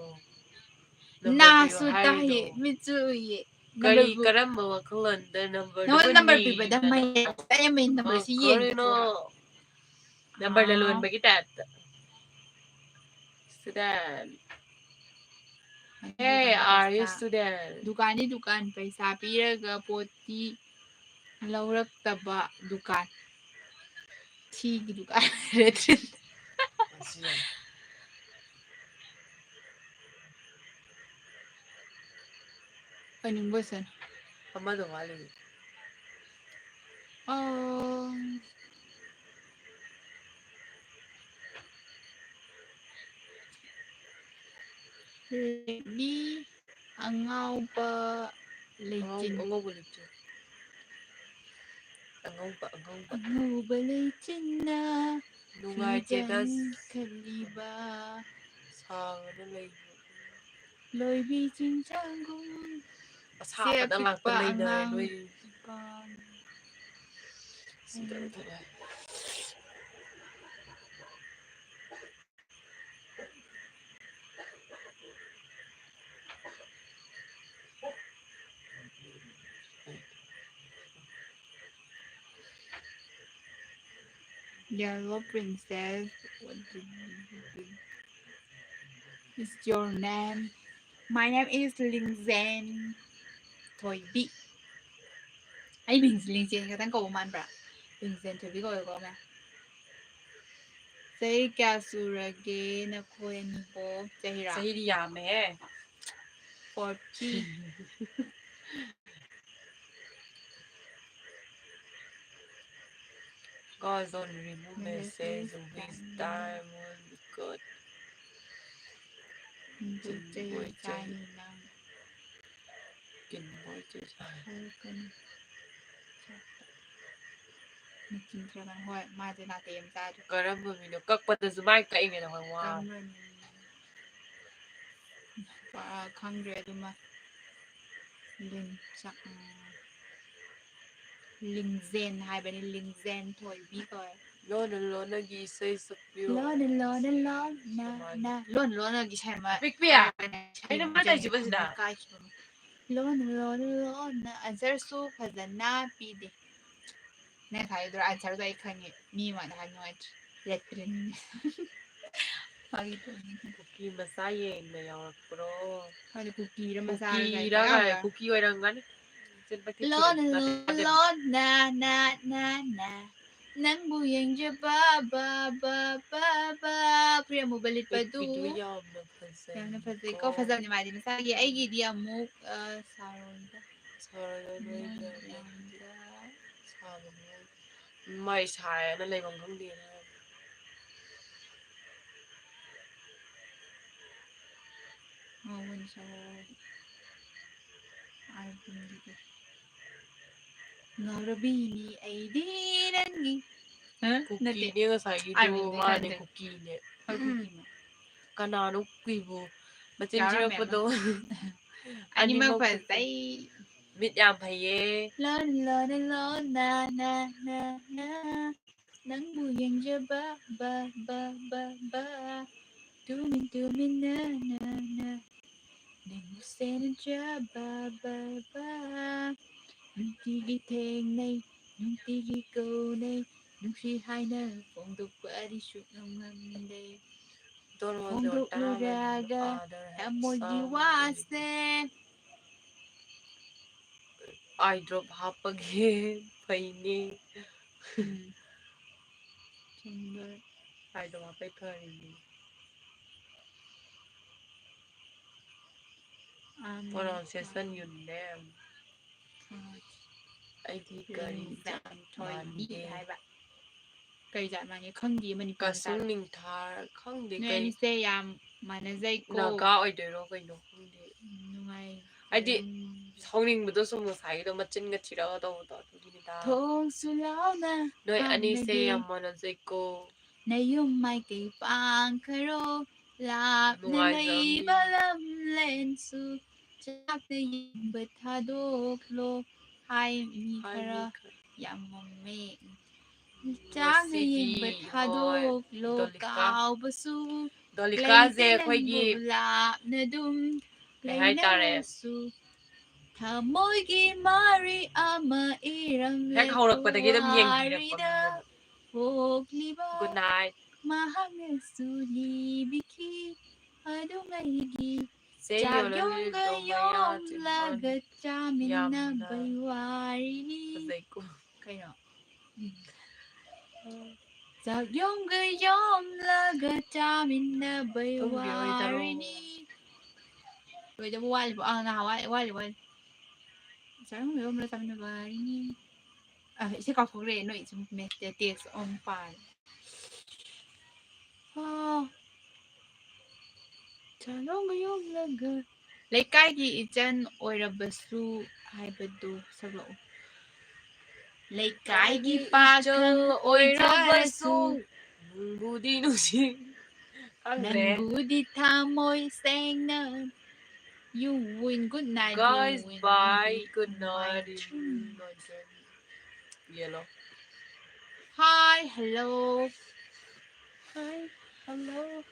Number ꯅꯥꯁꯨ ꯄꯤꯌꯣ ꯇꯥꯏꯌꯦ, ꯍꯥꯏꯔꯤꯗꯣ꯫ ꯃꯤꯠꯁꯨ ꯎꯏꯌꯦ꯫ ꯀꯔꯤ, number ꯕꯨ-, ꯀꯔꯝꯕ ꯋꯥꯈꯜꯂꯣꯟꯗ number ꯗꯨꯕꯨ ꯅꯤꯗꯅ? ꯅꯪꯉꯣꯟꯗ number ꯄꯤꯕꯗ ꯃꯌꯥꯝ ꯑꯩ ꯑꯃꯒꯤ number ꯁꯤ ꯑꯣ, ꯌꯦꯡꯗ꯭ꯔꯣ? ꯀꯔꯤꯅꯣ? Number ꯑꯥ꯫ ꯂꯂꯣꯟꯕꯒꯤ type ꯇ꯫ Student. ꯑꯗꯨꯒ Hey, are you ꯄꯩꯁꯥ student? ꯗꯨꯀꯥꯟꯅꯤ ꯗꯨꯀꯥꯟ, ꯄꯩꯁꯥ ꯄꯤꯔꯒ ꯄꯣꯠꯇꯤ ꯂꯧꯔꯛꯇꯕ ꯗꯨꯀꯥꯟ꯫ ꯊꯤꯒꯤ ꯗꯨꯀꯥꯟ꯫ ꯑꯣꯏꯅꯤꯡꯕ ꯑꯣꯏꯁꯅꯨ꯫ ꯑꯃꯗꯣ ꯋꯥꯠꯂꯤ꯫ ꯑꯣ꯫ ꯂꯦꯛꯅꯤ ꯑꯉꯥꯎꯕ ꯑꯉꯧ-, ꯂꯩꯆꯤꯟ꯫ ꯑꯉꯧꯕ ꯂꯩꯆꯤꯟ꯫ ꯑꯉꯧꯕ, ꯑꯉꯧꯕ꯫ ꯑꯉꯧꯕ ꯂꯩꯆꯤꯟꯅ ꯅꯨꯡꯉꯥꯏꯇꯦꯗ꯫ ꯆꯤꯡꯖꯪꯈꯠꯂꯤꯕ꯫ ꯁꯥꯡꯉꯅ ꯂꯩꯕ꯫ ꯂꯣꯏꯕꯤ ꯆꯤꯡꯖꯪꯒꯨꯝ꯫ ꯑꯁꯥꯕꯗ ꯆꯦ ꯉꯥꯛꯇ ꯑꯄꯤꯛꯄ ꯂꯩꯅꯔꯦ ꯑꯉꯥꯡ ꯅꯣꯏ꯫ ꯅꯨꯄꯥ꯫ ꯁꯤꯗ ꯊꯣꯛꯑꯦ꯫ Yellow Princess, what did you do? Is your name? My name is Lingzen Thoibi. ꯑꯩ ꯃꯤꯡꯁꯦ ꯂꯤꯡꯖꯦꯟ ꯈꯛꯇꯪ ꯀꯧꯕ ꯃꯥꯟꯕ꯭ꯔꯥ? ꯂꯤꯡꯖꯦꯟ ꯊꯣꯏꯕꯤ ꯀꯧꯋꯦꯀꯣ, ꯃꯌꯥꯝ꯫ ꯆꯍꯤ ꯀꯌꯥ ꯁꯨꯔꯒꯦ ꯅꯈꯣꯏ ꯑꯅꯤꯕꯣ? ꯆꯍꯤꯔꯥ? ꯆꯍꯤꯗꯤ ꯌꯥꯝꯃꯦꯍꯦ꯫ Forty. Guys, don't remove message, waste time, oh my God. ꯍꯧꯖꯤꯛ ꯆꯍꯤ ꯆꯥꯅꯤ ꯅꯪ꯫ ꯀꯤꯟꯕꯣꯏ ꯆꯦ ꯁꯥꯏ꯫ ꯍꯥꯏꯔꯛꯀꯅꯤ꯫ ꯃꯆꯤꯟ ꯊꯤꯔꯛꯀꯅꯤ꯫ ꯍꯣꯏ, ꯃꯥꯁꯦ ꯅꯥꯇꯩ ꯑꯃ ꯆꯥꯗ꯭ꯔꯦ꯫ ꯀꯔꯝꯕ ꯃꯤꯅꯣ? ꯀꯛꯄꯗꯁꯨ ꯃꯥꯏ ꯀꯛꯏꯉꯩꯗ ꯍꯣꯏ ꯋꯥ꯫ ꯀꯔꯝꯕ ꯃꯤꯅꯣ? ꯑ, ꯈꯪꯗ꯭ꯔꯦ ꯑꯗꯨꯃ꯫ ꯂꯤꯟ ꯆꯥꯛ-, ꯎꯝ꯫ ꯂꯤꯡꯖꯦꯟ ꯍꯥꯏꯕꯅꯤ, ꯂꯤꯡꯖꯦꯟ ꯊꯣꯏꯕꯤ ꯀꯧꯋꯦ꯫ ꯂꯣꯟꯅ ꯂꯣꯟꯅꯒꯤ ꯏꯁꯩ ꯁꯛꯄꯤꯌꯨ꯫ ꯂꯣꯟꯅ ꯂꯣꯟꯅ ꯂꯣꯟꯅ ꯀꯃꯥꯏꯅ? ꯅ-, ꯂꯣꯟꯅ ꯂꯣꯟꯅꯒꯤ ꯏꯁꯩ ꯑꯃ ꯄꯤꯛꯄꯤ, ꯇꯥꯕꯅꯦ, ꯑꯩꯅ ꯃꯥ ꯇꯧꯏꯁꯤꯕꯣ ꯁꯤꯗ? ꯀꯥꯏꯈꯤꯕꯅꯦ꯫ ꯂꯣꯟꯅ ꯂꯣꯟꯅ ꯂꯣꯟꯅ answerꯁꯨ ꯐꯖꯅ ꯄꯤꯗꯦ꯫ ꯅꯪ ꯊꯥꯔꯤꯗꯣ answerꯗꯣ ꯑꯩ ꯈꯪꯉꯦ꯫ ꯃꯤ ꯑꯃꯅ ꯍꯥꯏ ꯅꯨꯡꯉꯥꯏꯇ꯭ꯔꯦ꯫ ꯂꯦꯇ꯭ꯔꯤꯟ꯫ ꯐꯥꯒꯤ ꯇꯧꯕꯅꯤ꯫ ꯀꯨꯀꯤ ꯃꯆꯥ ꯌꯦꯡꯅ ꯌꯥꯎꯔꯛꯄ꯭ꯔꯣ? ꯈꯪꯗꯦ, ꯀꯨꯀꯤꯔ ꯃꯆꯥꯔ ꯀꯨꯀꯤꯔ ꯀꯩꯅꯣ ꯀꯥꯏ, ꯌꯥꯎꯔꯦ꯫ ꯀꯨꯀꯤ ꯑꯣꯏꯔꯝꯒꯅꯤ꯫ ꯆꯤꯟ ꯄꯛꯊꯤ ꯊꯤꯔꯦ꯫ ꯂꯣꯟꯅ ꯂꯣꯟꯅ ꯅꯠꯇꯦ꯫ ꯂꯣꯟꯅ ꯅ ꯅ ꯅ ꯅꯪꯕꯨ ꯌꯦꯡꯖꯕ ꯕ ꯕ ꯕ ꯕ꯫ ꯐꯨꯔꯤꯠ ꯑꯃꯨꯕ ꯂꯤꯠꯄꯗꯨ꯫ ꯄꯤꯛꯄꯤꯗꯨ ꯌꯥꯝꯅ ꯐꯖꯩꯀꯣ꯫ ꯌꯥꯝꯅ ꯐꯖꯩꯀꯣ꯫ ꯐꯖꯕꯅꯤ ꯃꯥꯗꯤ ꯃꯁꯥꯒꯤ꯫ ꯑꯩꯒꯤꯗꯤ ꯑꯃꯨꯛ, ꯑ, ꯁꯥꯔꯣꯏꯗ꯫ ꯁꯥꯔꯣꯏꯗ ꯅꯣꯏꯒ ꯌꯥꯝꯅ ꯁꯥꯕꯅꯤ꯫ ꯃꯥꯏ ꯁꯥꯏꯌꯦꯅ ꯂꯩꯐꯝ ꯈꯪꯗꯦꯅ꯫ ꯉꯥꯎꯕꯅꯤ ꯁꯒꯣꯜ꯫ ꯑꯥꯏ ꯄꯨꯝꯕꯤꯗꯣ꯫ ꯉꯥꯎꯔꯕꯤꯅꯤ ꯑꯩꯗꯤ ꯅꯪꯒꯤ꯫ ꯍꯥ? ꯅꯠꯇꯦ꯫ ꯀꯨꯀꯤꯅꯦ ꯉꯁꯥꯏꯒꯤꯗꯣ, ꯑꯥꯏ ꯄꯨꯝꯕꯤ ꯃꯥꯅꯦ ꯈꯟꯗꯦ꯫ ꯀꯨꯀꯤꯅꯦ꯫ ꯍꯣꯏ, ꯀꯨꯀꯤꯅꯦ꯫ ꯀꯅꯥꯅꯣ ꯀꯨꯀꯤꯕꯨ? ꯃꯆꯤꯟ ꯌꯥꯎꯔꯝꯃꯦ ꯊꯤꯔꯛꯄꯗꯣ꯫ ꯑꯅꯤꯃꯛ ꯑꯅꯤꯃꯛ ꯀꯨꯀꯤ꯫ ꯐꯖꯩ꯫ ꯃꯤꯠ ꯌꯥꯝ ꯐꯩꯌꯦ꯫ ꯂꯣꯟ ꯂꯣꯟ ꯂꯣꯟ ꯅ ꯅ ꯅ ꯅ ꯅꯪꯕꯨ ꯌꯦꯡꯖꯕ ꯕ ꯕ ꯕ ꯕ ꯇꯨꯃꯤꯟ ꯇꯨꯃꯤꯟꯅ ꯅ ꯅ ꯅꯪꯕꯨ ꯁꯦꯟꯅꯖꯕ ꯕ ꯕ ꯅꯨꯡꯇꯤꯒꯤ ꯊꯦꯡꯅꯩ ꯅꯨꯡꯇꯤꯒꯤ ꯀꯧꯅꯩ ꯅꯨꯡꯁꯤ ꯍꯥꯏꯅ ꯐꯣꯡꯗꯣꯛꯄꯗꯤ ꯁꯨꯛꯉꯝ ꯉꯝꯗꯦ꯫ Don't hold your ꯐꯣꯡꯗꯣꯛꯂꯨꯔꯒ diamond, other have ꯊꯃꯣꯏꯒꯤ some ꯋꯥꯁꯦ꯫ Eye drop ꯍꯥꯞꯄꯒꯦ꯫ ꯐꯩꯅꯦ꯫ ꯎꯝ꯫ ꯆꯨꯝꯕ꯫ Eye drop ꯍꯥꯞꯄꯩ ꯐꯔꯤꯅꯦ꯫ ꯑꯥ, Pronunciation ꯌꯨꯅꯦ꯫ ꯑꯥ꯫ ꯑꯩꯗꯤ ꯀꯔꯤ ꯂꯤꯡꯖꯥꯡ ꯊꯣꯏꯕꯤ ꯃꯥꯟꯒꯦ? ꯍꯥꯏꯕ꯫ ꯀꯔꯤ ꯖꯥꯠ ꯃꯥꯟꯒꯦ ꯈꯪꯗꯤꯌꯦ ꯃꯅꯤꯄꯨꯔ ꯀꯁꯨꯡ ꯃꯆꯥꯗꯣ꯫ ꯅꯤꯡꯊꯥ ꯈꯪꯗꯦ ꯅꯣꯏ ꯀꯩ ꯑꯅꯤꯁꯦ ꯌꯥꯝ ꯃꯥꯟꯅꯖꯩꯀꯣ꯫ ꯅꯥꯒꯥ ꯑꯣꯏꯗꯣꯏꯔꯣ ꯀꯩꯅꯣ ꯈꯪꯗꯦ꯫ ꯎꯝ, ꯅꯨꯡꯉꯥꯏ꯫ ꯍꯥꯏꯗꯤ ꯎꯝ꯫ ꯁꯥꯎꯅꯤꯡꯕꯗꯣ ꯁꯨꯝ ꯉꯁꯥꯏꯒꯤꯗꯣ ꯃꯆꯤꯟꯒ ꯊꯤꯔꯒ ꯇꯧꯕꯗꯣ ꯑꯗꯨꯒꯤꯅꯤꯗ꯫ ꯊꯣꯡꯁꯨ ꯂꯥꯎꯅ ꯅꯣꯏ ꯑꯅꯤꯁꯦ ꯍꯥꯡꯂꯒꯦ꯫ ꯌꯥꯝ ꯃꯥꯟꯅꯖꯩꯀꯣ꯫ ꯅꯌꯨꯝ ꯃꯥꯏꯀꯩ ꯄꯥꯡꯈꯔꯣ꯫ ꯂꯥꯞꯅ ꯅꯨꯡꯉꯥꯏꯖꯕꯤ꯫ ꯂꯩꯕ ꯂꯝꯂꯦꯟꯁꯨ ꯆꯥꯛꯅ ꯌꯦꯡꯕ ꯊꯥꯗꯣꯛꯂꯣ꯫ ꯍꯥꯏ ꯃꯤ ꯍꯥꯏ ꯈꯔ ꯃꯤ ꯈꯔ꯫ ꯌꯥꯝ ꯉꯝꯃꯦ꯫ ꯆꯥꯛꯅ ꯉꯁꯤꯗꯤ ꯌꯦꯡꯕ ꯍꯣꯏ, ꯊꯥꯗꯣꯛꯂꯣ꯫ ꯗꯣꯂꯤꯀꯥ꯫ ꯀꯥꯎꯕꯁꯨ ꯗꯣꯂꯤꯀꯥꯁꯦ ꯂꯩꯇꯦ ꯑꯩꯈꯣꯏꯒꯤ ꯅꯪꯕꯨ ꯂꯥꯞꯅ ꯑꯗꯨꯝ ꯀꯩ ꯍꯥꯏꯇꯥꯔꯦ? ꯂꯩꯅꯔꯁꯨ꯫ ꯊꯃꯣꯏꯒꯤ ꯃꯔꯤ ꯑꯃ ꯏꯔꯝꯂꯦ ꯍꯦꯛ ꯍꯧꯔꯛꯄꯗꯒꯤ ꯑꯗꯨꯝ ꯌꯦꯡꯕꯤꯔꯛꯄ ꯄꯨꯋꯥꯔꯤꯗ꯫ ꯃꯤꯅꯦꯕ꯫ ꯄꯣꯛꯂꯤꯕ Good night꯫ ꯃꯍꯥꯛꯅꯁꯨ ꯂꯤꯕꯤꯈꯤ ꯑꯗꯨꯉꯩꯒꯤ ꯆꯦ ꯆꯥꯛ ꯌꯣꯜꯂ ꯌꯣꯝꯒ ꯂꯤꯂꯣꯡ ꯃꯌꯥ ꯌꯣꯝꯂꯒ ꯆꯤꯝꯕꯥꯟ ꯆꯥꯃꯤꯟꯅꯕꯩ ꯌꯥꯝꯅ ꯋꯥꯔꯤꯅꯤ꯫ ꯐꯖꯩꯀꯣ꯫ ꯀꯩꯅꯣ? ꯎꯝ꯫ ꯆꯥꯛ ꯌꯣꯝꯒ ꯌꯣꯝꯂꯒ ꯆꯥꯃꯤꯟꯅꯕꯩ ꯇꯨꯝꯈꯤꯔꯣꯏꯗꯔꯣ? ꯋꯥꯔꯤꯅꯤ꯫ ꯂꯣꯏꯗꯕ ꯋꯥꯠꯂꯤꯕꯣ? ꯑꯥ, ꯉꯥꯏꯍꯥꯛ ꯋꯥꯠꯂꯤ, ꯋꯥꯠꯂꯤ, ꯋꯥꯠꯂꯤ꯫ ꯆꯥꯛ ꯌꯣꯝꯒ ꯌꯣꯝꯂꯒ ꯆꯥꯃꯤꯟꯅꯕ ꯋꯥꯔꯤꯅꯤ꯫ ꯑ, ꯏꯁꯩ ꯀꯥꯎꯊꯣꯛꯈ꯭ꯔꯦ꯫ ꯅꯣꯏ ꯁꯨꯝ ꯃꯦꯁꯦ-, text ꯑꯃꯨꯛ ꯄꯥꯔꯦ꯫ ꯑꯣ꯫ ꯊꯥꯔꯣꯡꯒ ꯌꯣꯝꯂꯒ ꯂꯩꯀꯥꯏꯒꯤ ꯏꯆꯟ ꯑꯣꯏꯔꯕꯁꯨ ꯍꯥꯏꯕꯗꯨ ꯁꯛꯂꯛꯎ꯫ ꯂꯩꯀꯥꯏꯒꯤ ꯄꯥꯈꯪ ꯑꯣꯏꯖꯔꯁꯨ ꯅꯨꯡꯕꯨꯗꯤ ꯅꯨꯡꯁꯤ꯫ ꯈꯪꯗ꯭ꯔꯦ꯫ ꯅꯪꯕꯨꯗꯤ ꯊꯃꯣꯏ ꯁꯦꯡꯅ you win. Good night, you guys, win. Bye. Good night. Yellow. Hi, hello. Hi, hello.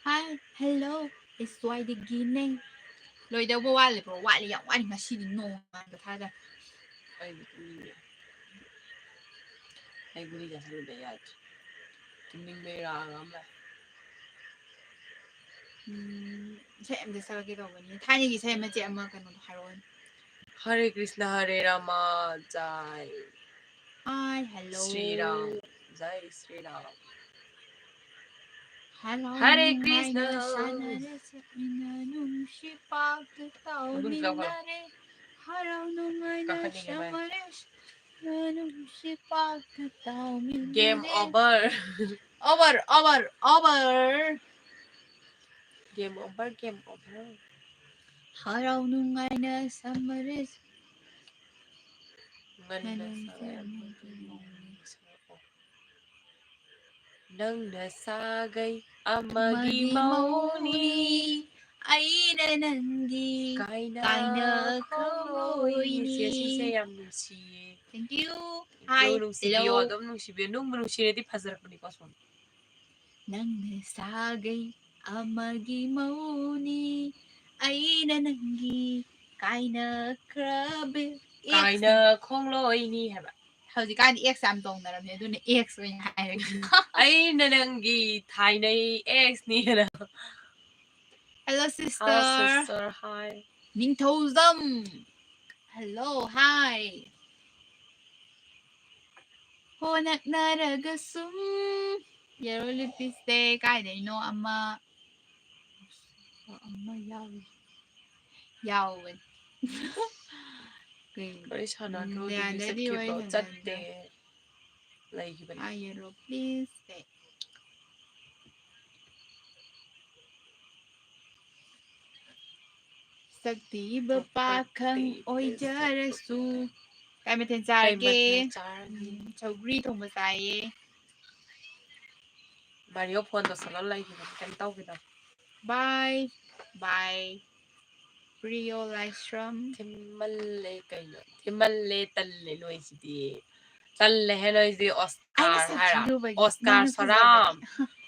Hi, hello. ꯑꯩ ꯁ꯭ꯋꯥꯏꯗꯒꯤꯅꯦ꯫ ꯂꯣꯏꯗꯧꯕ ꯋꯥꯠꯂꯤꯕ꯭ꯔꯣ? ꯋꯥꯠꯂꯤ, ꯌꯥꯝ ꯋꯥꯠꯂꯤ꯫ ꯉꯁꯤꯗꯤ ꯅꯣꯡ ꯉꯥꯟꯕ ꯊꯥꯖ꯫ ꯑꯩꯗꯤ ꯇꯨꯝꯅꯤꯡꯉꯦ꯫ ꯑꯩ ꯒꯨꯂꯤ ꯆꯥꯁꯤꯜꯂꯨꯕ ꯌꯥꯗ꯭ꯔꯦ꯫ ꯇꯨꯝꯅꯤꯡꯕꯩ ꯔꯥꯒ ꯑꯃ ꯂꯥꯛꯑꯦ꯫ ꯎꯝ, ꯏꯁꯩ ꯑꯝꯇ ꯁꯛꯂꯛꯀꯦ ꯇꯧꯕꯅꯤ꯫ ꯊꯥꯏꯅꯒꯤ ꯏꯁꯩ ꯃꯆꯦꯠ ꯑꯃ ꯀꯩꯅꯣꯗꯣ ꯍꯥꯏꯔꯛꯑꯣꯅꯦ꯫ ꯍꯔꯦ ꯀ꯭ꯔꯤꯁꯅ ꯍꯔꯦ ꯔꯥꯃ ꯖꯥꯏ꯫ Hi, hello. ꯁ꯭ꯔꯤ ꯔꯥꯝ ꯖꯥꯏ ꯁ꯭ꯔꯤ ꯔꯥꯝ꯫ Hello, ꯍꯔꯦ ꯅꯨꯡꯉꯥꯏꯅ ꯀ꯭ꯔꯤꯁꯅ꯫ ꯁꯥꯟꯅꯔꯦ, ꯆꯠꯃꯤꯟꯅ ꯅꯨꯡꯁꯤ ꯄꯥꯎꯗꯨ ꯇꯥꯎꯃꯤꯟꯅꯔꯦ꯫ ꯍꯔꯥꯎ ꯅꯨꯡꯉꯥꯏꯅ ꯀꯥꯈꯠꯅꯤꯡꯉꯦ ꯃꯥꯏ꯫ ꯁꯝꯃꯔꯦ, ꯅꯨꯡꯁꯤ ꯄꯥꯎꯗꯨ ꯇꯥꯎꯃꯤꯟꯅꯔꯦ꯫ Game over. Over, over, over. Game over, game over. ꯍꯔꯥꯎ ꯅꯨꯡꯉꯥꯏꯅ ꯁꯝꯃꯔꯦ꯫ ꯉꯟꯅ ꯉꯟꯅ ꯁꯥꯒꯩ ꯑꯃꯒꯤ ꯃꯧꯅꯤ꯫ ꯅꯪꯅ ꯁꯥꯒꯩ ꯑꯃꯒꯤ ꯑꯃꯒꯤ ꯃꯧꯅꯤ꯫ ꯃꯧꯅꯤ꯫ ꯑꯩꯅ ꯅꯪꯒꯤ ꯀꯥꯏꯅ ꯀꯥꯏꯅ ꯈꯪꯂꯣꯏꯅꯤ꯫ ꯈꯪꯂꯣꯏꯅꯤ꯫ ꯆꯦ, ꯁꯤꯁꯦ ꯌꯥꯝ ꯅꯨꯡꯁꯤꯌꯦ꯫ Thank you. ꯏꯆꯦ ꯍꯥꯏ, ꯅꯨꯡꯁꯤꯕꯤꯌꯣ, hello꯫ ꯑꯗꯨꯝ ꯅꯨꯡꯁꯤꯕꯤꯌꯣ꯫ ꯅꯨꯡꯕꯨ ꯅꯨꯡꯁꯤꯔꯗꯤ ꯐꯖꯔꯛꯄꯅꯤꯀꯣ ꯁꯨꯝ꯫ ꯅꯪꯅ ꯁꯥꯒꯩ ꯑꯃꯒꯤ ꯃꯧꯅꯤ, ꯑꯩꯅ ꯅꯪꯒꯤ ꯀꯥꯏꯅꯈ꯭ꯔꯕꯤ ex ꯀꯥꯏꯅ ꯈꯣꯡꯂꯣꯏꯅꯤ ꯍꯥꯏꯕ꯫ ꯍꯧꯖꯤꯛꯀꯥꯟꯗꯤ ex ꯌꯥꯝ ꯇꯧꯅꯔꯝꯅꯦ, ꯑꯗꯨꯅ ex ꯑꯣꯏꯅ ꯍꯥꯏꯔꯒꯦ꯫ ꯑꯩꯅ ꯅꯪꯒꯤ ꯊꯥꯏꯅꯩ ex ꯅꯤ ꯍꯥꯏꯅ꯫ Hello, sister. Hi, sister. Hi. ꯅꯤꯡꯊꯧꯖꯝ꯫ Hello, hi. ꯍꯣ ꯅꯛꯅꯔꯒ ꯁꯨꯝ ꯌꯦꯔꯣ ꯂꯤꯄꯤꯁꯦ ꯀꯥꯏꯗꯩꯅꯣ ꯑꯃ, ꯑꯃ ꯌꯥꯎꯏ꯫ ꯌꯥꯎꯕꯅꯤ꯫ ꯀꯩ, ꯋꯥꯔꯤ ꯁꯥꯟꯅꯗ꯭ꯔꯣ? ꯑꯗꯨꯗꯤ ꯅꯌꯥꯗꯗꯤ ꯋꯥꯔꯤ ꯆꯠꯈꯤꯕ꯭ꯔꯣ? ꯁꯥꯟꯅꯗ꯭ꯔꯣ? ꯆꯠꯇꯦ꯫ ꯂꯩꯈꯤꯕꯅꯤ꯫ ꯍꯥꯏ ꯌꯦꯔꯣ ꯄ꯭ꯂꯤꯁ ꯁꯦ꯫ ꯁꯛꯊꯤꯕ ꯄꯥꯈꯪ ꯑꯣꯏꯖꯔꯁꯨ꯫ ꯀꯩ ꯃꯊꯦꯜ ꯆꯥꯔꯒꯦ? ꯎꯝ, ꯁꯧꯒ꯭ꯔꯤ ꯊꯣꯡꯕ ꯆꯥꯏꯌꯦ꯫ ꯃꯥꯔꯤꯌꯣ ꯐꯣꯟ ꯇꯧꯁꯜꯂ ꯂꯩꯈꯤꯕꯅꯤ, ꯀꯩꯝ ꯇꯧꯈꯤꯗꯕ꯫ ꯕꯥꯏ ꯕꯥꯏ ꯄ꯭ꯔꯤꯌꯣ ꯂꯥꯏꯁ꯭ꯔꯝ꯫ ꯊꯤꯃꯜꯂꯦ ꯀꯩꯅꯣ, ꯊꯤꯃꯜꯂꯦ, ꯇꯜꯂꯦ ꯅꯣꯏꯁꯤꯗꯤ꯫ ꯇꯜꯂꯦꯍꯦ ꯅꯣꯏꯁꯤꯗꯤ꯫ ꯑꯣꯁꯀꯥꯔ ꯍꯥꯏꯔ? ꯑꯣꯁꯀꯥꯔ ꯁꯣꯔꯥꯝ꯫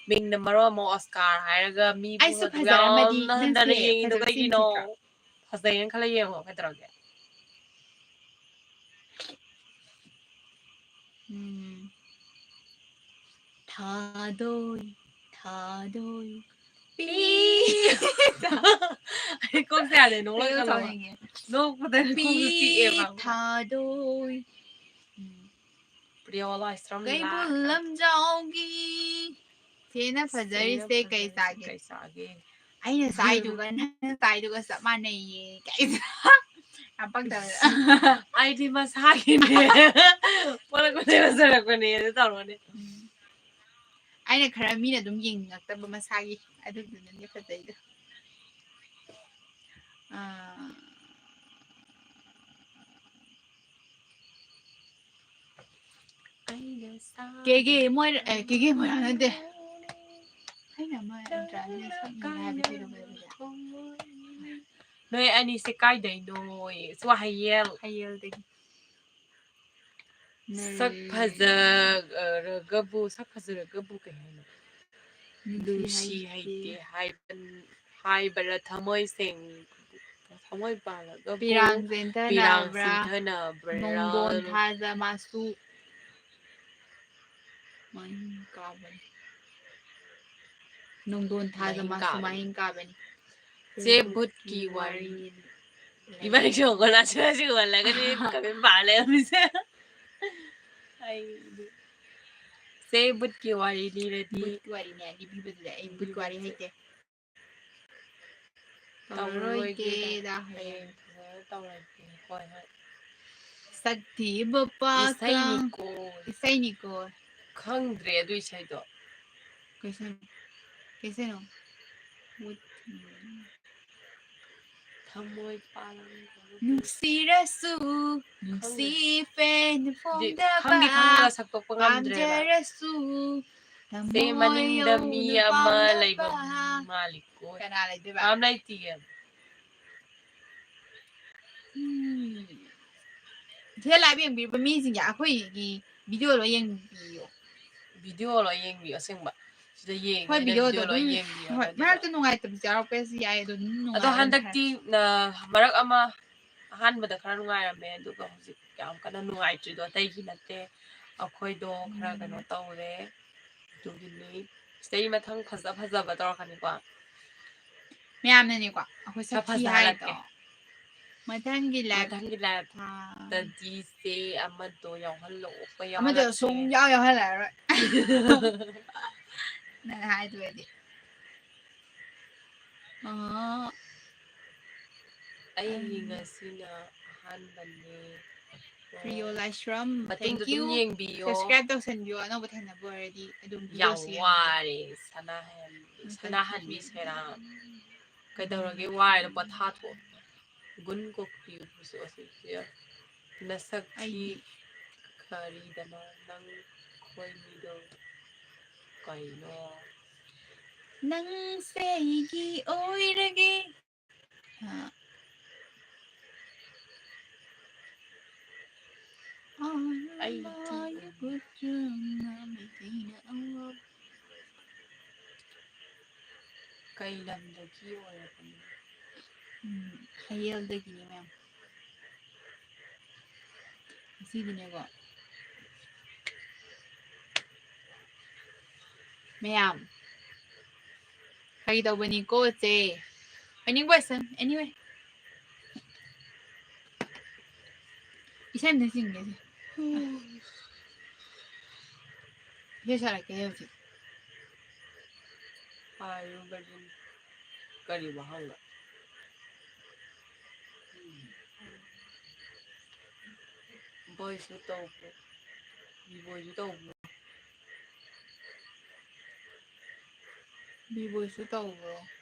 ꯃꯤꯡꯅ ꯃꯔꯣꯟ ꯑꯃ ꯑꯣꯁꯀꯥꯔ ꯍꯥꯏꯔꯒ ꯃꯤꯕꯨ ꯑꯗꯨꯛ ꯌꯥꯝꯅ ꯍꯟꯊꯅ ꯌꯦꯡꯉꯤꯗꯣ ꯀꯩꯒꯤꯅꯣ? ꯐꯖꯩꯌꯦꯅ ꯈꯜꯂ ꯌꯦꯡꯉꯣ, ꯀꯩꯗꯧꯔꯒꯦ? ꯎꯝ꯫ ꯊꯥꯗꯣꯏ, ꯊꯥꯗꯣꯏ꯫ ꯄꯤ꯫ ꯑꯩ ꯀꯣꯛꯁꯦ ꯌꯥꯗꯦ, ꯅꯣꯛꯂꯛꯀꯅꯣ꯫ ꯅꯣꯛꯄꯗ ꯀꯣꯛꯁꯦ ꯆꯤꯛꯑꯦꯕ꯫ ꯊꯥꯗꯣꯏ꯫ ꯎꯝ꯫ ꯄ꯭ꯔꯤꯌꯣ ꯂꯥꯏꯁ꯭ꯔꯝ ꯀꯩꯕꯨꯜ ꯂꯥꯛ꯫ ꯂꯝꯖꯥꯎꯒꯤ꯫ ꯆꯦꯅ ꯐꯖꯔꯤꯁꯦ ꯀꯩ ꯆꯥꯒꯦ? ꯀꯩ ꯆꯥꯒꯦ? ꯑꯩꯅ ꯆꯥꯏꯗꯨꯒ ꯅꯪꯅ ꯆꯥꯏꯗꯨꯒ ꯆꯞ ꯃꯥꯟꯅꯩꯌꯦ꯫ ꯀꯥꯏ꯫ ꯌꯥꯝ ꯄꯛꯇꯕꯗ꯫ ꯑꯩꯗꯤ ꯃꯁꯥꯒꯤꯅꯦ꯫ ꯄꯣꯂꯛꯄꯗꯩ ꯐꯖꯔꯛꯄꯅꯦ ꯑꯗꯨ ꯇꯧꯔꯣꯅꯦ꯫ ꯎꯝ꯫ ꯑꯩꯅ ꯈꯔ ꯃꯤꯅ ꯑꯗꯨꯝ ꯌꯦꯡꯅꯤꯡꯉꯛꯇꯕ ꯃꯁꯥꯒꯤ, ꯑꯗꯨꯗꯨꯅꯅꯦ ꯐꯖꯩꯗꯣ꯫ ꯑꯥ꯫ ꯀꯦꯒꯦ ꯃꯣꯏ-, ꯑꯦ, ꯀꯦꯒꯦ ꯃꯣꯏꯔꯥꯡ ꯅꯠꯇꯦ꯫ ꯑꯩꯅ ꯑꯃ ꯏꯟꯗ꯭ꯔꯥꯅꯤꯅ ꯁꯛꯅꯤꯡꯉꯦ ꯍꯥꯏꯕ ꯀꯩꯗꯧꯕ ꯂꯩꯕꯒꯦ? ꯅꯣꯏ ꯑꯅꯤꯁꯦ ꯀꯥꯏꯗꯩꯅꯣꯌꯦ? ꯁ꯭ꯋꯥꯍꯩꯌꯦꯜ꯫ ꯍꯩꯌꯦꯜꯗꯒꯤ꯫ ꯁꯛ ꯐꯖꯔꯒꯕꯨ, ꯁꯛ ꯐꯖꯔꯒꯕꯨ ꯀꯩ ꯍꯥꯏꯅꯣ? ꯅꯨꯡꯁꯤ ꯅꯨꯡꯁꯤ ꯍꯩꯇꯦ꯫ ꯍꯩꯇꯦ ꯍꯥꯏꯕ-, ꯍꯥꯏꯕꯔ ꯊꯃꯣꯏ ꯁꯦꯡ-, ꯊꯃꯣꯏ ꯄꯥꯜꯂꯒꯕꯨ ꯄꯤꯔꯥꯡ ꯆꯦꯟꯊꯅꯕ꯭ꯔꯥ? ꯄꯤꯔꯥꯡ ꯆꯦꯟꯊꯅꯕ꯭ꯔꯥ? ꯅꯣꯡꯗꯣꯟ ꯊꯥꯖ ꯃꯥꯁꯨ ꯃꯍꯤꯡ ꯀꯥꯕꯅꯤ꯫ ꯅꯣꯡꯗꯣꯟ ꯊꯥꯖ ꯃꯍꯤꯡ ꯃꯥꯁꯨ ꯀꯥꯕꯅꯤ꯫ ꯃꯍꯤꯡ ꯀꯥꯕꯅꯤ꯫ ꯆꯦ ꯆꯦ ꯚꯨꯠꯀꯤ ꯚꯨꯠꯀꯤ ꯋꯥꯔꯤ꯫ ꯋꯥꯔꯤ ꯂꯩ꯫ ꯏꯕꯥꯅꯤꯁꯨ ꯍꯧꯒꯠꯂ ꯁꯤꯔ ꯁꯤ ꯍꯧꯒꯠꯂꯒꯅꯤ ꯀꯃꯦꯟ ꯄꯥ ꯂꯩꯔꯝꯃꯤꯁꯦ꯫ ꯑꯩꯗꯤ꯫ ꯆꯦ ꯚꯨꯠꯀꯤ ꯋꯥꯔꯤ ꯂꯤꯔꯗꯤ꯫ ꯚꯨꯠꯀꯤ ꯋꯥꯔꯤꯅꯦ ꯂꯤꯕꯤꯕꯗꯨꯗꯤ ꯑꯩ ꯚꯨꯠꯀꯤ ꯋꯥꯔꯤ ꯍꯩꯇꯦ꯫ ꯇꯧꯔꯔꯣꯏꯒꯦꯗ ꯇꯧꯔꯔꯣꯏꯒꯦꯗ ꯍꯌꯦꯡ꯫ ꯍꯌꯦꯡ ꯐꯖꯅ ꯇꯧꯔꯒꯦ꯫ ꯍꯣꯏ, ꯍꯣꯏ꯫ ꯁꯛꯊꯤꯕ ꯄꯥꯈꯪ꯫ ꯏꯁꯩꯅꯤꯀꯣ꯫ ꯏꯁꯩꯅꯤꯀꯣ꯫ ꯈꯪꯗ꯭ꯔꯦ ꯑꯗꯨ ꯏꯁꯩꯗꯣ꯫ ꯀꯩꯁꯩꯅꯣ? ꯀꯩꯁꯩꯅꯣ? ꯃꯨꯠ-, ꯊꯃꯣꯏ ꯄꯥꯜꯂꯝꯗꯕ ꯅꯨꯡꯁꯤꯔꯁꯨ, ꯅꯨꯡꯁꯤꯐꯦꯅ ꯐꯣꯡꯗꯕ, ꯈꯪꯗꯦ, ꯈꯪꯗꯦ, ꯁꯛꯇꯣꯛꯄ ꯉꯝꯗ꯭ꯔꯦꯕ꯫ ꯄꯥꯝꯖꯔꯁꯨ, ꯁꯦ, ꯊꯃꯣꯏ ꯃꯅꯤꯡꯗ ꯃꯤ ꯌꯧꯅ ꯑꯃ ꯄꯥꯝꯗꯕ꯫ ꯂꯩꯕ ꯃꯥꯜꯂꯤꯀꯣ꯫ ꯀꯅꯥ ꯂꯩꯗꯣꯏꯕ? ꯀꯅꯥꯝ ꯂꯩꯇꯤꯌꯦ꯫ ꯎꯝ꯫ ꯁꯤꯗ live ꯌꯦꯡꯕꯤꯔꯤꯕ ꯃꯤꯁꯤꯡꯁꯦ ꯑꯩꯈꯣꯏꯒꯤ video ꯂꯣꯏ ꯌꯦꯡꯕꯤꯌꯣ꯫ Video ꯂꯣꯏ ꯌꯦꯡꯕꯤꯌꯣ, ꯑꯁꯦꯡꯕ꯫ ꯁꯤꯗ ꯌꯦꯡꯉꯦ, ꯍꯣꯏ, ꯍꯥꯏꯅ video ꯗꯣ video ꯂꯣꯏ ꯑꯗꯨꯝ, ꯌꯦꯡꯕꯤꯌꯣ ꯍꯣꯏ, ꯍꯥꯏꯕꯅꯤꯗ꯫ ꯃꯔꯛꯇ ꯅꯨꯡꯉꯥꯏꯇꯕꯁꯨ ꯌꯥꯎꯔꯛꯄꯁꯨ ꯌꯥꯏ, ꯑꯗꯣ ꯑꯗꯨꯝ ꯑꯗꯣ ꯅꯨꯡꯉꯥꯏꯕ ꯍꯟꯗꯛꯇꯤ, ꯈꯔ ꯑ, ꯃꯔꯛ ꯑꯃ ꯑꯍꯥꯟꯕꯗ ꯈꯔ ꯅꯨꯡꯉꯥꯏꯔꯝꯃꯦ, ꯑꯗꯨꯒ ꯍꯧꯖꯤꯛ ꯌꯥꯝ ꯀꯟꯅ ꯅꯨꯡꯉꯥꯏꯇ꯭ꯔꯤꯗꯣ ꯑꯇꯩꯒꯤ ꯅꯠꯇꯦ, ꯑꯩꯈꯣꯏꯗꯣ ꯈꯔ ꯎꯝ꯫ ꯀꯩꯅꯣ ꯇꯧꯔꯦ, ꯑꯗꯨꯒꯤꯅꯤ꯫ ꯁꯤꯗꯩ ꯃꯊꯪ ꯐꯖ ꯐꯖꯕ ꯇꯧꯔꯛꯀꯅꯤꯀꯣ꯫ ꯃꯌꯥꯝꯅꯅꯦꯀꯣ ꯑꯩꯈꯣꯏ ꯈꯔ ꯁꯛꯊꯤ ꯐꯖꯍꯜꯂꯛꯀꯦ꯫ ꯍꯥꯏꯗꯣ꯫ ꯃꯊꯪꯒꯤ live꯫ ꯃꯊꯪꯒꯤ live ꯑꯥ꯫ ꯇꯗꯤ ꯁꯦ ꯑꯃꯗꯣ ꯌꯥꯎꯍꯜꯂꯛꯑꯣ꯫ ꯑꯩꯈꯣꯏ ꯑꯃꯗꯣ ꯌꯥꯎꯍꯜꯂꯛꯀꯦ꯫ ꯁꯨꯡꯌꯥꯎ ꯌꯥꯎꯍꯜꯂꯛꯑꯔꯣꯏ꯫ ꯅꯪ ꯍꯥꯏꯗꯣꯏꯗꯤ꯫ ꯑꯥ꯫ ꯑꯩꯒꯤ ꯎꯝ꯫ ꯉꯁꯤꯅ ꯑꯍꯥꯟꯕꯅꯦ꯫ ꯄ꯭ꯔꯤꯌꯣ ꯂꯥꯏꯁ꯭ꯔꯝ, ꯃꯇꯨꯡꯗ thank ꯑꯗꯨꯝ you꯫ ꯌꯦꯡꯕꯤꯌꯣ꯫ Subscribe ꯇꯧꯁꯟꯕꯤꯌꯣ, ꯑꯅꯧꯕ ꯊꯦꯡꯅꯕ ꯑꯣꯏꯔꯗꯤ ꯑꯗꯨꯝ ꯌꯥꯝ videoꯁꯦ ꯌꯦꯡꯕꯤꯌꯣ꯫ ꯋꯥꯔꯦ, ꯁꯅꯥꯍꯟꯕꯤ, ꯃꯁꯛ ꯁꯅꯥꯍꯟꯕꯤ ꯊꯤꯕꯤ꯫ ꯁꯦꯔꯥ꯫ ꯀꯩꯗꯧꯔꯒꯦ? ꯋꯥꯔꯦ, ꯄꯣꯊꯥꯊꯣꯛꯑꯣ꯫ ꯒꯨꯟ ꯀꯣꯛꯄꯤ ꯎꯄꯨꯁꯨ ꯑꯁꯤꯁꯨ ꯌꯥꯝ ꯅꯁꯛ ꯊꯤ ꯑꯩꯗꯤ꯫ ꯈꯔꯤꯗꯅ ꯅꯪ ꯈꯣꯏ ꯃꯤꯗꯣ ꯀꯩꯅꯣ? ꯅꯪꯁꯦ ꯑꯩꯒꯤ ꯑꯣꯏꯔꯒꯦ꯫ ꯑ꯫ ꯑꯩꯗꯤ꯫ ꯀꯩ ꯂꯝꯗꯒꯤ ꯑꯣꯏꯔꯕꯅꯣ? ꯎꯝ, ꯍꯌꯦꯜꯗꯒꯤꯅꯦ, ꯃꯌꯥꯝ꯫ ꯉꯁꯤꯗꯤꯅꯦꯀꯣ꯫ ꯃꯌꯥꯝ꯫ ꯐꯥꯒꯤ ꯇꯧꯕꯅꯤꯀꯣ, ꯆꯦ꯫ ꯑꯣꯏꯅꯤꯡꯕ ꯑꯣꯏꯁꯟ, anyway꯫ ꯏꯁꯩ ꯑꯝꯇ ꯆꯤꯡꯒꯦꯁꯦ꯫ ꯏꯁꯩ ꯁꯛꯂꯛꯀꯦ ꯍꯧꯖꯤꯛ꯫ ꯍꯥꯏꯔꯨꯕꯗꯨꯅꯤ꯫ ꯀꯔꯤ ꯋꯥꯍꯪꯅꯣ? ꯕꯣꯏꯁꯁꯨ ꯇꯧꯕ꯭ꯔꯣ? ꯕꯤ ꯕꯣꯏꯁꯁꯨ ꯇꯧꯕ꯭ꯔꯣ? ꯕꯤ ꯕꯣꯏꯁꯁꯨ ꯇꯧꯕ꯭ꯔꯣ?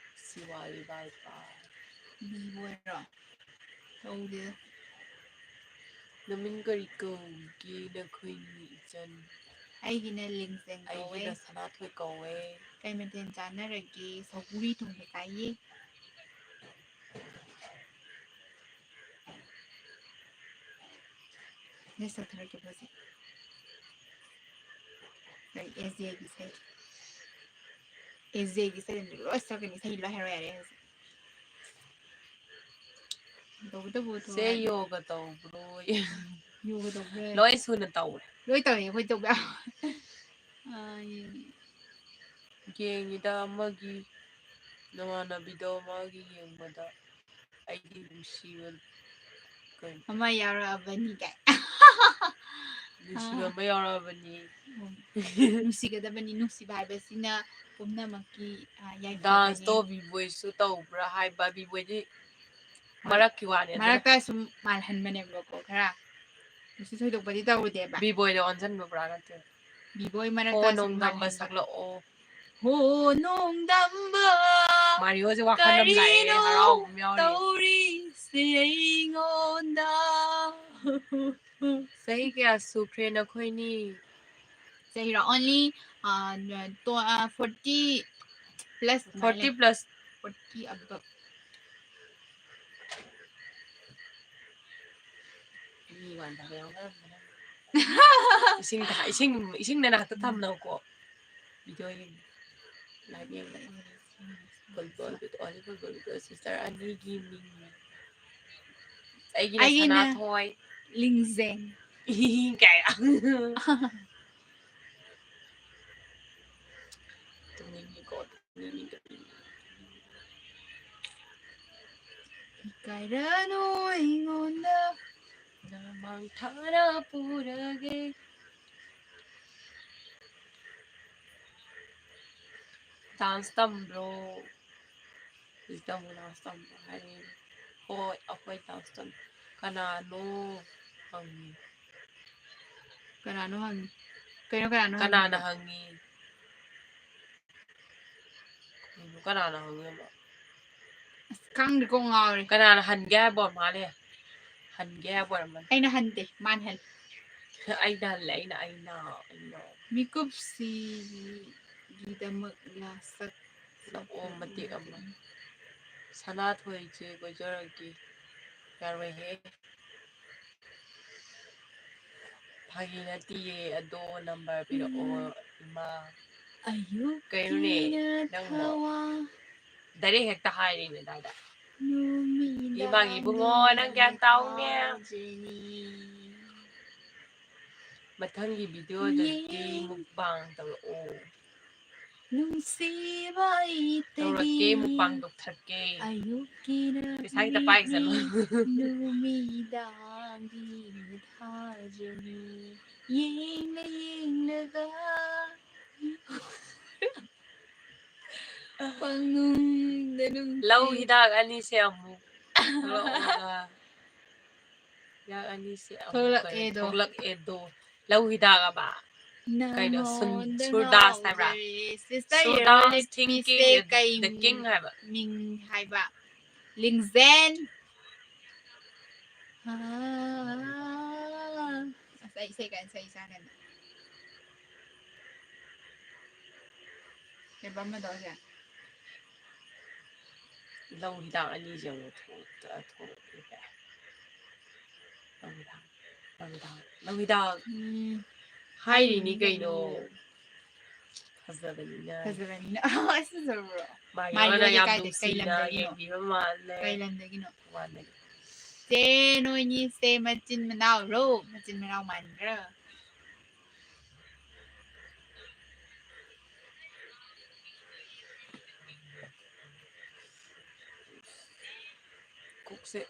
ꯁꯤꯋꯥꯔꯤ ꯕꯥꯏ ꯕꯥꯏ꯫ ꯕꯤꯕꯣꯏꯔꯣ? ꯇꯧꯗꯦꯗ꯫ ꯅꯃꯤꯡ ꯀꯔꯤ ꯀꯧꯒꯦ ꯅꯈꯣꯏꯅꯤ ꯏꯆꯟ? ꯑꯩꯒꯤꯅ ꯂꯤꯡꯖꯦꯟ ꯀꯧꯋꯦ꯫ ꯑꯩꯒꯤꯅ ꯁꯅꯥꯊꯣꯏ ꯀꯧꯋꯦ꯫ ꯀꯩ ꯃꯊꯦꯜ ꯆꯥꯟꯅꯔꯒꯦ? ꯁꯧꯒ꯭ꯔꯤ ꯊꯣꯡꯕ ꯆꯥꯏꯌꯦ꯫ ꯅꯦꯛꯁ ꯊꯥꯔꯛꯀꯦ ꯍꯧꯖꯤꯛ꯫ ꯀꯔꯤ? ꯑꯦꯁ ꯖꯦꯒꯤ ꯏꯁꯩ꯫ ꯑꯦꯁ ꯖꯦꯒꯤ ꯏꯁꯩ ꯂꯣꯏ ꯁꯛꯀꯅꯤ꯫ ꯏꯁꯩ ꯂꯣꯏ ꯍꯥꯏꯔꯣ ꯌꯥꯔꯦ ꯍꯧꯖꯤꯛ꯫ ꯇꯧꯕꯇꯕꯨ ꯆꯦ, ꯊꯣꯛꯂꯛꯑꯗꯤ꯫ ꯌꯣꯒ ꯇꯧꯕ꯭ꯔꯣ? ꯌꯣꯒ ꯇꯧꯕ꯭ꯔꯣ? ꯂꯣꯏ ꯁꯨꯅ ꯇꯧꯔꯦ꯫ ꯂꯣꯏ ꯇꯧꯋꯦ ꯑꯩꯈꯣꯏ ꯇꯧꯕ ꯌꯥꯕ꯫ ꯑꯥ, ꯌꯦꯡꯒꯦ꯫ ꯌꯦꯡꯉꯤꯗ ꯑꯃꯒꯤ ꯅꯃꯥꯟꯅꯕꯤꯗꯣ ꯃꯥꯒꯤ ꯌꯦꯡꯕꯗ꯫ ꯑꯩꯗꯤ ꯅꯨꯡꯁꯤꯕ ꯀꯩꯅꯣ? ꯑꯃ ꯌꯥꯎꯔꯛꯑꯕꯅꯤ ꯀꯥꯏ꯫ ꯅꯨꯡꯁꯤꯕ ꯑꯥ꯫ ꯑꯃ ꯌꯥꯎꯔꯛꯑꯕꯅꯤ꯫ ꯎꯝ꯫ ꯅꯨꯡꯁꯤꯒꯗꯕꯅꯤ, ꯅꯨꯡꯁꯤꯕ ꯍꯥꯏꯕꯁꯤꯅ ꯄꯨꯝꯅꯃꯛꯀꯤ, ꯑꯥ, ꯌꯥꯏꯐꯕꯅꯤ꯫ ꯗꯥꯟꯁꯇꯣ ꯕꯤꯕꯣꯏꯁꯨ ꯇꯧꯕ꯭ꯔꯥ ꯍꯥꯏꯕ? ꯕꯤꯕꯣꯏꯗꯤ ꯍꯣꯏ꯫ ꯃꯔꯛꯀꯤ ꯋꯥꯅꯤ ꯑꯗꯨꯅ꯫ ꯃꯔꯛꯇ ꯁꯨꯝ ꯃꯥꯜꯍꯟꯕꯅꯦꯕꯀꯣ ꯈꯔ꯫ ꯀꯩꯁꯨ ꯊꯣꯏꯗꯣꯛꯄꯗꯤ ꯇꯧꯔꯨꯗꯦꯕ꯫ ꯕꯤꯕꯣꯏꯗ ꯑꯣꯟꯁꯤꯟꯕ ꯄꯨꯔꯥ ꯅꯠꯇꯦ꯫ ꯕꯤꯕꯣꯏ ꯃꯔꯛꯇ ꯍꯣ ꯁꯨꯝ ꯅꯣꯡꯗꯝꯕ ꯃꯥꯜꯍꯟꯕ꯫ ꯁꯛꯂꯛꯑꯣ꯫ ꯍꯣ ꯅꯣꯡꯗꯝꯕ꯫ ꯃꯥꯔꯤꯑꯣꯁꯦ ꯋꯥꯈꯜ ꯌꯥꯝ ꯂꯥꯛꯑꯦ, ꯀꯔꯤꯅꯣ ꯍꯔꯥꯎꯕ ꯑꯃ ꯌꯥꯎꯔꯤ꯫ ꯇꯧꯔꯤꯁꯦ ꯑꯩꯉꯣꯟꯗ? ꯆꯍꯤ ꯀꯌꯥ ꯁꯨꯈ꯭ꯔꯦ ꯅꯈꯣꯏꯅꯤ? ꯆꯍꯤꯔꯣ? Only, ꯑ, ꯇꯣ-, ꯑ, forty plus ꯑꯗꯨꯃꯥꯏꯅ forty ꯂꯩ꯫ Plus꯫ Forty above꯫ ꯃꯤ ꯋꯥꯟꯊꯕ ꯌꯥꯎꯅꯔꯝꯗꯅ꯫ ꯏꯁꯤꯡ ꯊ-, ꯏꯁꯤꯡ, ꯏꯁꯤꯡꯗ ꯉꯥꯛꯇ ꯊꯝꯅꯧꯀꯣ꯫ Video ꯌꯦꯡ-, live ꯌꯦꯡꯕ꯫ Football with all football with all sister ꯑꯅꯤꯒꯤ ꯃꯤꯡ꯫ ꯑꯩꯒꯤꯅ ꯑꯩꯒꯤꯅ ꯁꯅꯥꯊꯣꯏ꯫ ꯂꯤꯡꯖꯦꯜ꯫ ꯀꯥꯏ꯫ ꯇꯨꯝꯅꯤꯡꯉꯤꯀꯣ꯫ ꯏꯀꯥꯏꯔꯅꯨ ꯑꯩꯉꯣꯟꯗ꯫ ꯅꯃꯥꯡ ꯊꯥꯅ ꯄꯨꯔꯒꯦ꯫ Dance ꯇꯝꯕ꯭ꯔꯣ? ꯍꯧꯖꯤꯛꯇ ꯑꯃꯨꯛ dance ꯇꯝꯕ꯭ꯔꯣ ꯍꯥꯏꯔꯦ꯫ ꯍꯣꯏ, ꯑꯩꯈꯣꯏ dance ꯇꯝ-, ꯀꯅꯥꯅꯣ ꯍꯪꯉꯤ꯫ ꯀꯅꯥꯅꯣ ꯍꯪꯉꯤ? ꯀꯩꯅꯣ ꯀꯅꯥꯅꯣ ꯀꯅꯥꯅ ꯍꯪꯉꯤꯕꯣ? ꯍꯪꯉꯤ? ꯀꯩꯅꯣ ꯀꯅꯥꯅ ꯍꯪꯉꯤꯅꯣ? ꯑꯁ, ꯈꯪꯗ꯭ꯔꯦ, ꯀꯣꯛ ꯉꯥꯎꯔꯦ꯫ ꯀꯅꯥꯅ ꯍꯟꯒꯦ ꯍꯥꯏꯕ ꯑꯣꯏꯔ ꯃꯥꯜꯂꯦ? ꯍꯟꯒꯦ ꯍꯥꯏꯕ ꯑꯣꯏꯔꯝꯃꯅꯤ꯫ ꯑꯩꯅ ꯍꯟꯗꯦ, ꯃꯥꯅ ꯍꯜꯂꯦ꯫ ꯑꯩꯅ ꯍꯜꯂꯦ, ꯑꯩꯅ, ꯑꯩꯅ, ꯑꯩꯅ꯫ ꯃꯤꯀꯨꯞꯁꯤꯒꯤꯗꯃꯛ ꯂꯥꯁꯛ ꯁꯛꯑꯣ ꯃꯇꯦꯛ ꯑꯃ꯫ ꯁꯅꯥꯊꯣꯏꯁꯦ ꯀꯣꯏꯖꯔꯛꯀꯦ꯫ ꯌꯥꯔꯣꯏꯍꯦ꯫ ꯐꯥꯒꯤ ꯅꯠꯇꯤꯌꯦ, ꯑꯗꯣ ꯅꯝꯕꯔ ꯄꯤꯔꯛꯑꯣ, ꯎꯝ꯫ ꯏꯃꯥ꯫ ꯑꯌꯨꯛꯀꯤ ꯀꯩꯅꯣꯅꯦ, ꯅꯪꯕꯣ? ꯊꯋꯥ꯫ ꯗꯥꯏꯔꯦꯛ ꯍꯦꯛꯇ ꯍꯥꯏꯔꯦꯅꯦ ꯑꯗꯥꯏꯗ꯫ ꯅꯨꯃꯤꯗꯥꯡꯒꯤ ꯏꯃꯥꯒꯤ ꯏꯕꯨꯡꯉꯣ, ꯅꯪ ꯒ꯭ꯌꯥꯟ ꯇꯥꯎꯅꯦ꯫ ꯊꯥꯖꯅꯤ꯫ ꯃꯊꯪꯒꯤ ꯚꯤꯗꯤꯑꯣꯗꯗꯤ ꯌꯦꯡ- ꯃꯨꯛꯕꯥꯡ ꯇꯧꯔꯛꯑꯣ꯫ ꯅꯨꯡꯁꯤꯕ ꯑꯩꯇꯒꯤ ꯇꯧꯔꯛꯀꯦ, ꯃꯨꯛꯕꯥꯡ ꯇꯧꯊꯔꯛꯀꯦ꯫ ꯑꯌꯨꯛꯀꯤ ꯄꯩꯁꯥ ꯈꯤꯇ ꯄꯥꯏꯒꯦ ꯆꯠꯂꯣ꯫ ꯅꯨꯃꯤꯠꯅꯤ, ꯅꯨꯃꯤꯗꯥꯡꯒꯤ ꯊꯥꯖꯅꯤ꯫ ꯌꯦꯡꯂ ꯌꯦꯡꯂꯒ ꯄꯪꯅꯨꯡꯗ ꯅꯨꯡꯁꯤ꯫ ꯂꯧ ꯍꯤꯗꯥꯛ ꯑꯅꯤꯁꯦ ꯑꯃꯨꯛ ꯊꯣꯛꯂꯛꯑꯒ꯫ ꯍꯤꯗꯥꯛ ꯑꯅꯤꯁꯦ ꯑꯃꯨꯛ ꯊꯣꯛꯂꯛꯑꯦꯗꯣ꯫ ꯊꯣꯛꯂꯛꯑꯦꯗꯣ꯫ ꯂꯧ ꯍꯤꯗꯥꯛ ꯑꯕ? ꯀꯩꯅꯣ, ꯁꯨꯟ-, ꯅꯉꯣꯟꯗ ꯁꯨꯔꯗꯥꯁ ꯍꯥꯏꯕ꯭ꯔꯥ? ꯉꯥꯎꯖꯔꯦ꯫ Sister, ꯁꯨꯔꯗꯥꯁ ꯌꯦꯔꯣꯜ ꯊꯤꯡꯀꯤꯡ ꯂꯤꯛꯄꯤꯁꯦ is ꯀꯩ the king ꯍꯥꯏꯕ꯫ ꯃꯤꯡ ꯍꯥꯏꯕ? ꯂꯤꯡꯖꯦꯟ꯫ ꯑꯁ, ꯑꯩ ꯏꯁꯩ ꯀꯟꯅ ꯁꯛꯏ ꯏꯁꯥ ꯀꯟꯅ꯫ ꯀꯩꯕ ꯑꯃꯗꯣ ꯍꯧꯖꯤꯛ? ꯂꯧ ꯍꯤꯗꯥꯛ ꯑꯅꯤꯁꯦ ꯑꯃꯨꯛ ꯊꯣꯛ-, ꯊꯣꯛꯂꯛꯑꯦ꯫ ꯂꯧ ꯍꯤꯗꯥꯛ, ꯂꯧ ꯍꯤꯗꯥꯛ, ꯂꯧ ꯍꯤꯗꯥꯛ꯫ ꯎꯝ꯫ ꯍꯥꯏꯔꯤꯅꯤ ꯀꯩꯅꯣ꯫ ꯐꯖꯕꯅꯤꯅ꯫ ꯐꯖꯕꯅꯤꯅ꯫ ꯑꯁ, ꯐꯖꯕ꯭ꯔꯣ? ꯃꯥꯔꯤꯌꯣꯅ ꯃꯥꯔꯤꯌꯣꯗꯤ ꯌꯥꯝ ꯀꯥꯏꯗꯩ? ꯀꯩ ꯅꯨꯡꯁꯤꯅ ꯂꯝꯗꯒꯤꯅꯣ? ꯌꯦꯡꯕꯤꯕ ꯃꯥꯜꯂꯦ꯫ ꯀꯩ ꯂꯝꯗꯒꯤꯅꯣ? ꯋꯥꯟꯗꯒꯤ꯫ ꯆꯦ, ꯅꯣꯏꯅꯤꯁꯦ ꯃꯆꯤꯟ ꯃꯅꯥꯎꯔꯣ? ꯃꯆꯤꯟ ꯃꯅꯥꯎ ꯃꯥꯟꯕ꯭ꯔꯥ? ꯀꯣꯛꯁꯦ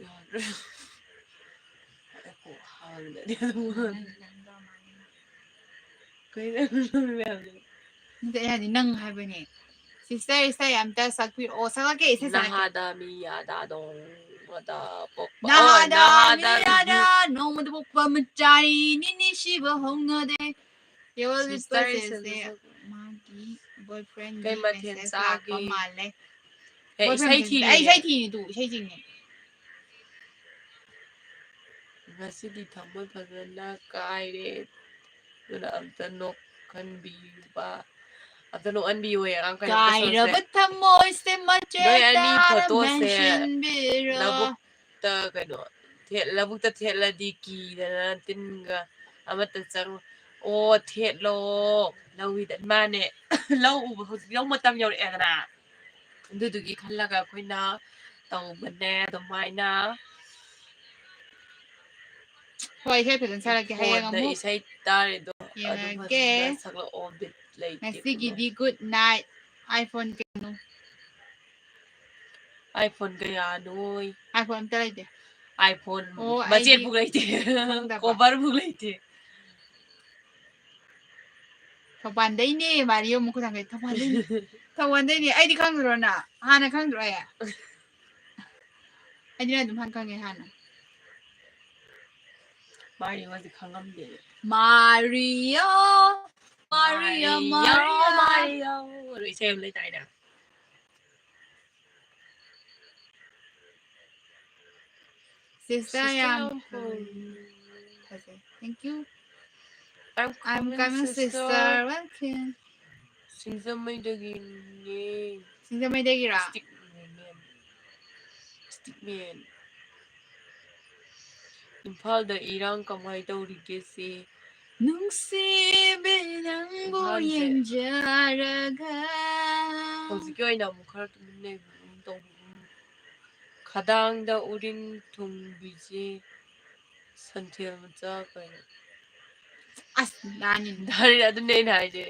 ꯌꯥꯗ꯭ꯔꯦ꯫ ꯉꯥꯏꯈꯣ, ꯍꯥꯟꯅꯗꯤ ꯑꯗꯨꯝ ꯍꯥꯟꯅ꯫ ꯀꯩꯅꯣ ꯃꯌꯥꯝꯁꯦ? ꯅꯠꯇꯦ, ꯑꯩ ꯍꯥꯏꯗꯤ ꯅꯪ ꯍꯥꯏꯕꯅꯦ꯫ Sister, ꯏꯁꯩ ꯑꯝꯇ ꯁꯛꯄꯤꯔꯛꯑꯣ꯫ ꯁꯛꯂꯛꯀꯦ, ꯏꯁꯩ ꯁꯛꯂꯛꯀꯦ꯫ ꯅꯍꯥꯗ ꯃꯤ ꯌꯥꯗꯥꯗꯣꯡ ꯃꯗꯥ ꯄꯣꯛꯄ꯫ ꯅꯍꯥꯗ ꯑꯣ, ꯃꯤ ꯅꯍꯥꯗ ꯌꯥꯗꯥ ꯃꯤ ꯅꯣꯡꯃꯗ ꯄꯣꯛꯄ ꯃꯆꯥꯅꯤ, ꯅꯤꯅꯤ ꯁꯤꯕ ꯍꯧꯅꯗꯦ꯫ ꯌꯦꯋꯜ Sister, ꯂꯤꯠꯄꯁꯦ ꯏꯁꯩ ꯁꯦ ꯁꯛ-, ꯃꯥꯒꯤ boyfriend ꯀꯩ ꯒꯤ ꯃꯊꯦꯜ message ꯂꯥꯛꯄ ꯆꯥꯒꯦ? ꯃꯥꯜꯂꯦ꯫ ꯑꯦ, ꯏꯁꯩ ꯊꯤꯔꯤꯌꯦ꯫ ꯑꯩ ꯏꯁꯩ ꯊꯤꯔꯤꯅꯦ ꯇꯨ, ꯏꯁꯩ ꯊꯤꯔꯤꯅꯦ꯫ ꯉꯁꯤꯗꯤ ꯊꯃꯣꯏ ꯐꯖꯅ ꯀꯥꯏꯔꯦ꯫ ꯑꯗꯨꯅ ꯑꯝꯇ ꯅꯣꯛꯍꯟꯕꯤꯌꯨꯕ꯫ ꯑꯝꯇ ꯅꯣꯛꯍꯟꯕꯤꯌꯨꯌꯦ, ꯑꯉꯥꯡ ꯀꯩꯅꯣ, ꯑꯝꯇ ꯁꯣꯔꯁꯦ꯫ ꯀꯥꯏꯔꯕ ꯊꯃꯣꯏꯁꯦ ꯃꯆꯦꯠ ꯅꯣꯏ ꯑꯅꯤ ꯇꯥꯅ ꯐꯣꯇꯣꯁꯦ ꯃꯦꯟꯁꯤꯟꯕꯤꯔꯣ꯫ ꯂꯧꯕꯨꯛꯇ ꯀꯩꯅꯣ, ꯊꯦꯠ-, ꯂꯧꯕꯨꯛꯇ ꯊꯦꯠꯂꯗꯤ ꯀꯤꯗꯅ ꯇꯤꯟꯒ ꯑꯃꯠꯇ ꯆꯪꯉꯣꯏ꯫ ꯑꯣ, ꯊꯦꯠꯂꯣ꯫ ꯂꯧ ꯍꯤꯗ-, ꯃꯥꯅꯦ꯫ ꯂꯧ ꯎꯕ, ꯍꯧꯖꯤꯛ ꯂꯧ ꯃꯇꯝ ꯌꯧꯔꯛꯑꯦꯗꯅ꯫ ꯑꯗꯨꯗꯨꯒꯤ ꯈꯜꯂꯒ ꯑꯩꯈꯣꯏꯅ ꯇꯧꯕꯅꯦ ꯑꯗꯨꯃꯥꯏꯅ꯫ ꯍꯣꯏ, ꯏꯁꯩ ꯐꯖꯅ ꯁꯛꯂꯛꯀꯦ꯫ ꯍꯌꯦꯡ ꯐꯣꯟꯗ ꯑꯃꯨꯛ ꯏꯁꯩ ꯇꯥꯔꯤꯗꯣ ꯑꯗꯨ ꯌꯦꯡꯉꯛꯀꯦ꯫ ꯐꯖꯅ ꯁꯛꯂꯛꯑꯣ, ꯕꯤꯠ ꯂꯩꯇꯦ꯫ ꯉꯁꯤꯒꯤꯗꯤ good night꯫ iPhone ꯀꯌꯥꯅꯣ? iPhone ꯀꯌꯥꯅꯣ? iPhone ꯑꯝꯇ ꯂꯩꯇꯦ꯫ iPhone ꯑꯣ, ꯑꯩꯗꯤ ꯃꯆꯦꯠ ꯐꯥꯎ ꯂꯩꯇꯦ꯫ ꯈꯪꯗꯕ꯫ Cover ꯐꯥꯎ ꯂꯩꯇꯦ꯫ ꯊꯧꯕꯥꯜꯗꯩꯅꯦ, ꯃꯥꯔꯤꯌꯣ ꯃꯈꯨꯠ ꯊꯥꯡꯒꯠꯂꯦ꯫ ꯊꯧꯕꯥꯜꯗꯩꯅꯦ꯫ ꯊꯧꯕꯥꯜꯗꯩꯅꯦ꯫ ꯑꯩꯗꯤ ꯈꯪꯗ꯭ꯔꯣ ꯅꯪ? ꯍꯥꯟꯅ ꯈꯪꯗ꯭ꯔꯣ ꯑꯩ? ꯑꯩꯗꯤ ꯅꯪ ꯑꯗꯨꯝ ꯍꯥꯟꯅ ꯈꯪꯉꯦ ꯍꯥꯟꯅ꯫ ꯃꯥꯔꯤꯌꯣꯁꯦ ꯈꯪꯉꯝꯗꯦ꯫ ꯃꯥꯔꯤꯌꯣ, ꯃꯥꯔꯤꯌꯣ, ꯃꯥꯔꯤꯌꯣ, ꯃꯥꯔꯤꯌꯣ꯫ ꯃꯥꯔꯤꯌꯣ꯫ ꯑꯗꯣ ꯏꯁꯩ ꯑꯃ ꯂꯩꯗꯥꯏꯅꯦ? Sister, sister ꯌꯥꯝ ꯌꯥꯝ ꯐꯖꯩ꯫ Thank you. I'm coming, sister. Welcome. ꯁꯤꯡꯖꯃꯩꯗꯒꯤꯅꯦ꯫ ꯁꯤꯡꯖꯃꯩꯗꯒꯤꯔꯣ? Stick man. Stick man. ꯏꯝꯐꯥꯜꯗ ꯏꯔꯥꯡ ꯀꯃꯥꯏ ꯇꯧꯔꯤꯒꯦ, ꯆꯦ? ꯅꯨꯡꯁꯤꯕꯤ ꯅꯪꯕꯨ ꯏꯝꯐꯥꯜꯁꯦ ꯌꯦꯡꯖꯔꯒ꯫ ꯍꯧꯖꯤꯛꯀꯤ ꯑꯣꯏꯅ ꯑꯃꯨꯛ ꯈꯔ ꯇꯨꯃꯤꯟ ꯂꯩꯕꯒꯨꯝ ꯇꯧꯕꯒꯨꯝ꯫ ꯈꯗꯥꯡꯗ ꯎꯔꯤꯡ ꯊꯨꯡꯕꯤꯁꯦ ꯁꯟꯊꯦꯜ ꯃꯆꯥ ꯀꯩꯅꯣ꯫ ꯑꯁ, ꯗꯥꯅꯤ꯫ ꯗꯥꯅꯤ, ꯑꯗꯨꯅꯦ ꯑꯩꯅ ꯍꯥꯏꯁꯦ꯫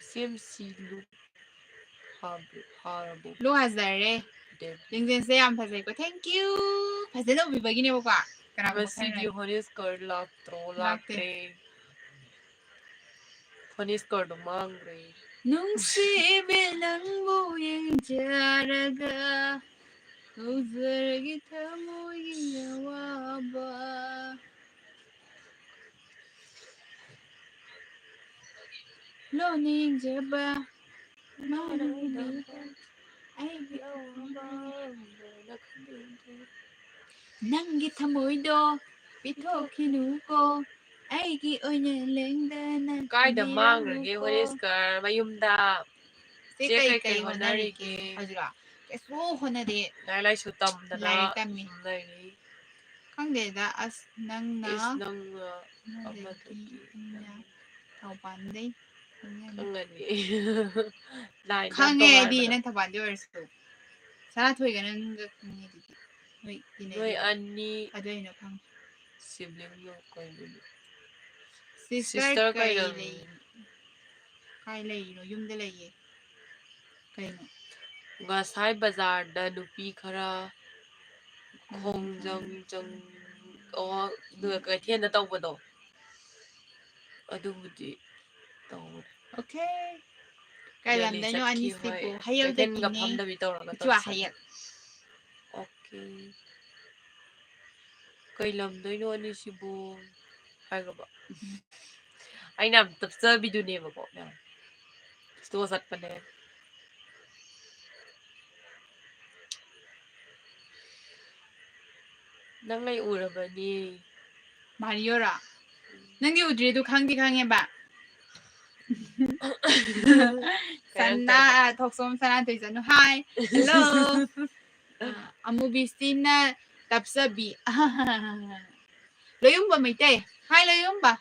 ꯏꯆꯦꯝ ꯁꯤ ꯂꯨꯛ ꯐꯥꯕ-, ꯐꯥꯔꯕꯣ? ꯂꯨꯛ ꯍꯥꯖꯔꯦ꯫ ꯗꯦ-, ꯂꯤꯡꯖꯦꯜꯁꯦ ꯌꯥꯝ ꯐꯖꯩꯀꯣ꯫ Thank you. ꯐꯖꯅ ꯎꯕꯤꯕꯒꯤꯅꯦꯕꯀꯣ꯫ ꯀꯅꯥꯒꯨꯝꯕ ꯉꯁꯤꯗꯤ ꯈꯔꯅ ꯍꯣꯔꯦꯁ ꯀꯔ ꯂꯥꯛꯇ꯭ꯔꯣ? ꯂꯥꯛꯇꯦ꯫ ꯂꯥꯛꯇ꯭ꯔꯦ꯫ ꯐꯅꯤꯁ ꯀꯔꯗꯣ ꯃꯥꯡꯈ꯭ꯔꯦ꯫ ꯅꯨꯡꯁꯤꯕꯤ ꯅꯪꯕꯨ ꯌꯦꯡꯖꯔꯒ ꯍꯧꯖꯔꯒꯦ ꯊꯃꯣꯏꯒꯤ ꯑꯋꯥꯕ꯫ ꯂꯣꯟꯅ ꯌꯦꯡꯖꯕ ꯃꯥꯅ ꯎꯕꯤꯕ ꯑꯩꯒꯤ ꯑꯋꯥꯕ ꯃꯣꯏꯅ ꯈꯪꯕꯤꯗꯦ꯫ ꯅꯪꯒꯤ ꯊꯃꯣꯏꯗꯣ ꯄꯤꯊꯣꯛꯈꯤꯅꯨꯀꯣ, ꯑꯩꯒꯤ ꯑꯣꯏꯅ ꯂꯦꯡꯗꯅ ꯀꯥꯏꯗ ꯃꯥꯡꯈ꯭ꯔꯒꯦ ꯊꯝꯕꯤꯔꯝꯃꯨꯀꯣ꯫ ꯍꯣꯔꯦꯁꯀꯔ? ꯃꯌꯨꯝꯗ꯫ ꯆꯦ ꯆꯦ ꯀꯩ ꯀꯩ ꯀꯩ ꯀꯩ ꯍꯣꯠꯅꯔꯤꯒꯦ? ꯍꯣꯠꯅꯔꯤꯒꯦ? ꯍꯧꯖꯤꯛꯔꯣ? ꯀꯩꯁꯨ ꯍꯣꯠꯅꯗꯦ꯫ ꯂꯥꯏꯔꯤꯛ ꯂꯥꯏꯁꯨ ꯇꯝꯗꯅ ꯂꯥꯏꯔꯤꯛ ꯇꯝꯃꯤ꯫ ꯁꯨꯝ ꯂꯩꯔꯤ꯫ ꯈꯪꯗꯦꯗ, ꯑꯁ, ꯅꯪꯅ ꯏꯁ, ꯅꯪꯅ ꯑꯃꯗꯒꯤ ꯑꯃꯗꯒꯤ ꯑꯩꯅ ꯊꯧꯕꯥꯟꯗꯩ ꯈꯪꯉꯅꯤ꯫ ꯈꯪꯉꯅꯤ꯫ Line ꯗ ꯈꯪꯉꯦ ꯑꯩꯗꯤ ꯇꯣꯉꯥꯟꯕꯗꯣ꯫ ꯅꯪ ꯊꯧꯕꯥꯟꯗꯩ ꯑꯣꯏꯔꯁꯨ꯫ ꯁꯅꯥꯊꯣꯏꯒ ꯅꯪꯒ ꯈꯪꯉꯦ ꯑꯗꯨꯗꯤ꯫ ꯅꯣꯏ ꯇꯤꯟꯅꯩ ꯅꯣꯏ ꯑꯗꯨꯗꯤ꯫ ꯑꯅꯤ ꯑꯗꯨ ꯑꯩꯅ ꯈꯪꯉꯦ꯫ Sibling ꯂꯣ ꯀꯩꯅꯣ? Sister sister ꯀꯩ ꯀꯩꯅꯣ? ꯂꯩ? ꯀꯥꯏ ꯂꯩꯔꯤꯅꯣ? ꯌꯨꯝꯗ ꯂꯩꯌꯦ꯫ ꯀꯩꯅꯣ? ꯉꯁꯥꯏ ꯕꯖꯥꯔꯗ ꯅꯨꯄꯤ ꯈꯔ ꯎꯝ, ꯈꯣꯡꯖꯪ ꯈꯪꯉꯦ꯫ ꯖꯪ, ꯑꯣ, ꯑꯗꯨꯒ ꯀꯩꯊꯦꯜꯗ ꯇꯧꯕꯗꯣ꯫ ꯑꯗꯨꯕꯨꯗꯤ ꯇꯧꯔꯦ꯫ Okay꯫ ꯀꯩ ꯔꯦꯂꯤ ꯂꯝꯗꯩꯅꯣ ꯆꯠꯈꯤ ꯑꯅꯤꯁꯤꯕꯨ? ꯍꯣꯏ꯫ ꯍꯌꯦꯜꯗꯒꯤꯅꯦ꯫ ꯀꯩꯊꯦꯜꯒ ꯐꯝꯗꯕꯤ ꯇꯧꯔꯒ ꯏꯆꯨꯋꯥ ꯇꯧꯁꯜꯂꯦ꯫ ꯍꯌꯦꯜ꯫ Okay꯫ ꯀꯩ ꯂꯝꯗꯩꯅꯣ ꯑꯅꯤꯁꯤꯕꯨ? ꯍꯥꯏꯈ꯭ꯔꯕ? ꯎꯝ꯫ ꯑꯩꯅ ꯌꯥꯝ ꯇꯞꯆꯕꯤꯗꯨꯅꯦꯕꯀꯣ, ꯃꯌꯥꯝ꯫ Slow ꯆꯠꯄꯅꯦ꯫ ꯅꯪ ꯑꯩ ꯎꯔꯕꯅꯤ꯫ ꯃꯥꯔꯤꯌꯣꯔꯣ? ꯅꯪꯗꯤ ꯎꯗ꯭ꯔꯤ, ꯑꯗꯨ ꯈꯪꯗꯤ ꯈꯪꯉꯦꯕ꯫ ꯀꯩ ꯍꯥꯏꯅ ꯁꯅꯥ, ꯇꯧꯔꯤꯕ? ꯊꯣꯛꯆꯣꯝ ꯁꯅꯥꯇꯣꯏ ꯆꯅꯨ꯫ Hi꯫ Hello꯫ ꯑ, ꯑꯃꯨꯕꯤꯁꯤꯅ ꯇꯞꯆꯕꯤ꯫ ꯂꯣꯌꯨꯝꯕ ꯃꯩꯇꯩ꯫ Hi, ꯂꯣꯌꯨꯝꯕ꯫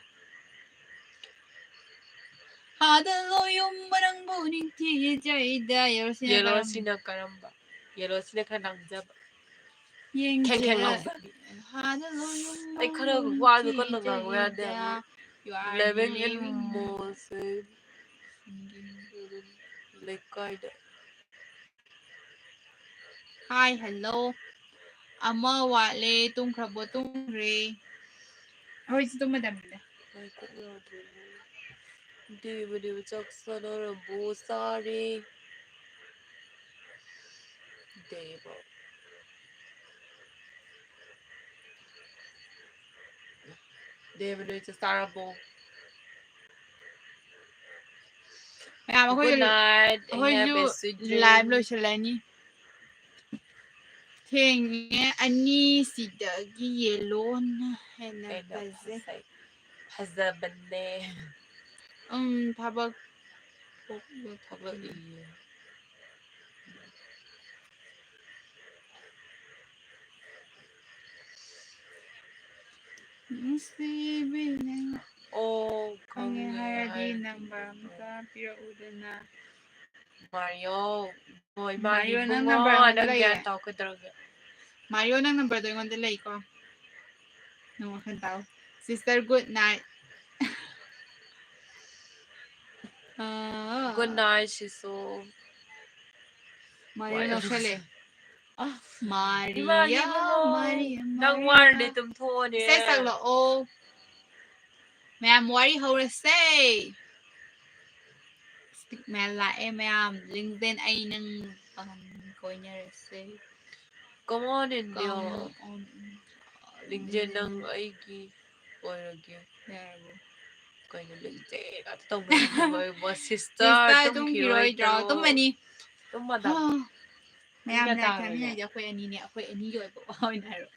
ꯍꯥꯗ ꯂꯣꯌꯨꯝꯕ ꯅꯪꯕꯨ ꯅꯤꯡꯊꯤꯖꯩꯗ꯫ Yellow ꯁꯤꯅ ꯀꯔꯝꯕ? Yellow ꯁꯤꯅ ꯀꯔꯝꯕ? Yellow ꯁꯤꯅ ꯈꯔ ꯂꯥꯡꯖꯕ꯫ ꯌꯦꯡꯖ-, ꯈꯦꯡ ꯈꯦꯡ ꯂꯥꯎꯕ꯫ ꯍꯥꯗ ꯂꯣꯌꯨꯝꯕ ꯑꯩ ꯈꯔ ꯋꯥꯗꯣ ꯀꯟꯅ ꯉꯥꯡꯕ ꯌꯥꯗꯦ ꯅꯤꯡꯊꯤꯖꯩꯗ꯫ ꯍꯥꯏꯕ꯫ You are living in living in ꯃꯣꯜꯁꯦ꯫ ꯂꯩꯀꯥꯏꯗ꯫ Hi, hello꯫ ꯑꯃ ꯋꯥꯠꯂꯦ, ꯇꯨꯝꯈ꯭ꯔꯕꯣ? ꯇꯨꯝꯈ꯭ꯔꯦ꯫ ꯍꯣꯏ, ꯇꯨꯝꯃꯗꯝꯅꯤꯗ꯫ ꯑꯩ ꯀꯣꯛ ꯌꯥꯗ꯭ꯔꯦꯅꯦ꯫ ꯗꯦꯕ ꯗꯦꯕ ꯆꯥꯛ ꯆꯥꯅꯔꯕꯣ? ꯆꯥꯔꯦ꯫ ꯗꯦꯕ꯫ ꯗꯦꯕ, ꯅꯣꯏ ꯆꯥꯛ ꯆꯥꯔꯕꯣ? ꯌꯥꯝ ꯑꯩꯈꯣꯏꯁꯨ ꯂꯥꯏꯚ ꯂꯣꯏꯁꯤꯜꯂꯅꯤ꯫ ꯊꯦꯡꯉꯦ꯫ ꯑꯅꯤꯁꯤꯗꯒꯤ ꯌꯦꯜꯂꯣꯅ ꯍꯦꯟꯅ ꯐꯖꯩ꯫ ꯐꯖꯕꯅꯦ꯫ ꯎꯝ, ꯊꯕꯛ ꯊꯕꯛ ꯏꯌꯦ꯫ ꯅꯨꯡꯁꯤꯕꯤ ꯅꯪ ꯑꯣ, ꯈꯪꯉꯦ ꯈꯪꯉꯦ ꯍꯥꯏꯔꯗꯤ ꯍꯥꯏꯔꯗꯤ ꯅꯝꯕꯔ ꯑꯝꯇ ꯄꯤꯔꯛꯎꯗꯅ꯫ ꯃꯥꯔꯤꯌꯣ, ꯍꯣꯏ, ꯃꯥꯒꯤ ꯃꯥꯔꯤꯌꯣ, ꯅꯪ ꯏꯕꯨꯡꯉꯣ, ꯅꯝꯕꯔ ꯑꯩꯉꯣꯟꯗ ꯅꯪ ꯂꯩꯌꯦ꯫ ꯒ꯭ꯌꯥꯟ ꯇꯥꯎ ꯀꯩꯗꯧꯔꯒꯦ? ꯃꯥꯔꯤꯌꯣ, ꯅꯪ ꯅꯝꯕꯔꯗꯣ ꯑꯩꯉꯣꯟꯗ ꯂꯩꯀꯣ꯫ ꯅꯪ ꯋꯥꯈꯜ ꯇꯥꯎ꯫ Sister, good night꯫ ꯑꯥ꯫ Good night, ꯁꯤꯁꯨ꯫ ꯃꯥꯔꯤꯌꯣ ꯋꯥꯏ ꯂꯧꯁꯜꯂꯦ꯫ ꯑ, ꯃꯥꯔꯤꯌꯣ, ꯏꯃꯥꯒꯤ ꯏꯕꯨꯡꯉꯣ, ꯃꯥꯔꯤꯌꯣ, ꯅꯪ ꯃꯥꯔꯤꯌꯣ꯫ ꯋꯥꯔꯗꯤ ꯇꯨꯝꯊꯣꯛꯑꯣꯅꯦ꯫ ꯏꯁꯩ ꯁꯛꯂꯛꯑꯣ꯫ ꯃꯌꯥꯝ ꯋꯥꯔꯤ ꯍꯧꯔꯁꯦ꯫ Stickman ꯂꯥꯛꯑꯦ ꯃꯌꯥꯝ꯫ ꯂꯤꯡꯖꯦꯜ, ꯑꯩ ꯅꯪ ꯄꯥꯝꯃꯤ, ꯀꯣꯏꯅꯔꯁꯦ꯫ Come on, India. Come on, India. ꯂꯤꯡꯖꯦꯜ, ꯅꯪ ꯑꯩꯒꯤ ꯑꯣꯏꯔꯒꯦ꯫ ꯌꯥꯔꯕꯣ? ꯀꯩꯅꯣ ꯂꯤꯡꯖꯦꯜ ꯉꯥꯛꯇ ꯇꯧꯅꯔꯤꯁꯤꯕꯣ? Sister, sister, ꯇꯨꯝꯈꯤꯔꯣꯏꯗ꯭ꯔꯣ? ꯇꯨꯝꯈꯤꯔꯣꯏꯗ꯭ꯔꯣ? ꯇꯨꯝꯃꯅꯤ꯫ ꯇꯨꯝꯃꯗꯝ꯫ ꯍꯥ꯫ ꯃꯌꯥꯝ ꯄꯨꯡ ꯀꯌꯥ ꯂꯥꯏꯔꯤꯛ ꯇꯥꯔꯒꯦ? ꯇꯥꯃꯤꯟꯅꯔꯤꯁꯦ ꯑꯩꯈꯣꯏ ꯑꯅꯤꯅꯦ, ꯑꯩꯈꯣꯏ ꯑꯅꯤꯒꯤ ꯑꯣꯏꯕ ꯋꯥ ꯑꯣꯏꯅ ꯍꯥꯏꯔꯣ꯫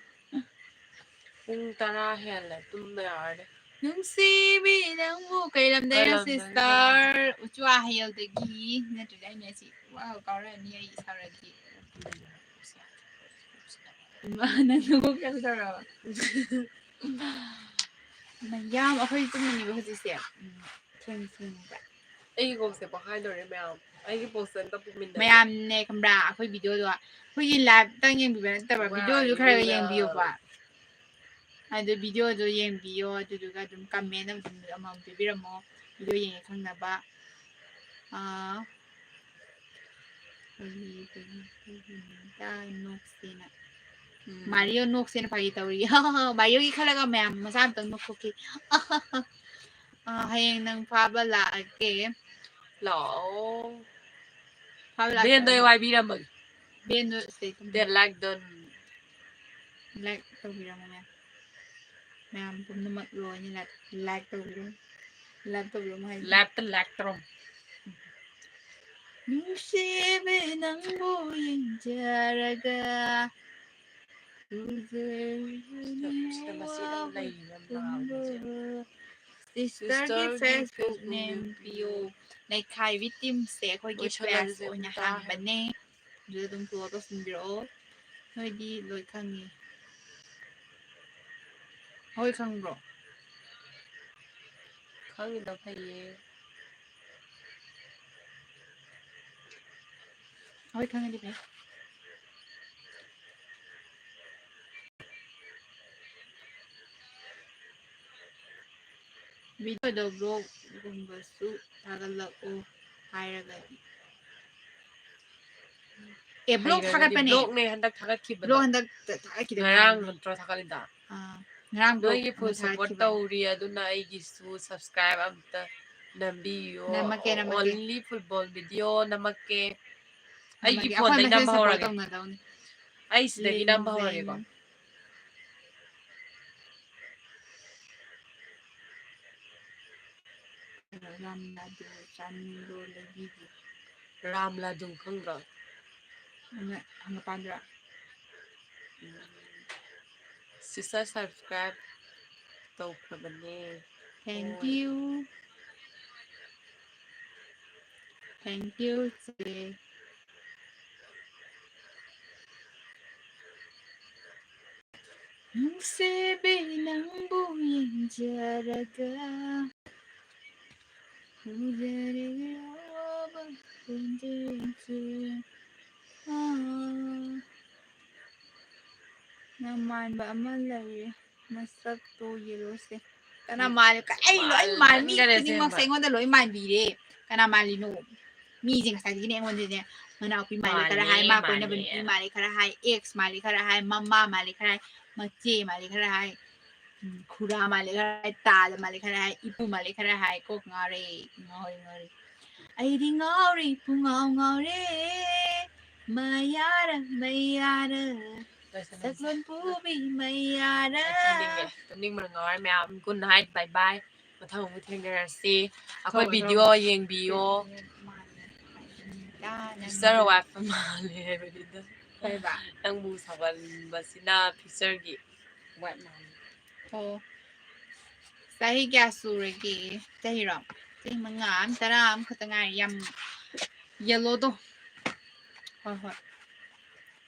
ꯄꯨꯡ ꯇꯔꯥ ꯍꯦꯜꯂꯦ, ꯇꯨꯝꯕ ꯌꯥꯔꯅꯤ꯫ ꯅꯨꯡꯁꯤꯕꯤ ꯅꯪꯕꯨ ꯀꯩ ꯂꯝꯗꯩꯅꯣ ꯀꯩ ꯂꯝꯗꯩꯅꯣ? Sister? ꯎꯆꯨꯋꯥ ꯍꯌꯦꯜꯗꯒꯤ ꯅꯠꯇ꯭ꯔꯗꯤ ꯑꯩꯅ ꯑꯁꯤ ꯋꯥ ꯀꯥꯎꯔꯛꯑꯅꯤ ꯑꯩ ꯁꯥꯎꯔꯗꯤ꯫ ꯏꯃꯥ, ꯅꯪ ꯅꯀꯣꯛ ꯀꯌꯥꯝ ꯆꯥꯎꯔꯕ? ꯃꯌꯥꯝ ꯑꯩꯈꯣꯏ ꯇꯨꯝꯃꯅꯤꯕ ꯍꯧꯖꯤꯛꯁꯦ꯫ ꯎꯝ, ꯊꯦꯡ ꯊꯦꯡꯕ꯫ ꯑꯩꯒꯤ ꯀꯣꯛꯁꯦ ꯄꯣꯛꯈꯥꯏꯗꯧꯔꯦ ꯃꯌꯥꯝ꯫ ꯑꯩꯒꯤ ꯄꯣꯛꯁꯦ ꯑꯝꯇ ꯄꯨꯃꯤꯟꯅꯁꯦ꯫ ꯃꯌꯥꯝꯅꯦ ꯈꯪꯕ꯭ꯔꯥ? ꯑꯩꯈꯣꯏ ꯚꯤꯗꯤꯑꯣꯗꯣ, ꯑꯩꯈꯣꯏꯒꯤ ꯂꯥꯏꯚꯇꯪ ꯌꯦꯡꯕꯤꯕ ꯅꯠꯇꯕ, ꯚꯤꯗꯤꯑꯣꯁꯨ ꯈꯔ ꯈꯔ ꯌꯦꯡꯕꯤꯌꯨꯕ꯫ ꯑꯗꯨ ꯚꯤꯗꯤꯑꯣꯗꯣ ꯌꯦꯡꯕꯤꯌꯣ, ꯑꯗꯨꯗꯨꯒ ꯑꯗꯨꯝ comment ꯑꯃ ꯑꯗꯨꯝ ꯑꯃꯃꯝ ꯄꯤꯕꯤꯔꯝꯃꯣ, ꯚꯤꯗꯤꯑꯣ ꯌꯦꯡꯉꯦ ꯈꯪꯅꯕ꯫ ꯑꯥ, ꯀꯔꯤ, ꯀꯔꯤ, ꯀꯔꯤ ꯅꯣꯛꯁꯦꯅ꯫ ꯎꯝ꯫ ꯃꯥꯔꯤꯌꯣ ꯅꯣꯛꯁꯦꯅ ꯐꯥꯒꯤ ꯇꯧꯔꯤ꯫ ꯃꯥꯔꯤꯌꯣꯒꯤ ꯈꯜꯂꯒ ꯃꯌꯥꯝ ꯃꯆꯥ ꯑꯝꯇꯪ ꯅꯣꯛꯊꯣꯛꯈꯤ꯫ ꯑꯥ, ꯍꯌꯦꯡ ꯅꯪ ꯐꯥꯕ ꯂꯥꯛꯑꯒꯦ꯫ ꯂꯥꯛꯑꯣ꯫ ꯐꯥꯕ ꯂꯥꯛꯑꯣ꯫ ꯚꯦꯟꯗꯣ ꯑꯩ ꯋꯥꯏꯕꯤꯔꯝꯃꯒꯦ꯫ ꯚꯦꯟꯗꯣ ꯁꯤꯗꯩ ꯊꯝꯃꯦ꯫ ꯗꯦ like done꯫ Like ꯇꯧꯕꯤꯔꯝꯃꯣ ꯃꯌꯥꯝ꯫ ꯃꯌꯥꯝ ꯄꯨꯝꯅꯃꯛ ꯂꯣꯏꯅ like, like ꯇꯧꯕꯤꯔꯝꯃꯣ꯫ Like ꯇꯧꯕꯤꯔꯝꯃꯣ ꯍꯥꯏꯗꯤ꯫ Liveꯇ like ꯇꯧꯔꯝꯃꯣ꯫ ꯅꯨꯡꯁꯤꯕꯤ ꯅꯪꯕꯨ ꯌꯦꯡꯖꯔꯒ ꯎꯖꯔꯤꯕ ꯁꯤꯗ ꯃꯆꯦꯠ ꯑꯃ ꯂꯩꯔꯤꯕ ꯃꯥꯜꯂꯦ꯫ Sisterꯒꯤ Sisterꯒꯤ Facebook Facebook name ꯄꯤꯌꯨ꯫ ꯄꯤꯌꯨ꯫ ꯅꯩꯈꯥꯏꯕꯤ teamꯁꯦ ꯑꯩꯈꯣꯏꯒꯤ ꯂꯣꯏꯁꯜꯂꯁꯦ ꯄꯦꯖ ꯑꯣꯏꯅ ꯄꯨꯡ ꯇꯔꯥ ꯍꯥꯡꯕꯅꯦ꯫ ꯑꯗꯨꯗ ꯑꯗꯨꯝ follow ꯇꯧꯁꯤꯟꯕꯤꯔꯛꯑꯣ꯫ ꯅꯣꯏꯗꯤ ꯂꯣꯏ ꯈꯪꯉꯤ꯫ ꯍꯣꯏ, ꯈꯪꯕ꯭ꯔꯣ? ꯈꯪꯉꯤꯗꯣ ꯐꯩꯌꯦ꯫ ꯍꯣꯏ, ꯈꯪꯉꯗꯤ ꯐꯩ꯫ Videoꯗ vlogꯒꯨꯝꯕꯁꯨ ꯊꯥꯒꯠꯂꯛꯑꯣ ꯍꯥꯏꯔꯒꯗꯤ꯫ ꯑꯦ, vlog ꯍꯩꯔꯒꯗꯤ ꯊꯥꯒꯠꯄꯅꯦ꯫ Vlogꯅꯦ ꯍꯟꯗꯛ ꯊꯥꯒꯠꯈꯤꯕꯗꯣ꯫ Vlog ꯍꯟꯗꯛ ꯊꯥꯒꯠꯈꯤꯗ ꯉꯔꯥꯡ ꯉꯥꯏꯔꯤ꯫ ꯅꯠꯇ꯭ꯔꯣ ꯊꯥꯒꯠꯂꯤꯗꯣ? ꯑꯥ, ꯉꯔꯥꯡ vlog ꯅꯣꯏꯒꯤ full ꯑꯃ support ꯊꯥꯒꯠꯈꯤꯕꯅꯦ꯫ ꯇꯧꯔꯤ, ꯑꯗꯨꯅ ꯑꯩꯒꯤꯁꯨ subscribe ꯑꯝꯇ ꯅꯝꯕꯤꯌꯣ꯫ ꯅꯝꯃꯛꯀꯦ, ꯅꯝꯃꯛꯀꯦ꯫ Only football video ꯅꯝꯃꯛꯀꯦ꯫ ꯑꯩꯒꯤ ꯅꯝꯃꯛꯀꯦ꯫ ꯑꯩꯈꯣꯏ phoneꯗꯩ ꯃꯁꯦꯟ ꯅꯝꯕ support ꯍꯧꯔꯒꯦ꯫ ꯇꯧꯅꯗꯧꯅꯤ꯫ ꯑꯩ ꯁꯤꯗꯒꯤ ꯅꯝꯕ ꯍꯧꯔꯒꯦꯀꯣ꯫ ꯂꯦꯡꯖꯩ꯫ ꯔꯥꯝ ꯂꯥꯗꯨ ꯆꯥꯅꯤꯡꯕ꯭ꯔꯣ? ꯂꯩꯕꯤꯒꯦ꯫ ꯔꯥꯝ ꯂꯥꯗꯨ ꯈꯪꯗ꯭ꯔꯣ? ꯑꯗꯨꯅ ꯍꯪꯒꯄꯥꯟꯗꯨꯔꯥ? ꯎꯝ꯫ Sister subscribe ꯇꯧꯈ꯭ꯔꯕꯅꯦ꯫ Thank ꯍꯣꯏ꯫ You. Thank you, ꯆꯦ꯫ ꯅꯨꯡꯁꯤꯕꯤ ꯅꯪꯕꯨ ꯌꯦꯡꯖꯔꯒ ꯎꯖꯔꯤꯕ ꯈꯣꯟꯖꯦꯜꯁꯦ꯫ ꯑꯥ꯫ ꯌꯥꯝ ꯃꯥꯟꯕ ꯑꯃ ꯂꯩꯔꯦ꯫ ꯃꯁꯛꯇꯣ ꯌꯦꯜꯂꯣꯁꯦ꯫ ꯀꯅꯥ ꯎꯝ꯫ ꯃꯥꯜꯂꯦ? ꯑꯩ ꯂꯣꯏ ꯃꯥꯜꯂꯦ꯫ ꯃꯤ ꯃꯥꯟꯃꯟꯈꯔꯦ ꯈꯨꯗꯤꯡꯃꯛꯁꯦ ꯑꯁꯦꯡꯕ꯫ ꯑꯩꯉꯣꯟꯗ ꯂꯣꯏ ꯃꯥꯟꯕꯤꯔꯦ꯫ ꯀꯅꯥ ꯃꯥꯜꯂꯤꯅꯣ? ꯃꯤꯁꯦ ꯉꯁꯥꯏꯗꯒꯤꯅꯦ ꯑꯩꯉꯣꯟꯗꯅꯦ, ꯃꯅꯥꯎꯄꯤ ꯃꯥꯜꯂꯦ ꯈꯔ ꯍꯥꯏ, ꯃꯥꯜꯂꯦ, ꯃꯥ ꯀꯣꯏꯅꯕ ꯅꯨꯄꯤ ꯃꯥꯜꯂꯦ꯫ ꯃꯥꯜꯂꯦ ꯈꯔ ꯍꯥꯏ, ex ꯃꯥꯜꯂꯦ ꯈꯔ ꯍꯥꯏ, ꯃꯃꯥ ꯃꯥꯜꯂꯦ ꯈꯔ ꯍꯥꯏ, ꯃꯆꯦ ꯃꯥꯜꯂꯦ ꯈꯔ ꯍꯥꯏ, ꯎꯝ, ꯈꯨꯔꯥ ꯃꯥꯜꯂꯦ ꯈꯔ ꯍꯥꯏ, ꯇꯥꯗ ꯃꯥꯜꯂꯦ ꯈꯔ ꯍꯥꯏ, ꯏꯄꯨ ꯃꯥꯜꯂꯦ ꯈꯔ ꯍꯥꯏ, ꯀꯣꯛ ꯉꯥꯎꯔꯦ, ꯉꯥꯎꯔꯦ, ꯉꯥꯎꯔꯦ꯫ ꯑꯩꯗꯤ ꯉꯥꯎꯔꯦ, ꯄꯨꯡꯉꯥꯎ ꯉꯥꯎꯔꯦ, ꯃꯌꯥꯔ, ꯃꯌꯥꯔ, ꯂꯣꯏꯁꯜꯂꯁꯤ꯫ ꯁꯛꯂꯣꯟ ꯄꯨꯕꯤ ꯃꯌꯥꯔ꯫ ꯑꯩ ꯇꯨꯝꯅꯤꯡꯉꯦ, ꯇꯨꯝꯅꯤꯡꯕꯅ ꯉꯥꯎꯔꯦ ꯃꯌꯥꯝ꯫ Good night, bye bye꯫ ꯃꯊꯪ ꯑꯃꯨꯛ ꯊꯦꯡꯅꯔꯁꯤ꯫ ꯑꯩꯈꯣꯏ ꯊꯧ, video ꯊꯧ꯫ ꯌꯦꯡꯕꯤꯌꯣ꯫ ꯃꯥꯅꯦ꯫ Sister wife ꯃꯥꯜꯂꯦ ꯍꯥꯏꯕꯅꯤꯗ꯫ ꯀꯩꯕ? ꯅꯪꯕꯨ ꯁꯥꯎꯒꯟꯕꯁꯤꯅ future ꯒꯤ wife ꯃꯥꯜꯂꯦ꯫ ꯑꯣ꯫ ꯆꯍꯤ ꯀꯌꯥ ꯁꯨꯔꯒꯦ? ꯆꯍꯤꯔꯣ? ꯆꯍꯤ ꯃꯉꯥ ꯑꯃ, ꯇꯔꯥ ꯑꯃꯈꯛꯇ ꯉꯥꯏꯔꯤ꯫ ꯌꯥꯝ yellow ꯗꯣ꯫ ꯍꯣꯏ, ꯍꯣꯏ꯫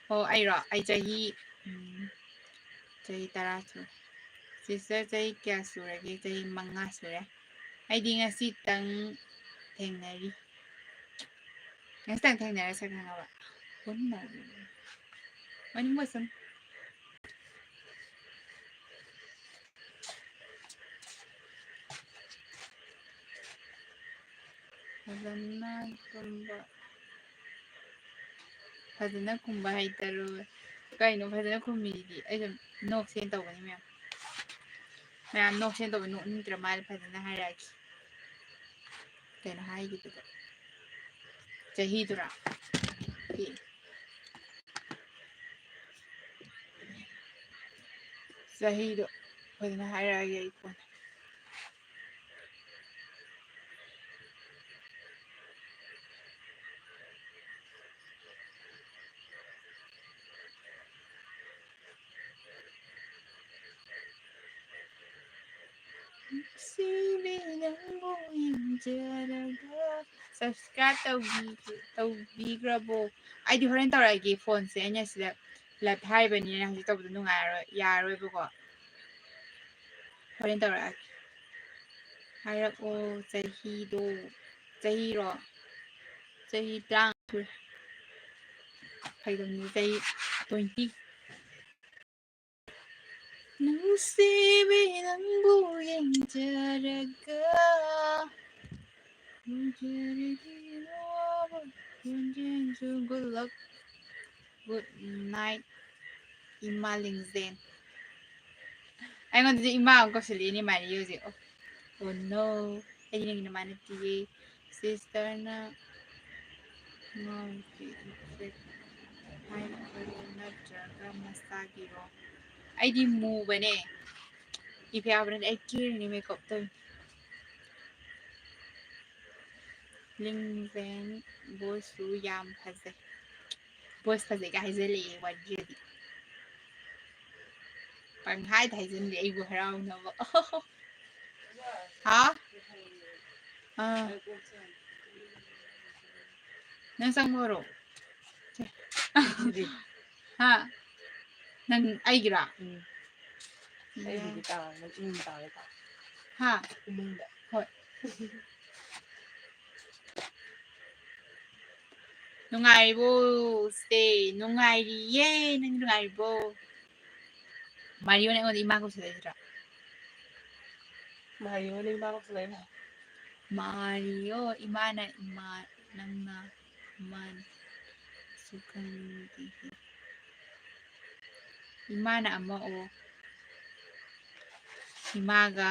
ꯑꯣ, ꯑꯩꯔꯣ? ꯑꯩ ꯆꯍꯤ, ꯎꯝ, ꯆꯍꯤ ꯇꯔꯥ ꯁꯨꯔꯦ꯫ Sister ꯆꯍꯤ ꯀꯌꯥ ꯁꯨꯔꯒꯦ? ꯆꯍꯤ ꯃꯉꯥ ꯁꯨꯔꯦ꯫ ꯑꯩꯗꯤ ꯉꯁꯤꯇꯪ ꯊꯦꯡꯅꯔꯤ꯫ ꯉꯁꯤꯇꯪ ꯊꯦꯡꯅꯔ ꯁꯛ ꯈꯪꯉꯕ? ꯎꯟꯅ-, ꯃꯅꯤꯡ ꯃꯁꯨꯝ꯫ ꯐꯖꯅ ꯈꯨꯝꯕ, ꯐꯖꯅ ꯈꯨꯝꯕ ꯍꯩꯇꯔꯣꯏ꯫ ꯀꯩꯅꯣ ꯐꯖꯅ ꯈꯨꯝꯃꯤꯗꯤ? ꯑꯩ ꯁꯨꯝ ꯅꯣꯛꯁꯦꯅ ꯇꯧꯕꯅꯤ ꯃꯌꯥꯝ꯫ ꯃꯌꯥꯝ ꯅꯣꯛꯁꯦꯅ ꯇꯧꯕ, ꯅꯣꯛꯅꯤꯡꯗ꯭ꯔ ꯃꯥꯜꯂꯦ, ꯐꯖꯅ ꯍꯥꯏꯔꯛꯑꯒꯦ꯫ ꯀꯩꯅꯣ ꯍꯥꯏꯈꯤꯕꯗꯣ? ꯆꯍꯤꯗꯨꯔꯥ? ꯑꯦ꯫ ꯆꯍꯤꯗꯣ ꯐꯖꯅ ꯍꯥꯏꯔꯛꯑꯒꯦ ꯑꯩ ꯀꯣꯟꯅ꯫ ꯅꯨꯡꯁꯤꯕꯤ ꯅꯪꯕꯨ ꯌꯦꯡꯖꯔꯒ꯫ Subscribe ꯇꯧꯕꯤ-, ꯇꯧꯕꯤꯈ꯭ꯔꯕꯣ? ꯑꯩꯗꯤ ꯍꯣꯔꯦꯟ ꯇꯧꯔꯛꯑꯒꯦ꯫ Phone ꯁꯦ ꯑꯩꯅ ꯁꯤꯗ live ꯊꯥꯔꯤꯕꯅꯤꯅ ꯍꯧꯖꯤꯛ ꯇꯧꯕꯗꯣ ꯅꯨꯡꯉꯥꯏꯔꯔꯣꯏ, ꯌꯥꯔꯔꯣꯏꯕꯀꯣ꯫ ꯍꯣꯔꯦꯟ ꯇꯧꯔꯛꯑꯒꯦ꯫ ꯍꯥꯏꯔꯛꯑꯣ ꯆꯍꯤꯗꯣ꯫ ꯆꯍꯤꯔꯣ? ꯆꯍꯤ ꯇꯔꯥꯃꯉꯥ ꯁꯨꯔꯦ꯫ ꯐꯥꯒꯤ ꯇꯧꯕꯅꯤ, ꯆꯍꯤ twenty꯫ ꯅꯨꯡꯁꯤꯕꯤ ꯅꯪꯕꯨ ꯌꯦꯡꯖꯔꯒ, ꯎꯖꯔꯒꯦ ꯋꯥꯕ ꯈꯣꯟꯖꯦꯜꯁꯨ꯫ Good luck, good night, ꯏꯃꯥ ꯂꯤꯡꯖꯦꯜ꯫ ꯑꯩꯉꯣꯟꯗꯗꯤ ꯏꯃꯥ ꯑꯃꯨꯛ ꯀꯧꯁꯤꯜꯂꯛꯏꯅꯦ ꯃꯥꯔꯤ ꯍꯧꯖꯤꯛ꯫ Oh no, ꯑꯩꯗꯤ ꯅꯪꯒꯤ ꯅꯃꯥ ꯅꯠꯇꯤꯌꯦ꯫ Sister ꯅ ꯉꯥꯎꯔꯤꯁꯦ effect ꯍꯥꯏꯕ꯭ꯔꯣ ꯅꯠꯇ꯭ꯔꯒ ꯃꯁꯥꯒꯤꯔꯣ? ꯑꯩꯗꯤ ꯃꯨꯕꯅꯦ꯫ Effect ꯍꯥꯏꯕ ꯅꯠꯇꯦ, ꯑꯩ ꯀꯦꯔꯤꯅꯦ, makeup ꯇꯧꯔꯤꯅꯦ꯫ ꯂꯤꯡꯖꯦꯟ ꯕꯣꯁꯁꯨ ꯌꯥꯝ ꯐꯖꯩ꯫ ꯕꯣꯁ ꯐꯖꯩꯒ ꯍꯥꯏꯖꯜꯂꯛꯑꯦ ꯋꯥꯔꯤꯗꯤ꯫ ꯄꯪꯍꯥꯏꯗ ꯍꯥꯏꯖꯜꯂꯦ ꯑꯩꯕꯨ ꯍꯔꯥꯎꯅꯕ꯫ ꯍꯥ? ꯑꯥ꯫ ꯅꯪ ꯆꯪꯈ꯭ꯔꯣ꯫ ꯍꯥ? ꯅꯪ ꯑꯩꯒꯤꯔꯣ? ꯎꯝ꯫ ꯑꯩꯒꯤꯗꯤ ꯇꯥꯔꯦ, ꯅꯪ ꯏꯃꯨꯡ ꯇꯥꯔꯦ ꯇꯥꯔꯦ꯫ ꯍꯥ? ꯏꯃꯨꯡꯗ꯫ ꯍꯣꯏ꯫ ꯅꯨꯡꯉꯥꯏꯔꯤꯕꯣ ꯁꯦ? ꯅꯨꯡꯉꯥꯏꯔꯤꯌꯦ, ꯅꯪ ꯅꯨꯡꯉꯥꯏꯔꯤꯕꯣ? ꯃꯥꯔꯤꯌꯣꯅ ꯑꯩꯉꯣꯟꯗ ꯏꯃꯥ ꯀꯧꯁꯜꯂꯛꯏꯁꯤꯔꯣ? ꯃꯥꯔꯤꯌꯣꯅ ꯏꯃꯥ ꯀꯧꯁꯜꯂꯛꯏꯔꯣ? ꯃꯥꯔꯤꯌꯣ, ꯏꯃꯥꯅ ꯏꯃꯥ, ꯅꯪꯅ ꯏꯃꯥꯅ ꯁꯨꯈꯪꯗꯦ꯫ ꯏꯃꯥꯅ ꯑꯃ ꯑꯣ꯫ ꯏꯃꯥꯒ